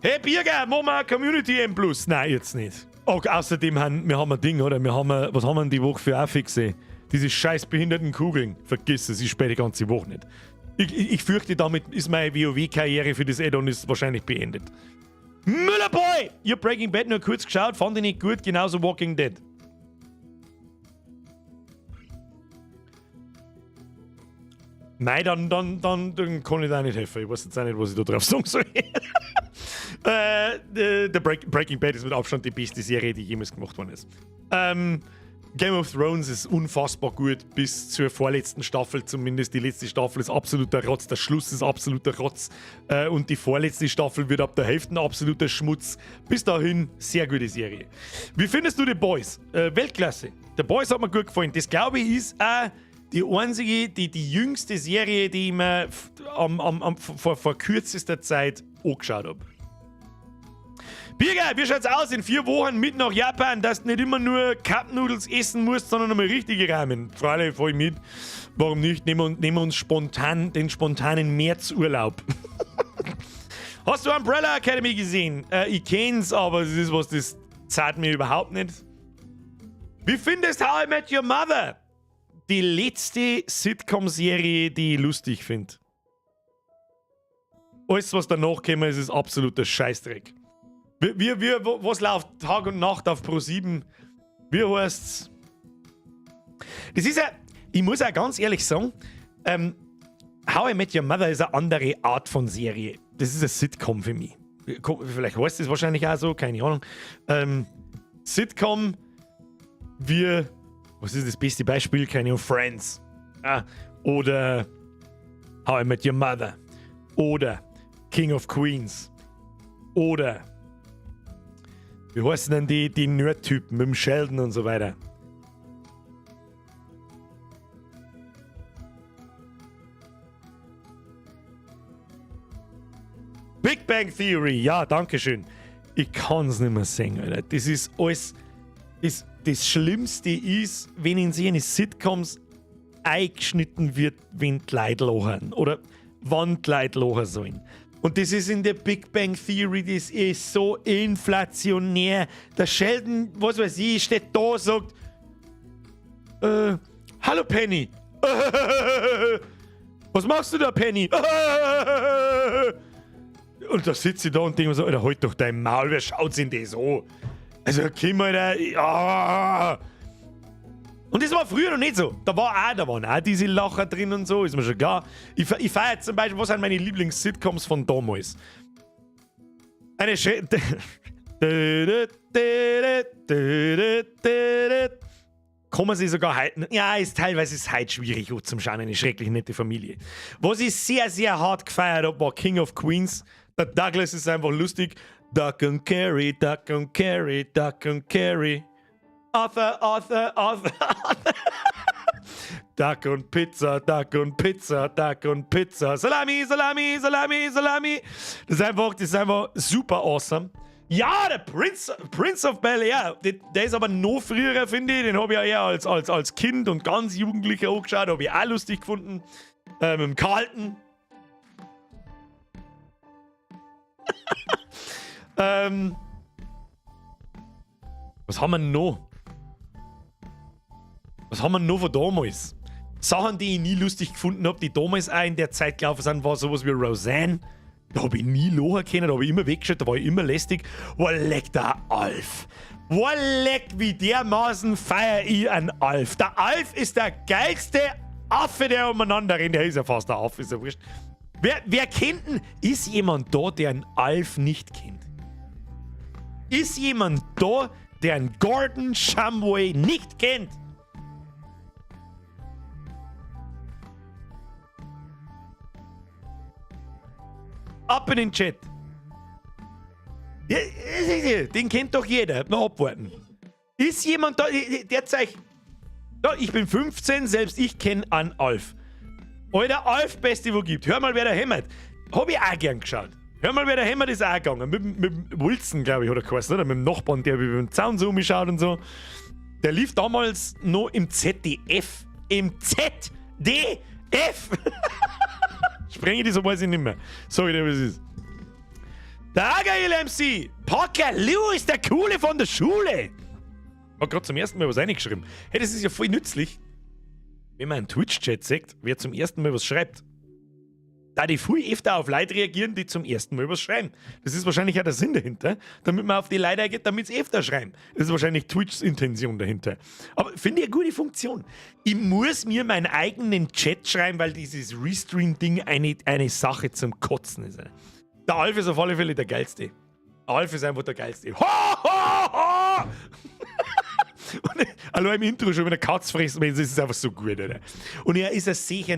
Hey Birger, machen wir eine Community M Plus? Nein, jetzt nicht. Okay, außerdem haben wir ein Ding, oder? Wir haben ein, was haben wir denn die Woche für Affixe? Diese scheiß behinderten Kugeln. Vergiss es, ich spiele die ganze Woche nicht. Ich fürchte, damit ist meine WoW-Karriere für das Add-on ist wahrscheinlich beendet. Müllerboy! Ich hab Breaking Bad nur kurz geschaut, fand ich nicht gut, genauso Walking Dead. Nein, dann kann ich da nicht helfen. Ich weiß jetzt auch nicht, was ich da drauf sagen soll. The Breaking Bad ist mit Abstand die beste Serie, die jemals gemacht worden ist. Game of Thrones ist unfassbar gut, bis zur vorletzten Staffel zumindest. Die letzte Staffel ist absoluter Rotz, der Schluss ist absoluter Rotz. Und die vorletzte Staffel wird ab der Hälfte absoluter Schmutz. Bis dahin, sehr gute Serie. Wie findest du The Boys? Weltklasse. The Boys hat mir gut gefallen. Das, glaube ich, ist auch die einzige, die jüngste Serie, die ich mir vor kürzester Zeit angeschaut hab. Birger, wie schaut's aus in 4 Wochen mit nach Japan, dass du nicht immer nur Cup Noodles essen musst, sondern einmal richtige Ramen? Freilich, voll mit. Warum nicht? Nehmen wir uns spontan den spontanen Märzurlaub. Hast du Umbrella Academy gesehen? Ich kenn's, aber es ist was, das zahlt mir überhaupt nicht. Wie findest du How I Met Your Mother? Die letzte Sitcom-Serie, die ich lustig find. Alles, was danach gekommen ist, ist absoluter Scheißdreck. Was läuft Tag und Nacht auf Pro7? Wie heißt's? Das ist ja, ich muss auch ganz ehrlich sagen, How I Met Your Mother ist eine andere Art von Serie. Das ist eine Sitcom für mich. Vielleicht heißt das wahrscheinlich auch so, keine Ahnung. Sitcom, wie, was ist das beste Beispiel? Keine Ahnung, Friends. Ah, oder How I Met Your Mother. Oder King of Queens. Oder wie heißen denn die Nerd-Typen mit dem Sheldon und so weiter? Big Bang Theory, ja, danke schön. Ich kann's nicht mehr sehen, Alter. Das ist alles. Das Schlimmste ist, wenn in so eine Sitcoms eingeschnitten wird, wenn die Leute lachen. Oder wann die Leute lachen sollen. Und das ist in der Big Bang Theory, das ist so inflationär. Der Sheldon, was weiß ich, steht da und sagt, hallo Penny. Was machst du da, Penny? Und da sitze ich da und denke mir so, Alter, halt doch dein Maul, wer schaut sich denn das an? Also, komm, Alter, ja. Und das war früher noch nicht so. Da waren auch diese Lacher drin und so, ist mir schon klar. Ich feiere zum Beispiel, was sind meine Lieblings-Sitcoms von damals? Eine Schre- Kann man sich sogar halten. Ja, ist teilweise ist heute schwierig zum Schauen, eine schrecklich nette Familie. Was ich sehr, sehr hart gefeiert hab, war King of Queens. Der Douglas ist einfach lustig. Duck and carry, duck and carry, duck and carry. Arthur, Arthur, Arthur, Arthur. Duck und Pizza, Duck und Pizza, Duck und Pizza. Salami, Salami, Salami, Salami. Das ist einfach super awesome. Ja, der Prince of Bel Air, der ist aber noch früher, finde ich. Den habe ich ja eher als Kind und ganz Jugendlicher angeschaut. Habe ich auch lustig gefunden. Mit dem Carlton. Was haben wir noch? Was haben wir noch von damals? Sachen, die ich nie lustig gefunden habe, die damals auch in der Zeit gelaufen sind, war sowas wie Roseanne. Da habe ich nie lachen können, da habe ich immer weggeschaut, da war ich immer lästig. Boah, leck, der Alf. Boah, leck, wie dermaßen feier ich einen Alf. Der Alf ist der geilste Affe, der umeinander rennt. Der ist ja fast der Affe, ist ja wurscht. Wer kennt denn? Ist jemand da, der einen Alf nicht kennt? Ist jemand da, der einen Gordon Shumway nicht kennt? Ab in den Chat. Ja, den kennt doch jeder. Noch abwarten. Ist jemand da, der zeigt. Da, ich bin 15, selbst ich kenne einen Alf. Alter, Alf, Beste, wo gibt. Hör mal, wer da hämmert. Hab ich auch gern geschaut. Hör mal, wer da hämmert, ist auch gegangen. Mit Wilson, glaube ich, hat er geheißen, oder? Mit dem Nachbarn, der über den Zaun so umschaut und so. Der lief damals noch im ZDF. Im ZDF! Sprenge die, so weiß ich nicht mehr. Sag ich dir, was es ist. Der Agail MC! Parker Lewis, der Coole von der Schule! Hat gerade zum ersten Mal was reingeschrieben. Hey, das ist ja voll nützlich, wenn man einen Twitch-Chat sieht, wer zum ersten Mal was schreibt. Da die viel öfter auf Leute reagieren, die zum ersten Mal was schreiben. Das ist wahrscheinlich auch der Sinn dahinter, damit man auf die Leute geht, damit sie öfter schreiben. Das ist wahrscheinlich Twitchs Intention dahinter. Aber finde ich eine gute Funktion. Ich muss mir meinen eigenen Chat schreiben, weil dieses Restream-Ding eine Sache zum Kotzen ist. Der Alf ist auf alle Fälle der geilste. Alf ist einfach der geilste. Ho, ho, ho! Und allein im Intro schon mit der Katz fressen, das ist einfach so gut, oder? Und er ist eine sicher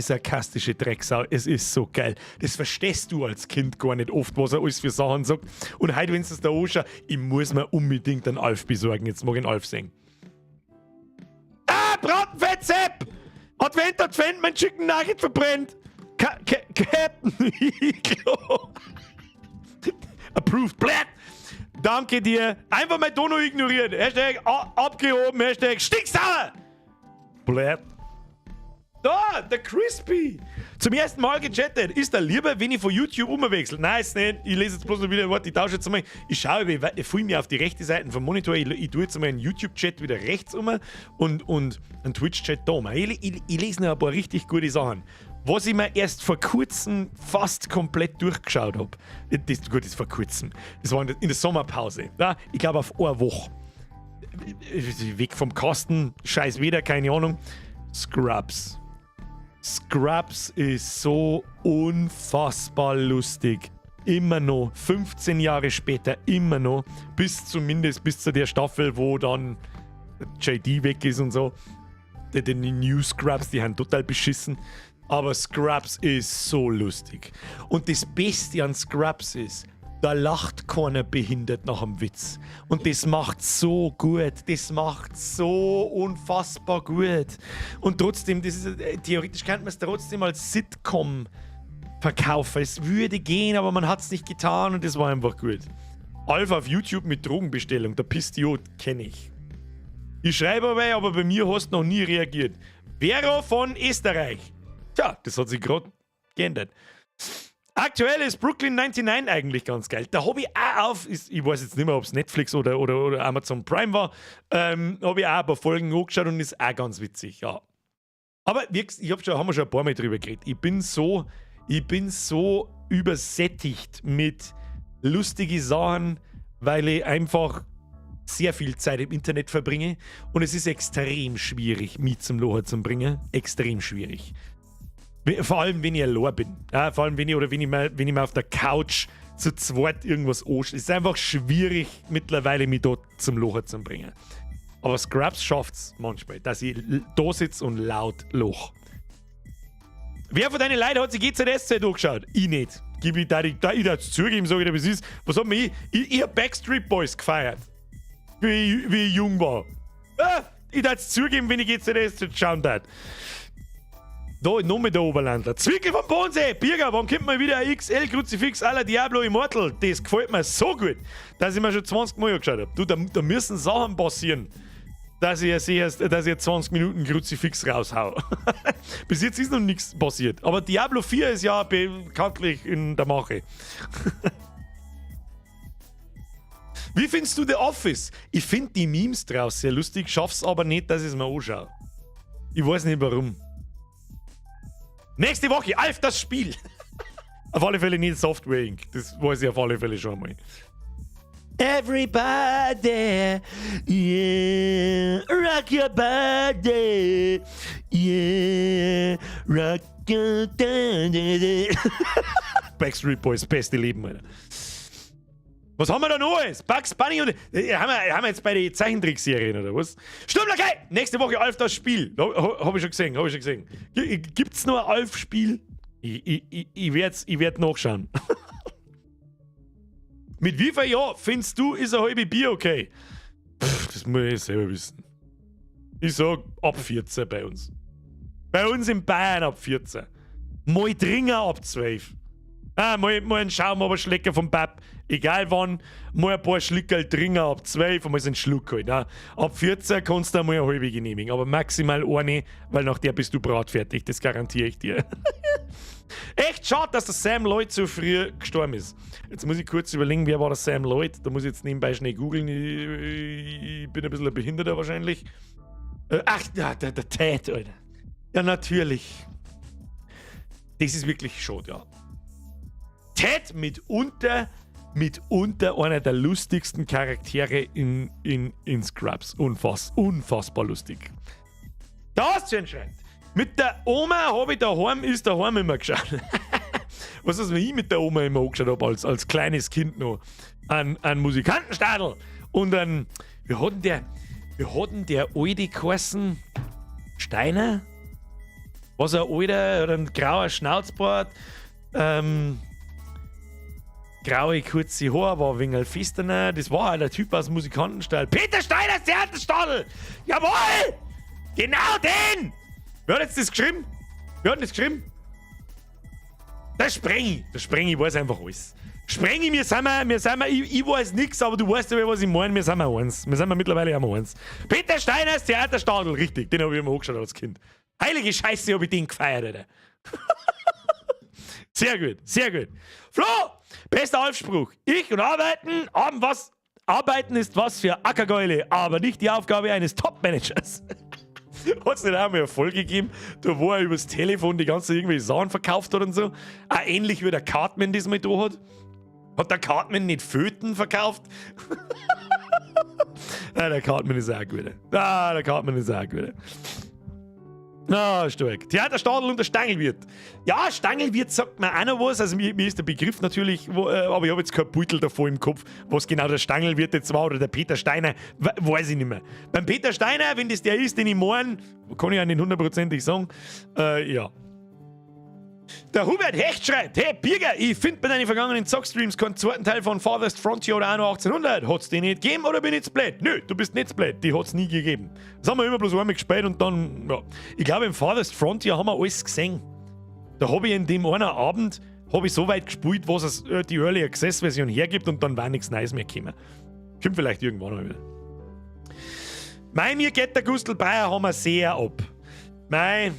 sarkastische Drecksau. Es ist so geil. Das verstehst du als Kind gar nicht oft, was er alles für Sachen sagt. Und heute, wenn du es da anschaust, ich muss mir unbedingt einen Alf besorgen. Jetzt mag ich einen Alf sehen. Ah, Bratenfett-Sepp! Advent, Advent, mein Chicken Nugget verbrennt! Ka Ka Captain Iglo! Approved. Blätt! Danke dir. Einfach mein Dono ignorieren. #abgehoben, #stinksauer! Blätt. Da, der Crispy. Zum ersten Mal gechattet. Ist der lieber, wenn ich von YouTube umwechsel? Nein, ist nicht. Ich lese jetzt bloß noch wieder ein Wort. Ich tausche jetzt mal. Ich schaue, ich fühle mich auf die rechte Seite vom Monitor. Ich tue jetzt mal einen YouTube-Chat wieder rechts um und einen Twitch-Chat da. Ich lese noch ein paar richtig gute Sachen. Was ich mir erst vor kurzem fast komplett durchgeschaut hab. Das, gut, das ist vor kurzem. Das war in der Sommerpause. Ja, ich glaube auf eine Woche. Weg vom Kasten, scheiß Wetter, keine Ahnung. Scrubs. Scrubs ist so unfassbar lustig. Immer noch, 15 Jahre später, immer noch. Bis zumindest bis zu der Staffel, wo dann JD weg ist und so. Die New Scrubs, die haben total beschissen. Aber Scrubs ist so lustig. Und das Beste an Scrubs ist, da lacht keiner behindert nach dem Witz. Und das macht so gut. Das macht so unfassbar gut. Und trotzdem, das ist, theoretisch könnte man es trotzdem als Sitcom verkaufen. Es würde gehen, aber man hat es nicht getan und das war einfach gut. Alf auf YouTube mit Drogenbestellung, der Pistiot kenne ich. Ich schreibe aber bei mir hast du noch nie reagiert. Vero von Österreich. Tja, das hat sich gerade geändert. Aktuell ist Brooklyn 99 eigentlich ganz geil. Da habe ich auch auf, ist, ich weiß jetzt nicht mehr, ob es Netflix oder Amazon Prime war, habe ich auch ein paar Folgen angeschaut und ist auch ganz witzig, ja. Aber wirklich, haben wir schon ein paar Mal drüber geredet. Ich bin so übersättigt mit lustigen Sachen, weil ich einfach sehr viel Zeit im Internet verbringe und es ist extrem schwierig, mich zum Lachen zu bringen. Extrem schwierig. Vor allem, wenn ich allein bin. Ja, vor allem, wenn ich, oder wenn ich mal auf der Couch zu zweit irgendwas anschaue. Es ist einfach schwierig, mittlerweile mich dort zum Lachen zu bringen. Aber Scrubs schafft es manchmal, dass ich da sitze und laut lach. Wer von deinen Leuten hat sich GZSZ angeschaut? Ich nicht. Gib ich da, ich, da, ich darf zugeben, sag ich dir, wie es ist. Was hat mich, ich hab Backstreet Boys gefeiert. Wie ich jung war. Ah, ich darf zugeben, wenn ich jetzt das schauen darf. Da, noch mit der Oberlandler. Zwickel vom Bodensee! Birger, wann kommt mal wieder ein XL-Kruzifix à la Diablo Immortal? Das gefällt mir so gut, dass ich mir schon 20 Mal angeschaut habe. Du, da müssen Sachen passieren, dass ich, sehe, dass ich 20 Minuten Kruzifix raushau. Bis jetzt ist noch nichts passiert. Aber Diablo 4 ist ja bekanntlich in der Mache. Wie findest du The Office? Ich finde die Memes draus sehr lustig, schaff's aber nicht, dass ich es mir anschaue. Ich weiß nicht, warum. Nächste Woche, Alf, das Spiel. Auf alle Fälle nicht Software Inc. Das weiß ich auf alle Fälle schon mal. Everybody, yeah, rock your body, yeah, rock your body. Backstreet Boys, beste Leben, Alter. Was haben wir da noch alles? Bugs Bunny und. Haben wir jetzt bei den Zeichentrickserien oder was? Sturmlackei! Nächste Woche Alf, das Spiel. Hab ich schon gesehen, hab ich schon gesehen. Gibt's noch ein Alf-Spiel? Ich werd nachschauen. Mit wie viel Jahr findest du, ist ein halbe Bier okay? Pff, das muss ich selber wissen. Ich sag ab 14 bei uns. Bei uns in Bayern ab 14. Mal trinken ab 12. Ah, mal einen Schaum aber schlecken vom Pap. Egal wann, mal ein paar Schlickerl trinken ab 12 und mal so einen Schluck halt. Ne? Ab 14 kannst du einmal eine halbe genehmigen, aber maximal eine, weil nach der bist du bratfertig, das garantiere ich dir. Echt schade, dass der Sam Lloyd so früh gestorben ist. Jetzt muss ich kurz überlegen, wer war der Sam Lloyd? Da muss ich jetzt nebenbei schnell googeln. Ich bin ein bisschen ein Behinderter wahrscheinlich. Ach, ja, der Ted, Alter. Ja, natürlich. Das ist wirklich schade, ja. Ted mitunter einer der lustigsten Charaktere in Scrubs. Unfassbar lustig. Das schreibt. Mit der Oma habe ich daheim, ist daheim immer geschaut. Was ist, wenn ich mit der Oma immer angeschaut habe, als kleines Kind noch? An Musikantenstadl. Und dann, wie hat denn der alte geheißen? Steiner? Was ein alter oder ein grauer Schnauzbart? Graue kurze Haare, war ein wenig festerner. Das war halt der Typ aus dem Musikantenstall. Peter Steiner, Theaterstadl! Jawohl! Genau den! Wer hat jetzt das geschrieben? Wer hat das geschrieben? Der Sprengi. Der Sprengi weiß einfach alles. Sprengi, wir sind wir, ich weiß nix, aber du weißt ja, was ich meine, wir sind wir eins. Wir sind wir mittlerweile auch eins. Peter Steiner, Theaterstadl, richtig, den habe ich immer angeschaut als Kind. Heilige Scheiße, hab ich den gefeiert, Alter. Sehr gut, sehr gut. Flo, bester Alf-Spruch. Ich und Arbeiten haben was. Arbeiten ist was für Ackergäule, aber nicht die Aufgabe eines Top-Managers. Hat es nicht auch mal eine Folge gegeben, da wo er übers Telefon die ganze irgendwelche Sachen verkauft hat und so? Auch ähnlich wie der Cartman das mal da hat. Hat der Cartman nicht Föten verkauft? Ah, der Cartman ist auch gut. Ah, der Cartman ist auch gut. Ah, stark. Theaterstadl und der Stangelwirt. Ja, Stangelwirt sagt mir auch noch was. Also mir ist der Begriff natürlich, aber ich habe jetzt kein Beutel davor im Kopf, was genau der Stangelwirt jetzt war oder der Peter Steiner, weiß ich nicht mehr. Beim Peter Steiner, wenn das der ist, den ich meine, kann ich auch nicht hundertprozentig sagen, ja. Der Hubert Hecht schreibt: Hey Birger, ich finde bei deinen vergangenen Zockstreams keinen zweiten Teil von Farthest Frontier oder Anno 1800. Hat's den nicht gegeben oder bin ich zu blöd? Nö, du bist nicht zu blöd. Die hat's nie gegeben. Das haben wir immer bloß einmal gespielt und dann, ja. Ich glaube, im Farthest Frontier haben wir alles gesehen. Da habe ich in dem einen Abend hab ich so weit gespielt, was es die Early Access Version hergibt, und dann war nichts Neues mehr gekommen. Kommt vielleicht irgendwann mal wieder. Mei, mir geht der Gustl Bayer haben wir sehr ab. Mei.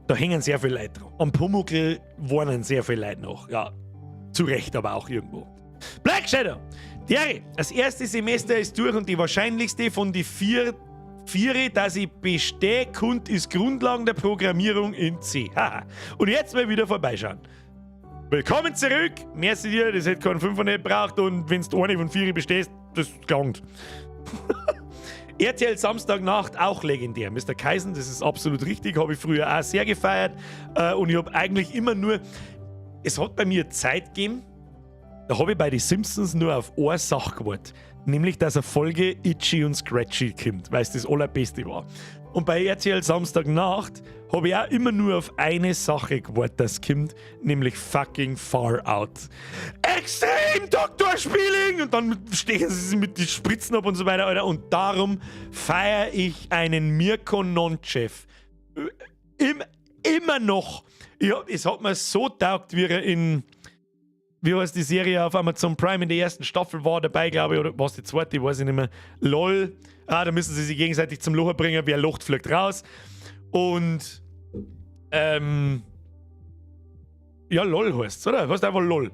Da hängen sehr viele Leute dran. Am Pumuckl warnen sehr viele Leute noch. Ja, zu Recht aber auch irgendwo. Black Shadow. Derry, das erste Semester ist durch und die wahrscheinlichste von die vier, dass ich bestehe, kund, ist Grundlagen der Programmierung in C. Haha. Und jetzt mal wieder vorbeischauen. Willkommen zurück. Merci dir, das hätte keinen Fünfer nicht gebraucht und wenn du eine von 4 bestehst, das gelangt. RTL Samstagnacht, auch legendär. Mr. Kaisen, das ist absolut richtig, habe ich früher auch sehr gefeiert. Und ich habe eigentlich immer nur, es hat bei mir Zeit gegeben, da habe ich bei den Simpsons nur auf eine Sache gewartet. Nämlich, dass eine Folge Itchy und Scratchy kommt, weil es das Allerbeste war. Und bei RTL Samstagnacht habe ich auch immer nur auf eine Sache gewartet, das kommt, nämlich fucking Far Out. Extreme Doctor Spieling! Und dann stechen sie sich mit den Spritzen ab und so weiter, Alter. Und darum feiere ich einen Mirko Nontschew. Immer noch. Es hat mir so taugt, wie er in, wie heißt die Serie auf Amazon Prime, in der ersten Staffel war dabei, glaube ich, oder was die zweite, weiß ich nicht mehr. LOL. Ah, da müssen sie sich gegenseitig zum Lochen bringen. Wer locht, fliegt raus. Und ja, LOL heißt's, oder? Heißt einfach LOL.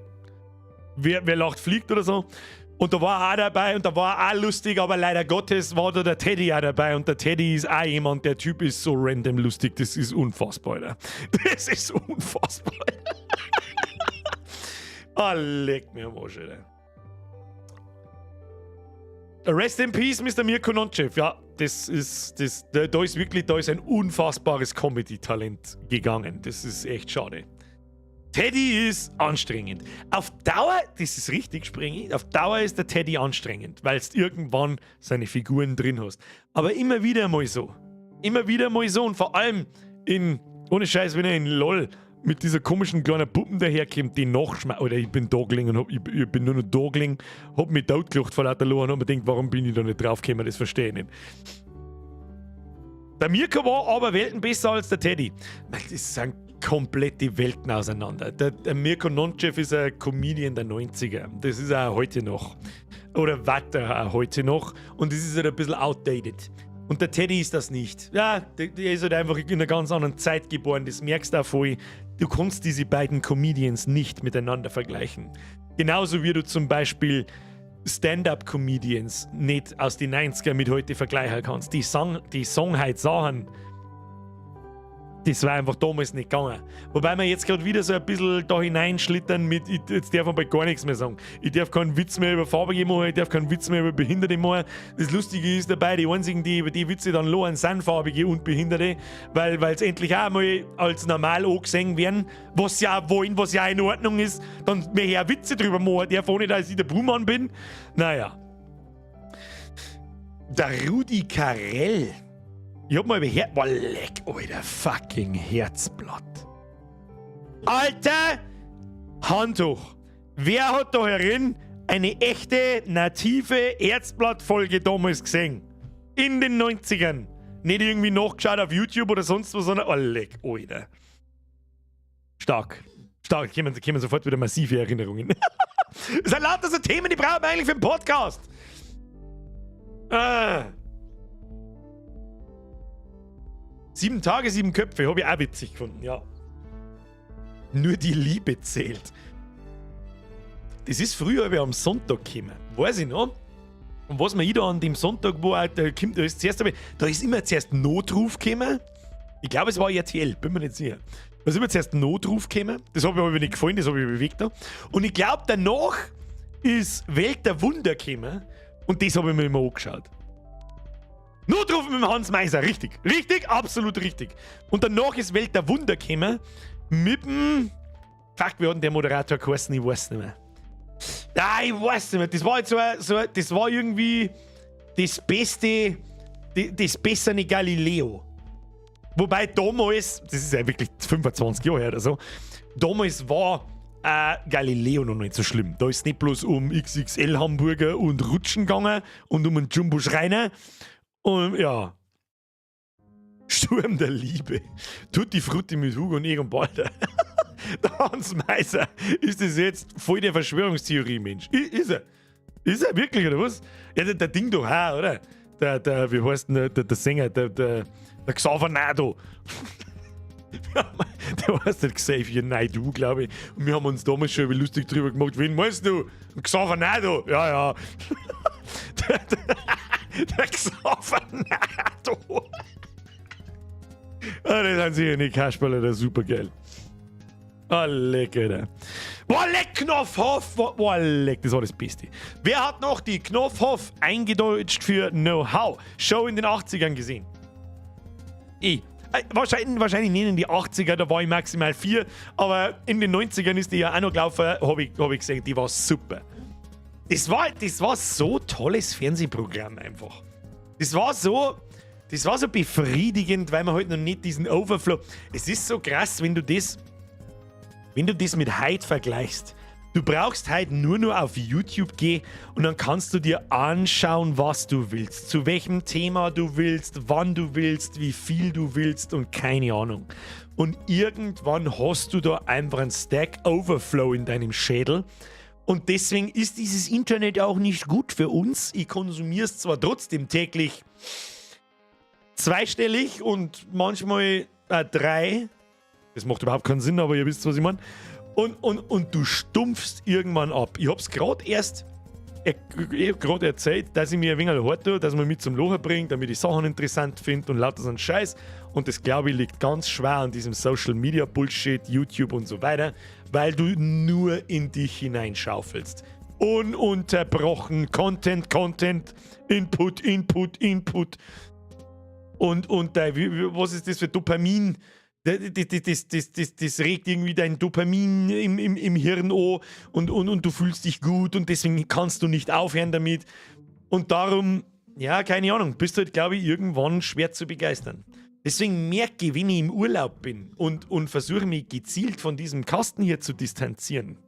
Wer lacht, fliegt oder so. Und da war er auch dabei und da war er auch lustig, aber leider Gottes war da der Teddy auch dabei und der Teddy ist auch jemand, der Typ ist so random lustig, das ist unfassbar, Alter. Das ist unfassbar. Ah, leck mir am Arsch, Alter. Rest in Peace, Mr. Mirko Nontschew. Ja, das ist, das, da, da ist wirklich, da ist ein unfassbares Comedy-Talent gegangen. Das ist echt schade. Teddy ist anstrengend. Auf Dauer, das ist richtig, Springi, auf Dauer ist der Teddy anstrengend, weil du irgendwann seine Figuren drin hast. Aber immer wieder mal so. Immer wieder mal so und vor allem in, ohne Scheiß, wenn er in LOL mit dieser komischen kleinen Puppen daherkommt, die nachschmeißt. Oder ich bin da gelegen und ich bin nur noch da gelegen, hab mich totgelacht vor lauter Lachen und hab mir gedacht, warum bin ich da nicht draufgekommen, das verstehe ich nicht. Der Mirko war aber Welten besser als der Teddy. Das sind komplette Welten auseinander. Der Mirko Nontschew ist ein Comedian der 90er. Das ist er auch heute noch. Oder weiter auch heute noch. Und das ist halt ein bisschen outdated. Und der Teddy ist das nicht. Ja, der ist halt einfach in einer ganz anderen Zeit geboren. Das merkst du auch voll. Du kannst diese beiden Comedians nicht miteinander vergleichen. Genauso wie du zum Beispiel Stand-up-Comedians nicht aus den 90er mit heute vergleichen kannst. Die sagen halt Sachen, das war einfach damals nicht gegangen. Wobei wir jetzt gerade wieder so ein bisschen da hineinschlittern mit, jetzt darf man bald gar nichts mehr sagen. Ich darf keinen Witz mehr über Farbige machen, ich darf keinen Witz mehr über Behinderte machen. Das Lustige ist dabei, die einzigen, die über die Witze dann lachen, sind Farbige und Behinderte, weil es endlich auch mal als normal angesehen werden, was sie auch wollen, was ja auch in Ordnung ist. Dann möchte ich auch Witze drüber machen, darf auch nicht, dass ich der Buhmann bin. Naja. Der Rudi Carrell. Ich hab mal über Her... Boah, leck, Alter, fucking Herzblatt. Alter! Hand hoch. Wer hat da herin eine echte, native Herzblatt-Folge damals gesehen? In den 90ern. Nicht irgendwie nachgeschaut auf YouTube oder sonst was, sondern... Oh, leck, Alter. Stark. Stark. Kommen sofort wieder massive Erinnerungen. Das sind lauter so Themen, die brauchen wir eigentlich für den Podcast. Ah. 7 Tage, 7 Köpfe, habe ich auch witzig gefunden, ja. Nur die Liebe zählt. Das ist früher, wie am Sonntag gekommen. Weiß ich noch. Und was mir da an dem Sonntag, wo auch, da kommt, da ist zuerst einmal, da ist immer zuerst Notruf gekommen. Ich glaube, es war RTL, bin mir nicht sicher. Da ist immer zuerst Notruf gekommen. Das hat mir aber nicht gefallen, das habe ich bewegt da. Und ich glaube, danach ist Welt der Wunder gekommen. Und das habe ich mir immer angeschaut. Notruf mit dem Hans Meiser, richtig. Richtig, absolut richtig. Und danach ist Welt der Wunder gekommen mit dem... Fuck, wie hat denn der Moderator geheißen? Ich weiß nicht mehr. Ah, ich weiß nicht mehr. Das war jetzt so, das war irgendwie das beste, das bessere Galileo. Wobei damals, das ist ja wirklich 25 Jahre her oder so, damals war Galileo noch nicht so schlimm. Da ist es nicht bloß um XXL-Hamburger und Rutschen gegangen und um einen Jumbo Schreiner. Und ja, Sturm der Liebe. Tutti Frutti mit Hugo und Egon Balder. Der Hans Meiser, ist das jetzt voll der Verschwörungstheorie, Mensch? Ist er? Ist er wirklich, oder was? Ja, der Ding doch auch, oder? Der, wie heißt denn der Sänger? Der Xaver Nadow. Der heißt der Xavier Naidoo, glaube ich. Und wir haben uns damals schon lustig drüber gemacht. Wen meinst du? Xaver Nadow. Ja, ja. Der Xaver Nadow. Ah, das sind sicher nicht Kasperle, der supergeil. Ah, leck, Alter. Boah, leck, Knopfhoff. Boah, leck, das war das Beste. Wer hat noch die Knopfhoff eingedeutscht für Know-how Show in den 80ern gesehen? Ich. Wahrscheinlich nicht in die 80er, da war ich maximal 4, aber in den 90ern ist die ja auch noch gelaufen, hab ich gesehen, die war super. Das war so tolles Fernsehprogramm einfach. Das war so, Das war so befriedigend, weil man halt noch nicht diesen Overflow. Es ist so krass, wenn du das mit heut vergleichst. Du brauchst halt nur noch auf YouTube gehen und dann kannst du dir anschauen, was du willst, zu welchem Thema du willst, wann du willst, wie viel du willst und keine Ahnung. Und irgendwann hast du da einfach einen Stack Overflow in deinem Schädel. Und deswegen ist dieses Internet auch nicht gut für uns. Ich konsumiere es zwar trotzdem täglich zweistellig und manchmal drei. Das macht überhaupt keinen Sinn, aber ihr wisst, was ich meine. Und du stumpfst irgendwann ab. Ich hab's gerade erst gerade erzählt, dass ich mir ein wenig hart tue, dass man mich zum Lachen bringt, damit ich Sachen interessant finde und lauter so einen Scheiß. Und das, glaube ich, liegt ganz schwer an diesem Social Media Bullshit, YouTube und so weiter, weil du nur in dich hineinschaufelst. Ununterbrochen Content, Content, Input, Input, Input. Und was ist das für Dopamin? Das regt irgendwie dein Dopamin im Hirn an und du fühlst dich gut und deswegen kannst du nicht aufhören damit. Und darum, ja, keine Ahnung, bist du halt, glaube ich, irgendwann schwer zu begeistern. Deswegen merke ich, wenn ich im Urlaub bin und versuche, mich gezielt von diesem Kasten hier zu distanzieren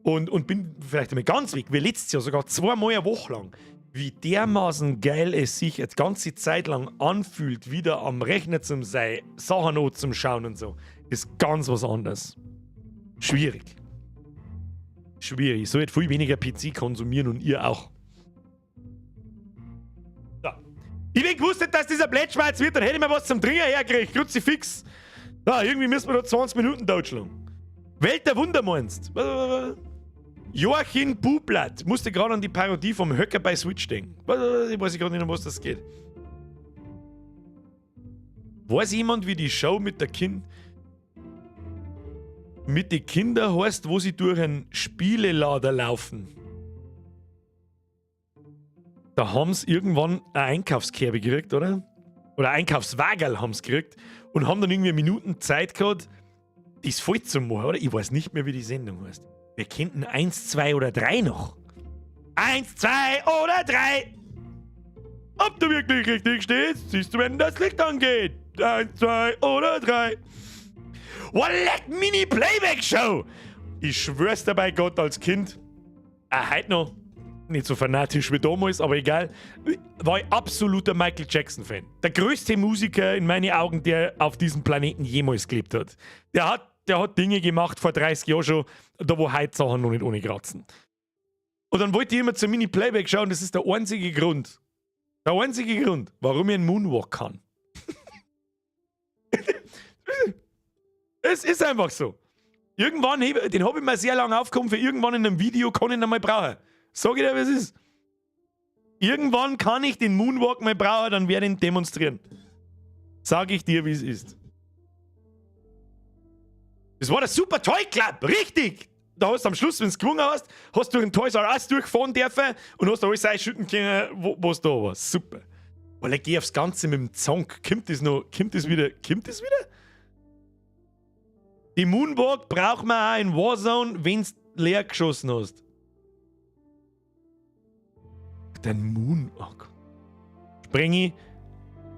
und bin vielleicht einmal ganz weg, wie letztes Jahr sogar zweimal eine Woche lang, wie dermaßen geil es sich eine ganze Zeit lang anfühlt, wieder am Rechner zum sein, Sachen noch zum Schauen und so, ist ganz was anderes. Schwierig. Schwierig. Ich sollte viel weniger PC konsumieren und ihr auch. So. Ich wenn gewusst hätte, dass dieser Plätschwarz wird, dann hätte ich mir was zum Trinken hergekriegt. Kruzifix. Da, irgendwie müssen wir da 20 Minuten totschlagen. Welt der Wunder meinst? Joachim Bublatt musste gerade an die Parodie vom Höcker bei Switch denken. Ich weiß gerade nicht, um was das geht. Weiß jemand, wie die Show mit den Kindern heißt, wo sie durch einen Spielelader laufen? Da haben sie irgendwann eine Einkaufskörbe gekriegt, oder? Oder Einkaufswagerl haben sie gekriegt und haben dann irgendwie Minuten Zeit gehabt, das voll zu machen, oder? Ich weiß nicht mehr, wie die Sendung heißt. Wir könnten 1, 2 oder 3 noch. 1, 2 oder 3. Ob du wirklich richtig stehst, siehst du, wenn das Licht angeht. 1, 2 oder 3. Walleck Mini Playback Show. Ich schwör's dir bei Gott, als Kind, auch heute noch, nicht so fanatisch wie damals, aber egal, war ich absoluter Michael Jackson-Fan. Der größte Musiker in meinen Augen, der auf diesem Planeten jemals gelebt hat. Der hat Dinge gemacht vor 30 Jahren schon, da wo heute Sachen noch nicht ohne kratzen. Und dann wollte ich immer zur Mini-Playback schauen, das ist der einzige Grund. Der einzige Grund, warum ich einen Moonwalk kann. Es ist einfach so. Irgendwann, den habe ich mir sehr lange aufgehoben, für irgendwann in einem Video kann ich ihn einmal brauchen. Sag ich dir, wie es ist. Irgendwann kann ich den Moonwalk mal brauchen, dann werde ich ihn demonstrieren. Sag ich dir, wie es ist. Das war der Super Toy Club, richtig! Da hast du am Schluss, wenn du gewonnen hast, hast du durch den Toys R Us durchfahren dürfen und hast da alles einschütten können, was da war. Super. Weil ich geh aufs Ganze mit dem Zonk. Kommt das noch? Kommt das wieder? Kommt das wieder? Die Moonwalk braucht man auch in Warzone, wenn du leer geschossen hast. Dein Moonwalk. Sprengi,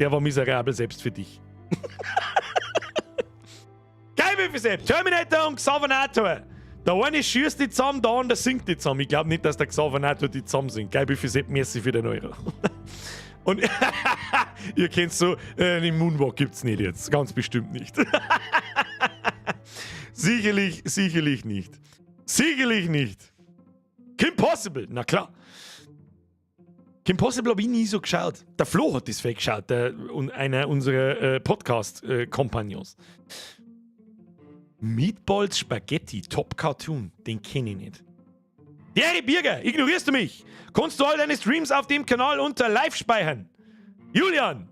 der war miserabel selbst für dich. Geil, wie viel Terminator und Xavernator. Der eine schießt die zusammen, der andere singt die zusammen. Ich glaube nicht, dass der Xavernator die zusammen singt. Geil, wie viel merci für den Euro. Und ihr kennt so, den Moonwalk gibt's nicht jetzt. Ganz bestimmt nicht. Sicherlich, sicherlich nicht. Sicherlich nicht. Kim Possible, na klar. Kim Possible habe ich nie so geschaut. Der Flo hat das fett geschaut, und einer unserer Podcast-Kompagnons. Meatballs Spaghetti, Top Cartoon, den kenne ich nicht. Jerry Birger, ignorierst du mich? Kannst du all deine Streams auf dem Kanal unter Live speichern? Julian,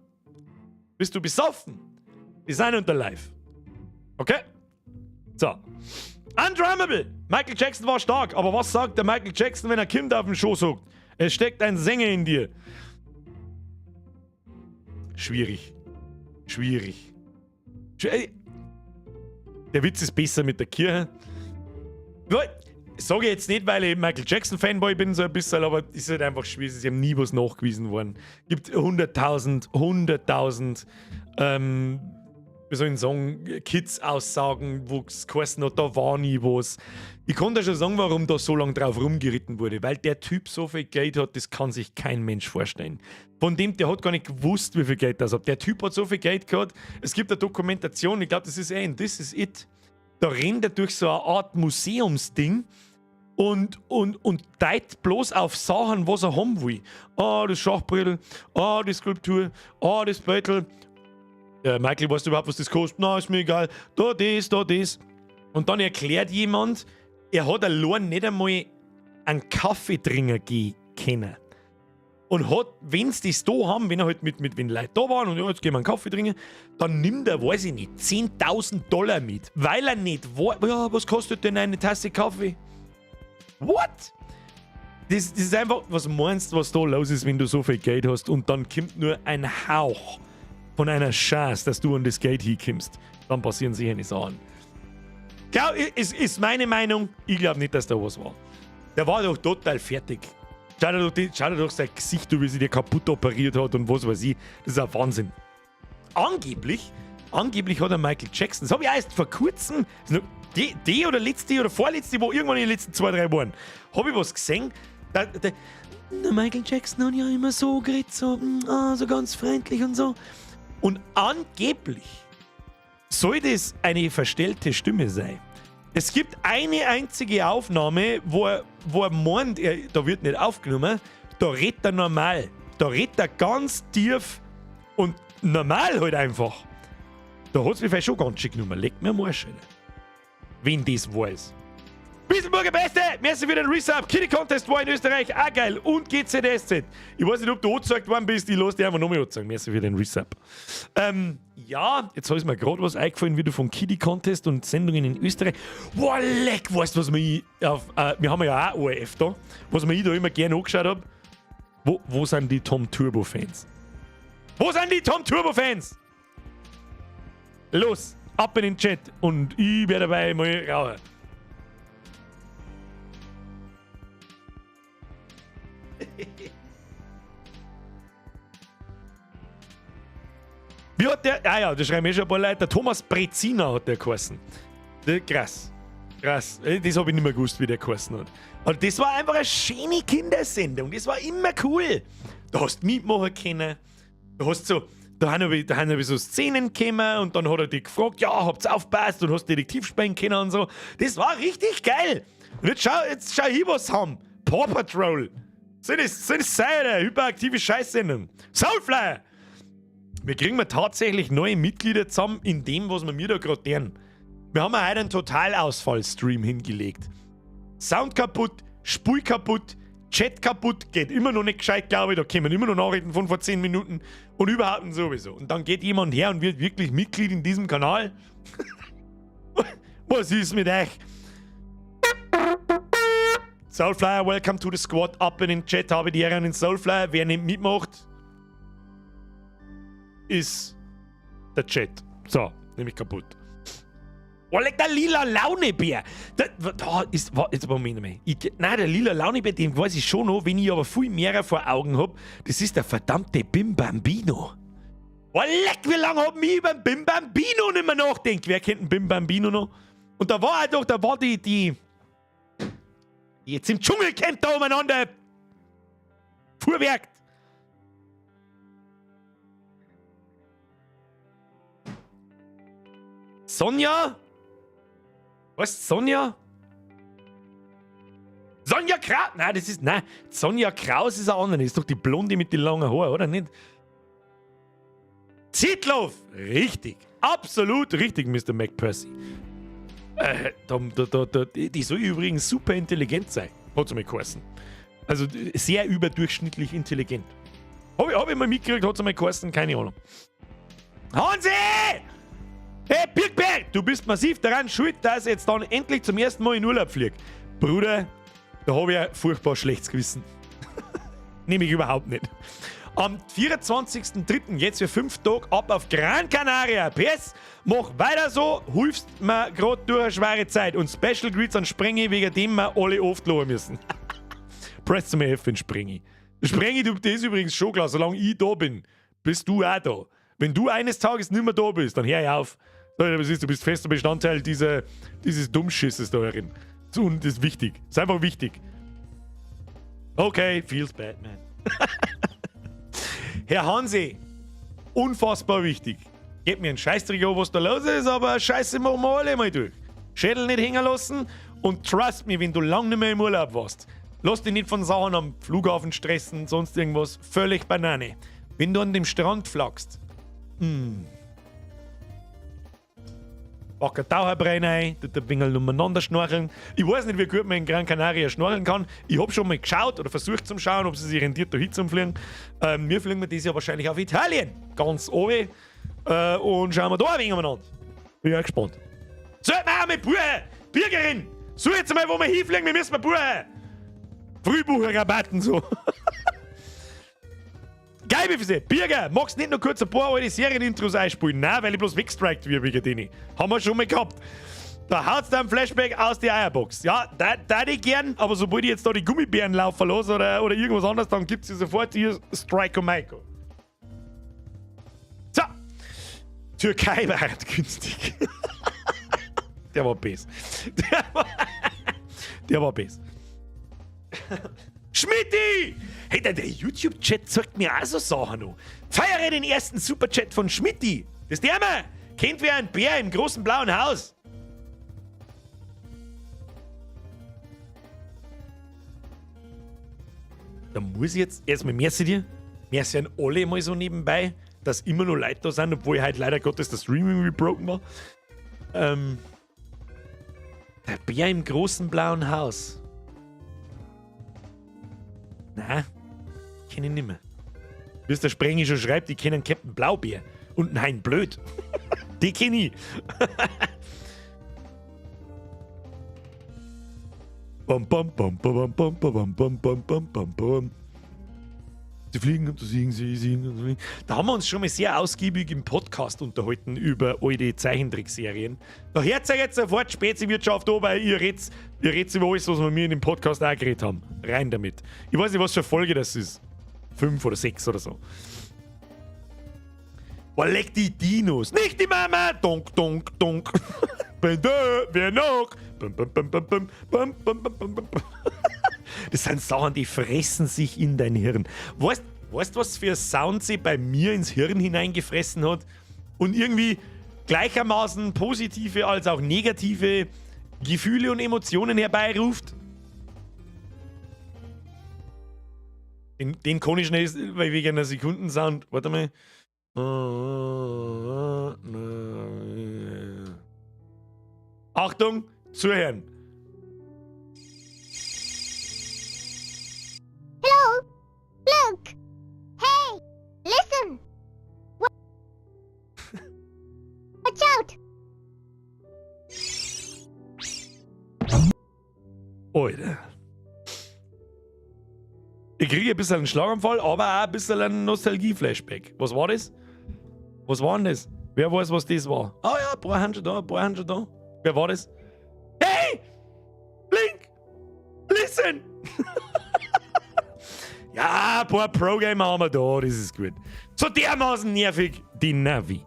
bist du besoffen? Die sind unter Live. Okay? So. Undrummable! Michael Jackson war stark, aber was sagt der Michael Jackson, wenn er Kind auf dem Schoß hockt? Es steckt ein Sänger in dir. Schwierig. Schwierig. Der Witz ist besser mit der Kirche. Sage ich jetzt nicht, weil ich Michael Jackson Fanboy bin, so ein bisschen, aber es ist halt einfach schwierig, es ist eben nie was nachgewiesen worden. Gibt 100.000, 100.000, wie soll ich sagen, Kids-Aussagen, wo es geheißen hat, da war nie was. Ich kann dir schon sagen, warum da so lange drauf rumgeritten wurde, weil der Typ so viel Geld hat, das kann sich kein Mensch vorstellen. Von dem, der hat gar nicht gewusst, wie viel Geld das hat. Der Typ hat so viel Geld gehabt. Es gibt eine Dokumentation, ich glaube, das ist eh in This Is It. Da rennt er durch so eine Art Museumsding und deit bloß auf Sachen, was er haben will. Ah, das Schachbrettel, ah, die Skulptur, ah, das Beutel. Michael, weißt du überhaupt, was das kostet? Na, ist mir egal. Da das, da das. Und dann erklärt jemand, er hat allein nicht einmal einen Kaffee trinken gehen können. Und hat, wenn sie das da haben, wenn er halt mit wenn Leute da waren und ja, jetzt gehen wir einen Kaffee trinken, dann nimmt er, weiß ich nicht, 10.000 Dollar mit, weil er nicht weiß, ja, was kostet denn eine Tasse Kaffee? What? Das ist einfach, was meinst du, was da los ist, wenn du so viel Geld hast und dann kommt nur ein Hauch von einer Chance, dass du an das Geld hinkommst. Dann passieren solche Sachen. Glaub, ist meine Meinung, ich glaub nicht, dass da was war. Der war doch total fertig. Schau dir doch sein Gesicht an, wie sich der kaputt operiert hat und was weiß ich. Das ist ein Wahnsinn. Angeblich hat er Michael Jackson, das hab ich auch erst vor kurzem, ist noch die oder letzte oder vorletzte, wo irgendwann in den letzten 2, 3 Wochen, hab ich was gesehen. Der Michael Jackson hat ja immer so geredet, so ganz freundlich und so. Und angeblich soll das eine verstellte Stimme sein. Es gibt eine einzige Aufnahme, wo er meint, da wird nicht aufgenommen, da redet er normal. Da redet er ganz tief und normal halt einfach. Da hat's mich vielleicht schon ganz schön genommen. Leck mir am Arsch, Alter. Wenn das wahr ist. Wieselburger Beste! Merci für den Resub. Kiddie Contest war in Österreich auch geil. Und GZSZ. Ich weiß nicht, ob du angezeigt worden bist. Ich lass dich einfach nochmal anzeigen. Merci für den Resub. Ja, jetzt ist mir grad was eingefallen, wieder von Kiddie Contest und Sendungen in Österreich. Boah, leck, weißt du, was mir ich auf, wir haben ja auch ORF da, was mir ich da immer gerne angeschaut hab. Wo sind die Tom Turbo Fans? Wo sind die Tom Turbo Fans? Los, ab in den Chat und ich werde dabei mal rauchen. Wie hat der, ah ja, da schreiben eh schon ein paar Leute, der Thomas Brezina hat der geheißen. Der, krass, krass, das hab ich nicht mehr gewusst, wie der geheißen hat. Und das war einfach eine schöne Kindersendung, das war immer cool. Da hast du mitmachen können, da hast du so, da haben wir, da haben wir so Szenen gekommen und dann hat er dich gefragt, ja, habt's aufgepasst und hast Detektiv spielen können und so. Das war richtig geil. Und jetzt schau hier, was haben. Paw Patrol. Sind es seine hyperaktive Scheißsendung. Soulfly! Wir kriegen wir tatsächlich neue Mitglieder zusammen in dem, was wir mir da grad tun. Wir haben ja heute einen Totalausfall-Stream hingelegt. Sound kaputt, Spul kaputt, Chat kaputt, geht immer noch nicht gescheit, glaube ich. Da kommen immer noch Nachrichten von vor 10 Minuten und überhaupt sowieso. Und dann geht jemand her und wird wirklich Mitglied in diesem Kanal. Was ist mit euch? Soulflyer, welcome to the squad. Up in den Chat habe ich die Ehre an den Soulflyer. Wer nicht mitmacht, ist der Chat. So, nämlich kaputt. Oh, leck, der lila Launebär. Da, da ist, wa, jetzt Moment mal. Ich, nein, der lila Launebär, den weiß ich schon noch, wenn ich aber viel mehr vor Augen hab. Das ist der verdammte Bim Bambino. Oh, leck, wie lange hab ich über den Bim Bambino nicht mehr nachgedacht? Wer kennt den Bim Bambino noch? Und da war er doch, da war die jetzt im Dschungelcamp da umeinander fuhrwerkt. Sonja? Was? Sonja? Sonja Kraus? Nein, das ist. Nein, Sonja Kraus ist eine andere. Das ist doch die Blonde mit den langen Haaren, oder nicht? Zitloff! Richtig. Absolut richtig, Mister McPercy. Die soll übrigens super intelligent sein. Hat sie mal geheißen. Also sehr überdurchschnittlich intelligent. Hab ich mal mitgekriegt, hat sie mal geheißen, keine Ahnung. Hansi! Hey, Birkberg, du bist massiv daran schuld, dass ich jetzt dann endlich zum ersten Mal in Urlaub flieg. Bruder, da hab ich ein furchtbar schlechtes Gewissen. Nehme ich überhaupt nicht. Am 24.03. Jetzt für 5 Tage ab auf Gran Canaria. PS, mach weiter so, hilfst mir grad durch eine schwere Zeit. Und Special Greets an Sprengi, wegen dem wir alle oft lachen müssen. Press zum F in Sprengi. Sprengi, du, das ist übrigens schon klar, solange ich da bin, bist du auch da. Wenn du eines Tages nicht mehr da bist, dann hör ich auf. Du bist fester Bestandteil dieses Dummschisses da herin. Und das ist wichtig. Das ist einfach wichtig. Okay, feels bad, man. Herr Hansi, unfassbar wichtig. Geht mir einen Scheißdreck an, was da los ist, aber Scheiße machen wir alle mal durch. Schädel nicht hängen lassen und trust me, wenn du lang nicht mehr im Urlaub warst, lass dich nicht von Sachen am Flughafen stressen, sonst irgendwas. Völlig Banane. Wenn du an dem Strand flachst, pack ein Taucherbrei rein, tut ein wenig umeinander schnorcheln. Ich weiß nicht, wie gut man in Gran Canaria schnorcheln kann. Ich hab schon mal geschaut oder versucht zum Schauen, ob es sich rentiert, da hin zum Fliegen. Wir fliegen wir dieses Jahr wahrscheinlich auf Italien. Ganz oben. Und schauen wir da ein wenig umeinander. Bin ja gespannt. Sollt man auch mit buchen! Birgerin! Such jetzt mal, wo wir hinfliegen, wir müssen mal buchen! Frühbucherrabatten so. Geil, wie viel Birger, magst nicht noch kurz ein paar alte Serienintros einspielen? Nein, weil ich bloß weggestrikt werde wegen denen. Haben wir schon mal gehabt. Da haut's dann Flashback aus die Eierbox. Ja, da ich gern, aber sobald ich jetzt da die Gummibären laufen lasse oder irgendwas anderes, dann gibt's ja sofort hier Strike und Maiko. So. Türkei war halt günstig. Der war bes. Der war bes. Schmidti! Hey, der YouTube-Chat zeigt mir auch so Sachen an. Feiere den ersten Superchat von Schmidti. Das ist der mal. Kennt wer einen Bär im großen blauen Haus? Da muss ich jetzt erstmal merci dir. Merci an alle mal so nebenbei, dass immer noch Leute da sind, obwohl halt leider Gottes der Streaming rebroken war. Der Bär im großen blauen Haus. Na, kenn ich nimmer. Wie es der Sprengi schon schreibt, ich kenn einen Captain Blaubär und einen Hein Blöd. Die kenn ich. Bam, bam, bam, bam, bam, bam, bam, bam, bam, bam, bam. Sie fliegen und sie singen, sie singen und sie. Da haben wir uns schon mal sehr ausgiebig im Podcast unterhalten über alte Zeichentrickserien. Da hört ihr jetzt sofort Spezi-Wirtschaft an, weil ihr redet über alles, was wir mir in dem Podcast auch geredet haben. Rein damit. Ich weiß nicht, was für eine Folge das ist. 5 oder 6 oder so. Boah, leck die Dinos. Nicht die Mama! Donk, donk, donk. Bin da, wer noch? Bum, bum, bum, bum, bum, bum, bum, bum, bum, bum. Das sind Sachen, die fressen sich in dein Hirn. Weißt du, was für Sound sie bei mir ins Hirn hineingefressen hat? Und irgendwie gleichermaßen positive als auch negative Gefühle und Emotionen herbeiruft? Den kann ich schnell, weil wegen einer Sekundensound. Warte mal. Achtung, zuhören. Hello, look, hey, listen, watch out. Alter. Ich kriege ein bisschen einen Schlaganfall, aber auch ein bisschen einen Nostalgie-Flashback. Was war das? Was war denn das? Wer weiß, was das war? Ah ja, ein paar haben schon da, ein paar haben schon da. Wer war das? Hey! Link! Listen! Ja, ein paar Pro-Gamer haben wir da, das ist gut. So dermaßen nervig, die Navi.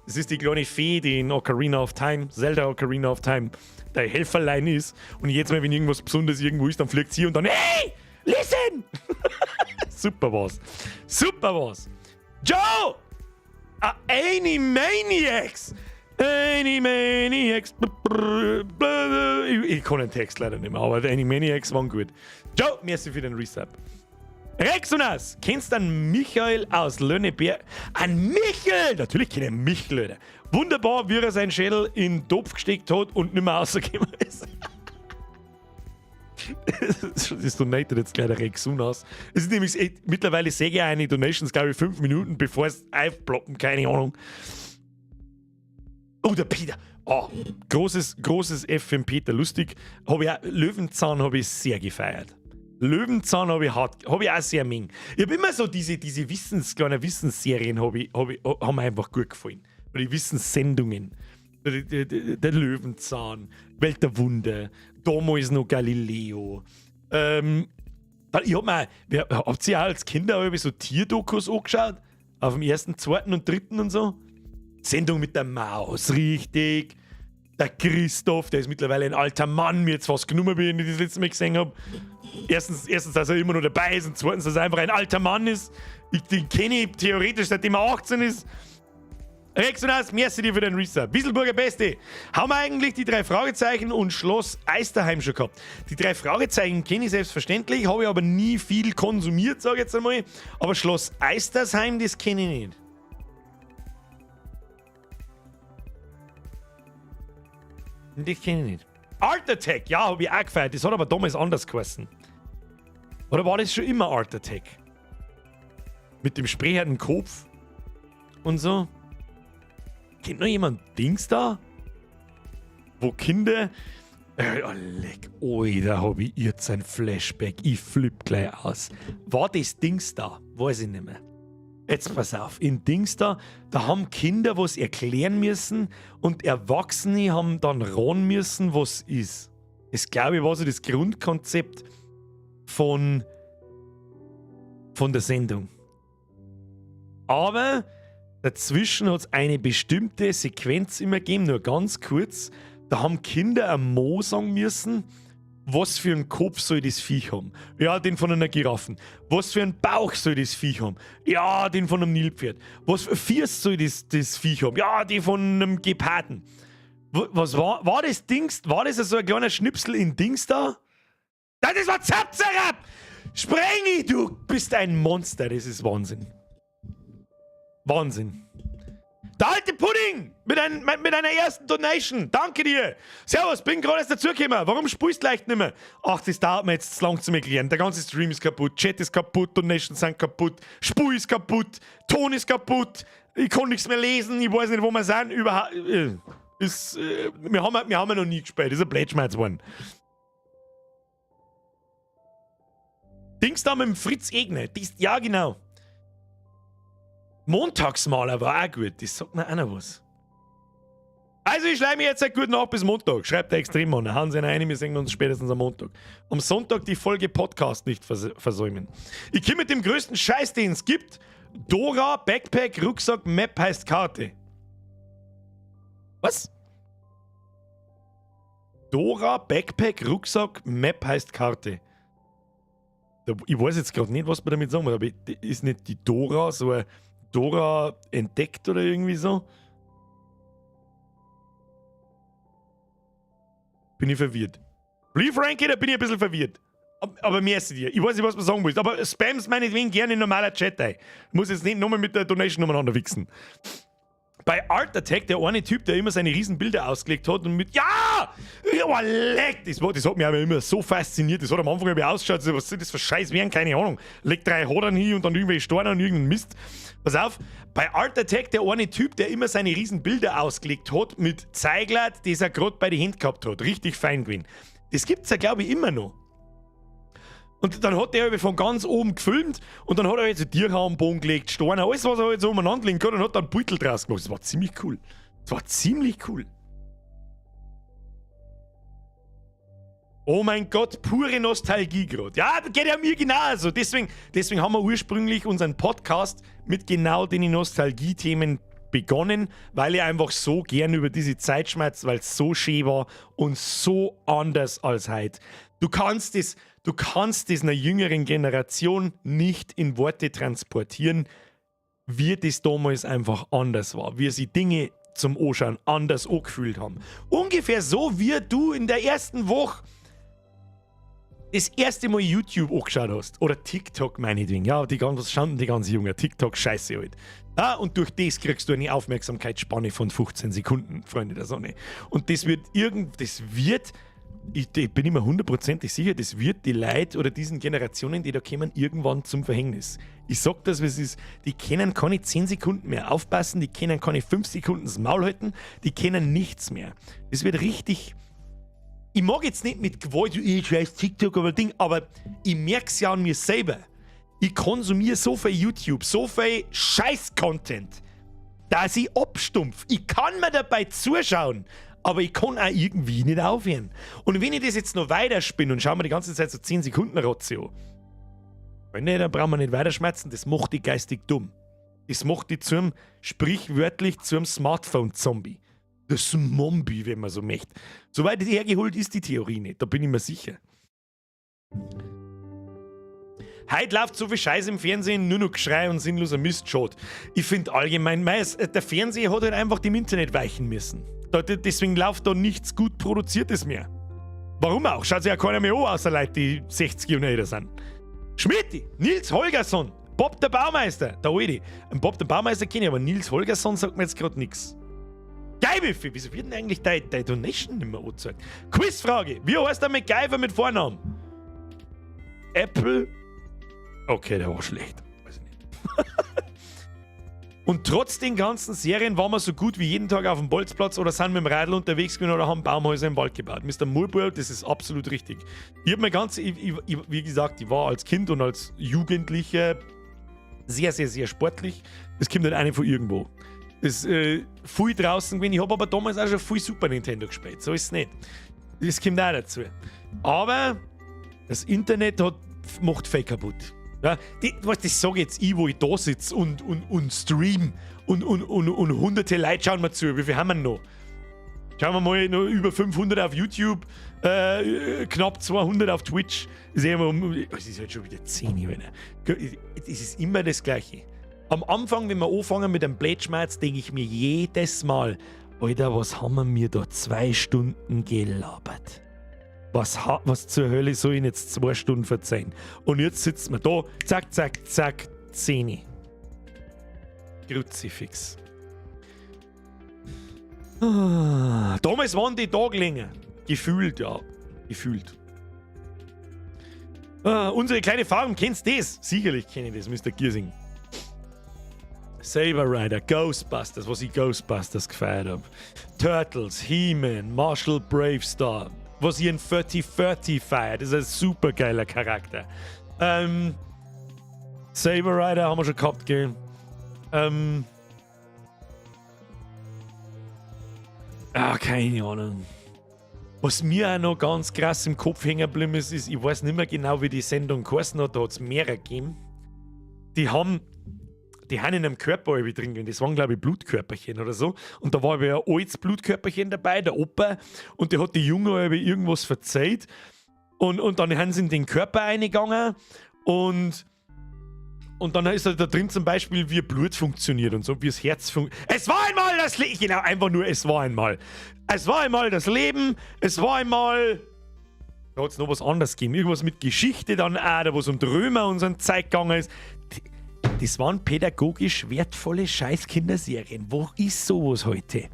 Das ist die kleine Fee, die in Ocarina of Time, Zelda Ocarina of Time, der Helferlein ist. Und jedes Mal, wenn irgendwas Besonderes irgendwo ist, dann fliegt sie und dann, hey! Listen! Super war's. Super war's. Joe! Animaniacs! Animaniacs! Ich kann den Text leider nicht mehr, aber die Animaniacs waren gut. Joe, merci für den Resub. Rexonas, kennst du einen Michael aus Lönneberg? Ein Michael! Natürlich kenne ich einen Michael, Alter. Wunderbar, wie er seinen Schädel in den Topf gesteckt hat und nicht mehr rausgekommen ist. Das donated jetzt gleich der Rexunas. Es ist nämlich, ey, mittlerweile sehe ich eine Donations, glaube ich, 5 Minuten, bevor es aufploppen, keine Ahnung. Oh, der Peter. Oh, großes, großes F für den Peter. Lustig. Hab ich auch, Löwenzahn habe ich sehr gefeiert. Löwenzahn habe ich, hart, hab ich auch sehr ming. Ich habe immer so diese kleinen Wissensserien haben mir einfach gut gefallen. Oder die Wissenssendungen. Der Löwenzahn, Welt der Wunder, damals noch Galileo. Ich hab mir, habt ihr auch als Kinder so Tierdokus angeschaut? Auf dem ersten, zweiten und dritten und so? Sendung mit der Maus, richtig. Der Christoph, der ist mittlerweile ein alter Mann, mir jetzt fast genommen, wie ich ihn das letzte Mal gesehen hab. Erstens, dass er immer noch dabei ist und zweitens, dass er einfach ein alter Mann ist. Den kenne ich theoretisch, seitdem er 18 ist. Rexonas, merci dir für den Resub. Wieselburger Beste. Haben wir eigentlich die 3 Fragezeichen und Schloss Eisterheim schon gehabt? Die 3 Fragezeichen kenne ich selbstverständlich, habe ich aber nie viel konsumiert, sag ich jetzt einmal. Aber Schloss Eistersheim, das kenne ich nicht. Das kenne ich nicht. Art Attack, ja, hab ich auch gefeiert. Das hat aber damals anders geheißen. Oder war das schon immer Art Attack? Mit dem sprechenden Kopf und so. Kennt noch jemand Dings da? Wo Kinder... Oh, leck, Alter, hab ich jetzt ein Flashback. Ich flipp gleich aus. War das Dings da? Weiß ich nicht mehr. Jetzt pass auf, in Dings da, da haben Kinder was erklären müssen und Erwachsene haben dann raten müssen, was ist. Das, glaube ich, war so das Grundkonzept von der Sendung. Aber dazwischen hat's eine bestimmte Sequenz immer gegeben, nur ganz kurz. Da haben Kinder ein Mo sagen müssen, was für einen Kopf soll das Viech haben? Ja, den von einer Giraffe. Was für einen Bauch soll das Viech haben? Ja, den von einem Nilpferd. Was für Füße soll das Viech haben? Ja, die von einem Geparden. Was war das Dings? War das so ein kleiner Schnipsel in Dings da? Das war Zapzerab! Sprengi, du bist ein Monster. Das ist Wahnsinn. Wahnsinn. Der alte Pudding mit einer ersten Donation. Danke dir. Servus, bin gerade erst dazugekommen. Warum spielst du leicht nicht mehr? Ach, das dauert mir jetzt zu lang zu erklären. Der ganze Stream ist kaputt, Chat ist kaputt, Donations sind kaputt, Spur ist kaputt, Ton ist kaputt. Ich kann nichts mehr lesen, ich weiß nicht, wo wir sind. Überhaupt. Wir haben ja noch nie gespielt. Das ist ein Blödschmerz geworden. Dings da mit dem Fritz Egner. Das, ja, genau. Montagsmaler war auch gut, das sagt mir auch noch was. Also ich schleiche mich jetzt halt gut nach bis Montag, schreibt der Extremmann. Hauen Sie ihn rein, wir sehen uns spätestens am Montag. Am Sonntag die Folge Podcast nicht versäumen. Ich komme mit dem größten Scheiß, den es gibt. Dora, Backpack, Rucksack, Map heißt Karte. Was? Dora, Backpack, Rucksack, Map heißt Karte. Ich weiß jetzt gerade nicht, was man damit sagen will, aber ist nicht die Dora so ein Dora entdeckt oder irgendwie so? Bin ich verwirrt. Lee Frankie, da bin ich ein bisschen verwirrt. Aber mehr ist dir. Ich weiß nicht, was man sagen muss. Aber Spams meinetwegen gerne in normaler Chat ein. Ich muss jetzt nicht nochmal mit der Donation umeinander wichsen. Bei Art Attack, der eine Typ, der immer seine riesen Bilder ausgelegt hat und mit... Ja! Oh, leck! Das hat mich aber immer so fasziniert. Das hat am Anfang irgendwie ausgeschaut, was sind das für Scheiß wären? Keine Ahnung. Legt 3 Hodern hin und dann irgendwelche Steine und irgendeinen Mist. Pass auf, bei Art Attack, der eine Typ, der immer seine riesen Bilder ausgelegt hat mit Zeiglert, das er gerade bei den Händen gehabt hat. Richtig fein gewesen. Das gibt's ja, glaube ich, immer noch. Und dann hat der von ganz oben gefilmt und dann hat er jetzt Tiere am Boden gelegt, Steine, alles, was er halt so umeinander legen kann und hat dann einen Beutel draus gemacht. Das war ziemlich cool. Das war ziemlich cool. Oh mein Gott, pure Nostalgie gerade. Ja, geht ja mir genauso. Deswegen haben wir ursprünglich unseren Podcast mit genau den Nostalgie-Themen begonnen, weil ich einfach so gern über diese Zeit schmerzt, weil es so schön war und so anders als heute. Du kannst es einer jüngeren Generation nicht in Worte transportieren, wie das damals einfach anders war, wie sie Dinge zum Anschauen anders angefühlt haben. Ungefähr so, wie du in der ersten Woche das erste Mal YouTube angeschaut hast. Oder TikTok meinetwegen. Ja, die ganzen, die ganzen Jungen. TikTok, scheiße halt. Ah, und durch das kriegst du eine Aufmerksamkeitsspanne von 15 Sekunden, Freunde der Sonne. Und das wird ich bin immer hundertprozentig sicher, das wird die Leute oder diesen Generationen, die da kommen, irgendwann zum Verhängnis. Ich sag das, wie es ist. Die können keine 10 Sekunden mehr aufpassen, die können keine 5 Sekunden das Maul halten, die kennen nichts mehr. Das wird richtig Ich mag jetzt nicht mit Gewalt, ich scheiß TikTok aber Ding, aber ich merk's ja an mir selber. Ich konsumiere so viel YouTube, so viel Scheiß-Content, dass ich abstumpf. Ich kann mir dabei zuschauen, aber ich kann auch irgendwie nicht aufhören. Und wenn ich das jetzt noch weiterspinne und schaue mir die ganze Zeit so 10 Sekunden Rotze an, wenn nicht, dann brauchen wir nicht weiterschmerzen, das macht dich geistig dumm. Das macht dich zum, sprichwörtlich zum Smartphone-Zombie. Das Smombie, wenn man so möchte. Soweit hergeholt ist die Theorie nicht, da bin ich mir sicher. Heute läuft so viel Scheiß im Fernsehen, nur noch Geschrei und sinnloser Mist, schad. Ich finde allgemein, der Fernseher hat halt einfach dem Internet weichen müssen. Deswegen läuft da nichts gut Produziertes mehr. Warum auch? Schaut sich ja keiner mehr an, außer Leute, die 60 und älter sind. Schmidti, Nils Holgersson, Bob der Baumeister, der Alte. Bob der Baumeister kenne ich, aber Nils Holgersson sagt mir jetzt gerade nichts. Geil, wieso wird denn eigentlich deine Donation nicht mehr angezeigt? Quizfrage: Wie heißt der MacGyver mit Vornamen? Apple? Okay, der war schlecht. Weiß ich nicht. Und trotz den ganzen Serien waren wir so gut wie jeden Tag auf dem Bolzplatz oder sind mit dem Radl unterwegs gewesen oder haben Baumhäuser im Wald gebaut. Mr. Mulberg, das ist absolut richtig. Ich habe mir ganz, ich, wie gesagt, ich war als Kind und als Jugendlicher sehr, sehr, sehr sportlich. Das kommt halt eine von irgendwo. Das viel draußen gewesen. Ich habe aber damals auch schon viel Super Nintendo gespielt. So ist es nicht. Das kommt auch dazu. Aber das Internet macht viel kaputt. Ja, weißt, das sage jetzt ich, wo ich da sitze und stream und hunderte Leute schauen mir zu. Wie viel haben wir noch? Schauen wir mal, noch über 500 auf YouTube, knapp 200 auf Twitch. Es ist halt schon wieder 10 Uhr. Es ist immer das Gleiche. Am Anfang, wenn wir anfangen mit einem Blödschmerz, denke ich mir jedes Mal, Alter, was haben wir mir da 2 Stunden gelabert? Was zur Hölle soll ich jetzt 2 Stunden verzeihen? Und jetzt sitzen wir da, zack, zack, zack, 10. Kruzifix. Ah, damals waren die Tage länger. Gefühlt, ja. Gefühlt. Ah, unsere kleine Farm, kennst du das? Sicherlich kenne ich das, Mr. Giersing. Saber Rider, Ghostbusters, was ich Ghostbusters gefeiert hab. Turtles, He-Man, Marshall Bravestar, was ich in 3030 feiert, das ist ein super geiler Charakter. Saber Rider haben wir schon gehabt, gell? Keine Ahnung. Was mir auch noch ganz krass im Kopf hängen geblieben ist, ist, ich weiß nicht mehr genau, wie die Sendung geheißen hat, da hat's mehrere gegeben. Die haben in einem Körper irgendwie drin gewesen. Das waren, glaub ich, Blutkörperchen oder so. Und da war aber ein altes Blutkörperchen dabei, der Opa, und der hat die Jungen irgendwie irgendwas verzeiht. Und dann haben sie in den Körper reingegangen und dann ist da drin zum Beispiel, wie Blut funktioniert und so, wie das Herz funktioniert. Es war einmal das Leben! Genau, einfach nur, es war einmal. Es war einmal das Leben, es war einmal... Da hat's noch was anderes gegeben. Irgendwas mit Geschichte dann auch, da wo es um die Römer und so ein Zeug gegangen ist. Das waren pädagogisch wertvolle Scheiß-Kinderserien. Wo ist sowas heute?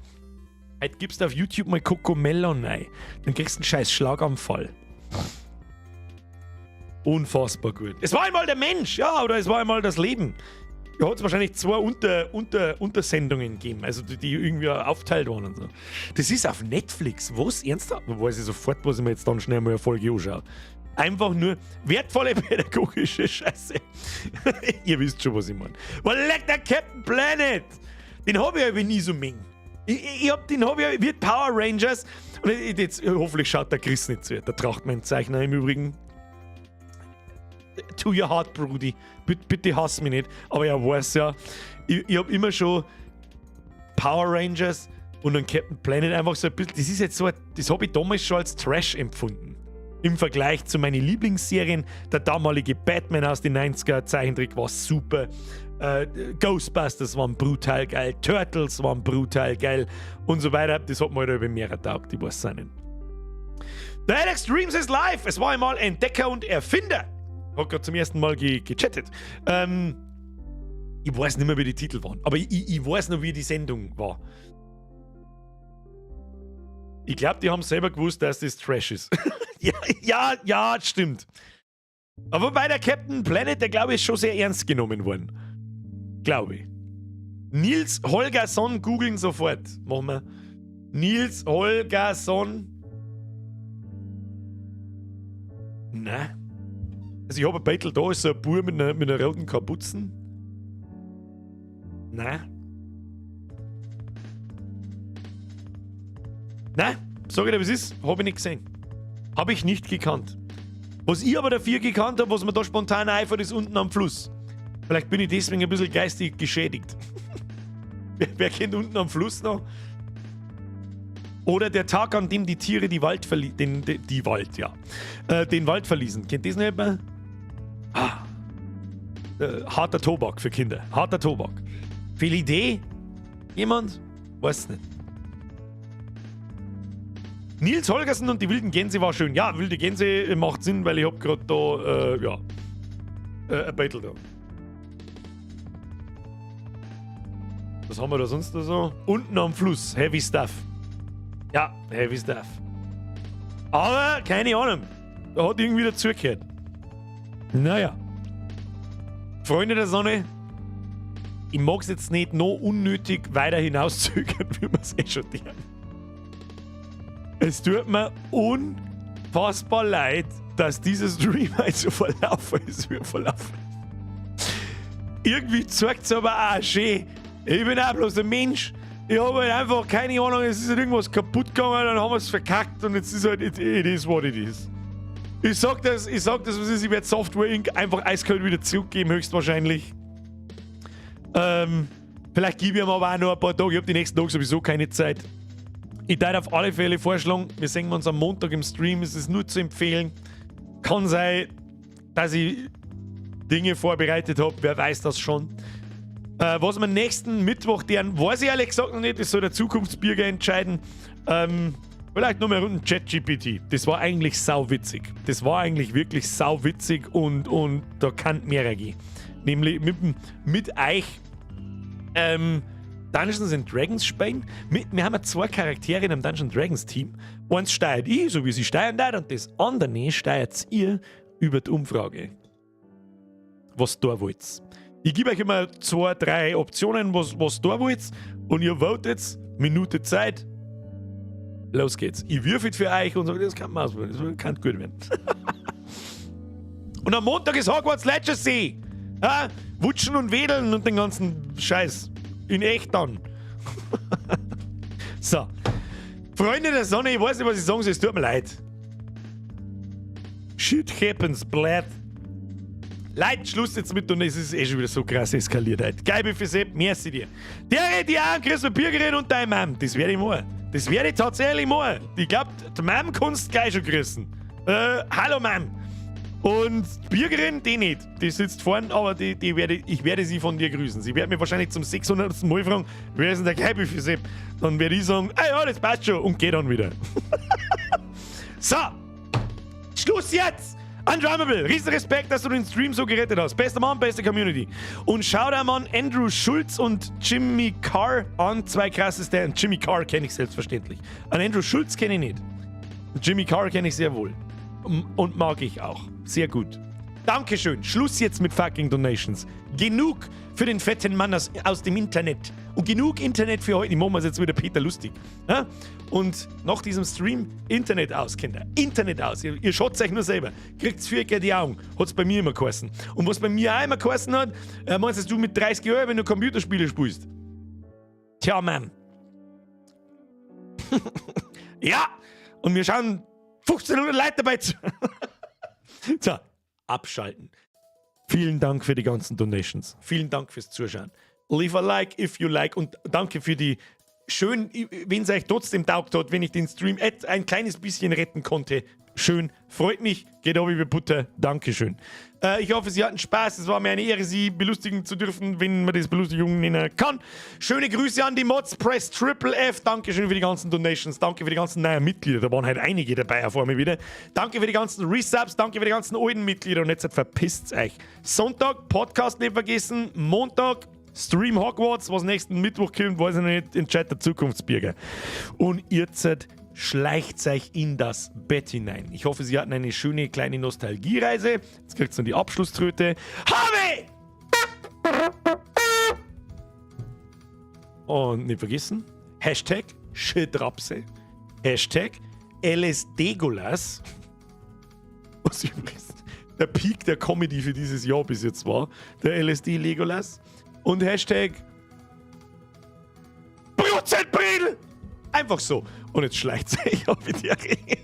Heute gibst du auf YouTube mal Cocomelon rein. Dann kriegst du einen scheiß Schlaganfall. Unfassbar gut. Es war einmal der Mensch, ja, oder es war einmal das Leben. Da hat's wahrscheinlich 2 Untersendungen gegeben, also die irgendwie aufteilt waren und so. Das ist auf Netflix. Was? Ernsthaft? Da weiß ich sofort, was ich mir jetzt dann schnell mal eine Folge anschaue. Einfach nur wertvolle pädagogische Scheiße. Ihr wisst schon, was ich meine. Wo leckt der Captain Planet? Den hab ich aber nie so mengen. Den hab ich wie Power Rangers. Und jetzt, hoffentlich schaut der Chris nicht zu. Der Trachtmann-Zeichner im Übrigen. To your heart, Brudi. Bitte hass mich nicht. Aber er weiß ja, ich hab immer schon Power Rangers und dann Captain Planet einfach so ein bisschen. Das ist jetzt so, das hab ich damals schon als Trash empfunden. Im Vergleich zu meinen Lieblingsserien, der damalige Batman aus den 90er, Zeichentrick war super. Ghostbusters waren brutal geil, Turtles waren brutal geil und so weiter. Das hat mir halt über mehrere taugt, ich weiß es auch nicht. Der Alex Dreams is live. Es war einmal Entdecker und Erfinder. Hat grad zum ersten Mal gechattet. Ich weiß nicht mehr, wie die Titel waren, aber ich weiß noch, wie die Sendung war. Ich glaub, die haben selber gewusst, dass das Trash ist. Ja, ja, ja, stimmt. Aber bei der Captain Planet, der glaube ich, ist schon sehr ernst genommen worden. Glaube ich. Nils Holgersson, googeln sofort. Machen wir. Nils Holgersson. Na. Also ich habe ein Beitel da, ist so ein Bub mit einer roten Kapuzen. Na. Na, sag ich dir, was ist? Habe ich nicht gesehen. Habe ich nicht gekannt. Was ich aber dafür gekannt habe, was mir da spontan einfällt, ist Unten am Fluss. Vielleicht bin ich deswegen ein bisschen geistig geschädigt. Wer kennt Unten am Fluss noch? Oder Der Tag, an dem die Tiere die Wald verlie den, die, die Wald, ja. Den Wald verließen. Kennt das nicht mehr? Ah. Harter Tobak für Kinder. Harter Tobak. Idee? Jemand? Weiß nicht. Nils Holgersen und die wilden Gänse war schön. Ja, wilde Gänse macht Sinn, weil ich hab grad da, ja, ein Beitel da. Was haben wir da sonst noch so? Unten am Fluss, heavy stuff. Ja, heavy stuff. Aber keine Ahnung. Da hat irgendwie dazugehört. Naja. Freunde der Sonne, ich mag's jetzt nicht noch unnötig weiter hinauszögern, wie wir's eh schon tun. Es tut mir unfassbar leid, dass dieser Stream halt so verlaufen ist, wie er verlaufen ist. Irgendwie zeigt's aber auch schön. Ich bin auch bloß ein Mensch. Ich habe halt einfach keine Ahnung, es ist halt irgendwas kaputt gegangen, dann haben wir's verkackt und jetzt ist halt, it is what it is. Ich sag das, was ist, ich werde Software Inc. einfach eiskalt wieder zurückgeben, höchstwahrscheinlich. Vielleicht gebe ich ihm aber auch noch ein paar Tage, ich hab die nächsten Tage sowieso keine Zeit. Ich darf auf alle Fälle vorschlagen, wir sehen uns am Montag im Stream, es ist nur zu empfehlen. Kann sein, dass ich Dinge vorbereitet hab, wer weiß das schon. Was wir nächsten Mittwoch deren, weiß ich ehrlich gesagt noch nicht, das soll der Zukunftsbürger entscheiden. Vielleicht noch mal Runden ChatGPT. Das war eigentlich sauwitzig. Das war eigentlich wirklich sauwitzig und da kann mehr gehen. Nämlich mit euch Dungeons and Dragons spielen. Wir haben ja zwei Charaktere in einem Dungeons Dragons Team. Eins steuert ich, so wie sie steuern da, und das andere steuert ihr über die Umfrage. Was da wollt. Ich gebe euch immer zwei, drei Optionen, was da wollt, und ihr votet, Minute Zeit. Los geht's. Ich würfel für euch und so, das kann man ausprobieren, das kann gut werden. Und am Montag ist Hogwarts Legacy. Ja? Wutschen und Wedeln und den ganzen Scheiß. In echt dann. So. Freunde der Sonne, ich weiß nicht, was ich sagen soll, es tut mir leid. Shit happens, blöd. Leid, Schluss jetzt mit und es ist eh schon wieder so krass eskaliert heute. Geil, für Sepp, merci dir. Der die auch, Chris Bürgerin und deine Mom. Das werde ich machen. Das werde ich tatsächlich machen. Ich glaub, die Mom kannst du gleich schon grüßen. Hallo Mom. Und die Bürgerin, die nicht. Die sitzt vorne, aber ich werde sie von dir grüßen. Sie wird mir wahrscheinlich zum 600. Mal fragen, wer ist denn der Geil für Sepp? Dann werde ich sagen, ah ja, das passt schon und geh dann wieder. So, Schluss jetzt! Undrummable, riesen Respekt, dass du den Stream so gerettet hast. Bester Mann, beste Community. Und schau da mal Andrew Schulz und Jimmy Carr an, zwei krasseste. Und Jimmy Carr kenne ich selbstverständlich. An Andrew Schulz kenne ich nicht. Jimmy Carr kenne ich sehr wohl. Und mag ich auch. Sehr gut. Dankeschön. Schluss jetzt mit fucking Donations. Genug für den fetten Mann aus dem Internet. Und genug Internet für heute. Ich mache jetzt wieder Peter Lustig. Ja? Und nach diesem Stream Internet aus, Kinder. Internet aus. Ihr schaut euch nur selber. Kriegt's für die Augen. Hat's bei mir immer geheißen. Und was bei mir auch immer geheißen hat, meinst du mit 30 Jahren, wenn du Computerspiele spielst? Tja, Mann. Ja. Und wir schauen 1500 Leute dabei zu. So, abschalten. Vielen Dank für die ganzen Donations. Vielen Dank fürs Zuschauen. Leave a like if you like und danke für die schön, wenn es euch trotzdem taugt hat, wenn ich den Stream ein kleines bisschen retten konnte. Schön, freut mich, geht obi wie Butter. Dankeschön. Ich hoffe, Sie hatten Spaß. Es war mir eine Ehre, Sie belustigen zu dürfen, wenn man das Belustigung nennen kann. Schöne Grüße an die Mods, Press Triple F. Dankeschön für die ganzen Donations. Danke für die ganzen neuen Mitglieder. Da waren halt einige dabei auf einmal wieder. Danke für die ganzen Resubs. Danke für die ganzen alten Mitglieder. Und jetzt verpisst euch. Sonntag, Podcast nicht vergessen. Montag, Stream Hogwarts. Was nächsten Mittwoch kommt, weiß ich noch nicht. Entscheidet der Zukunftsbürger. Und ihr seid schleicht euch in das Bett hinein. Ich hoffe, Sie hatten eine schöne kleine Nostalgiereise. Jetzt kriegt ihr noch die Abschlusströte. Habe! Und nicht vergessen, Hashtag Shitrapse, Hashtag LSDgolas. Was übrigens der Peak der Comedy für dieses Jahr bis jetzt war. Der LSD Legolas. Und #Prozentbredel! Einfach so. Und jetzt schleicht sich auf die Ringe.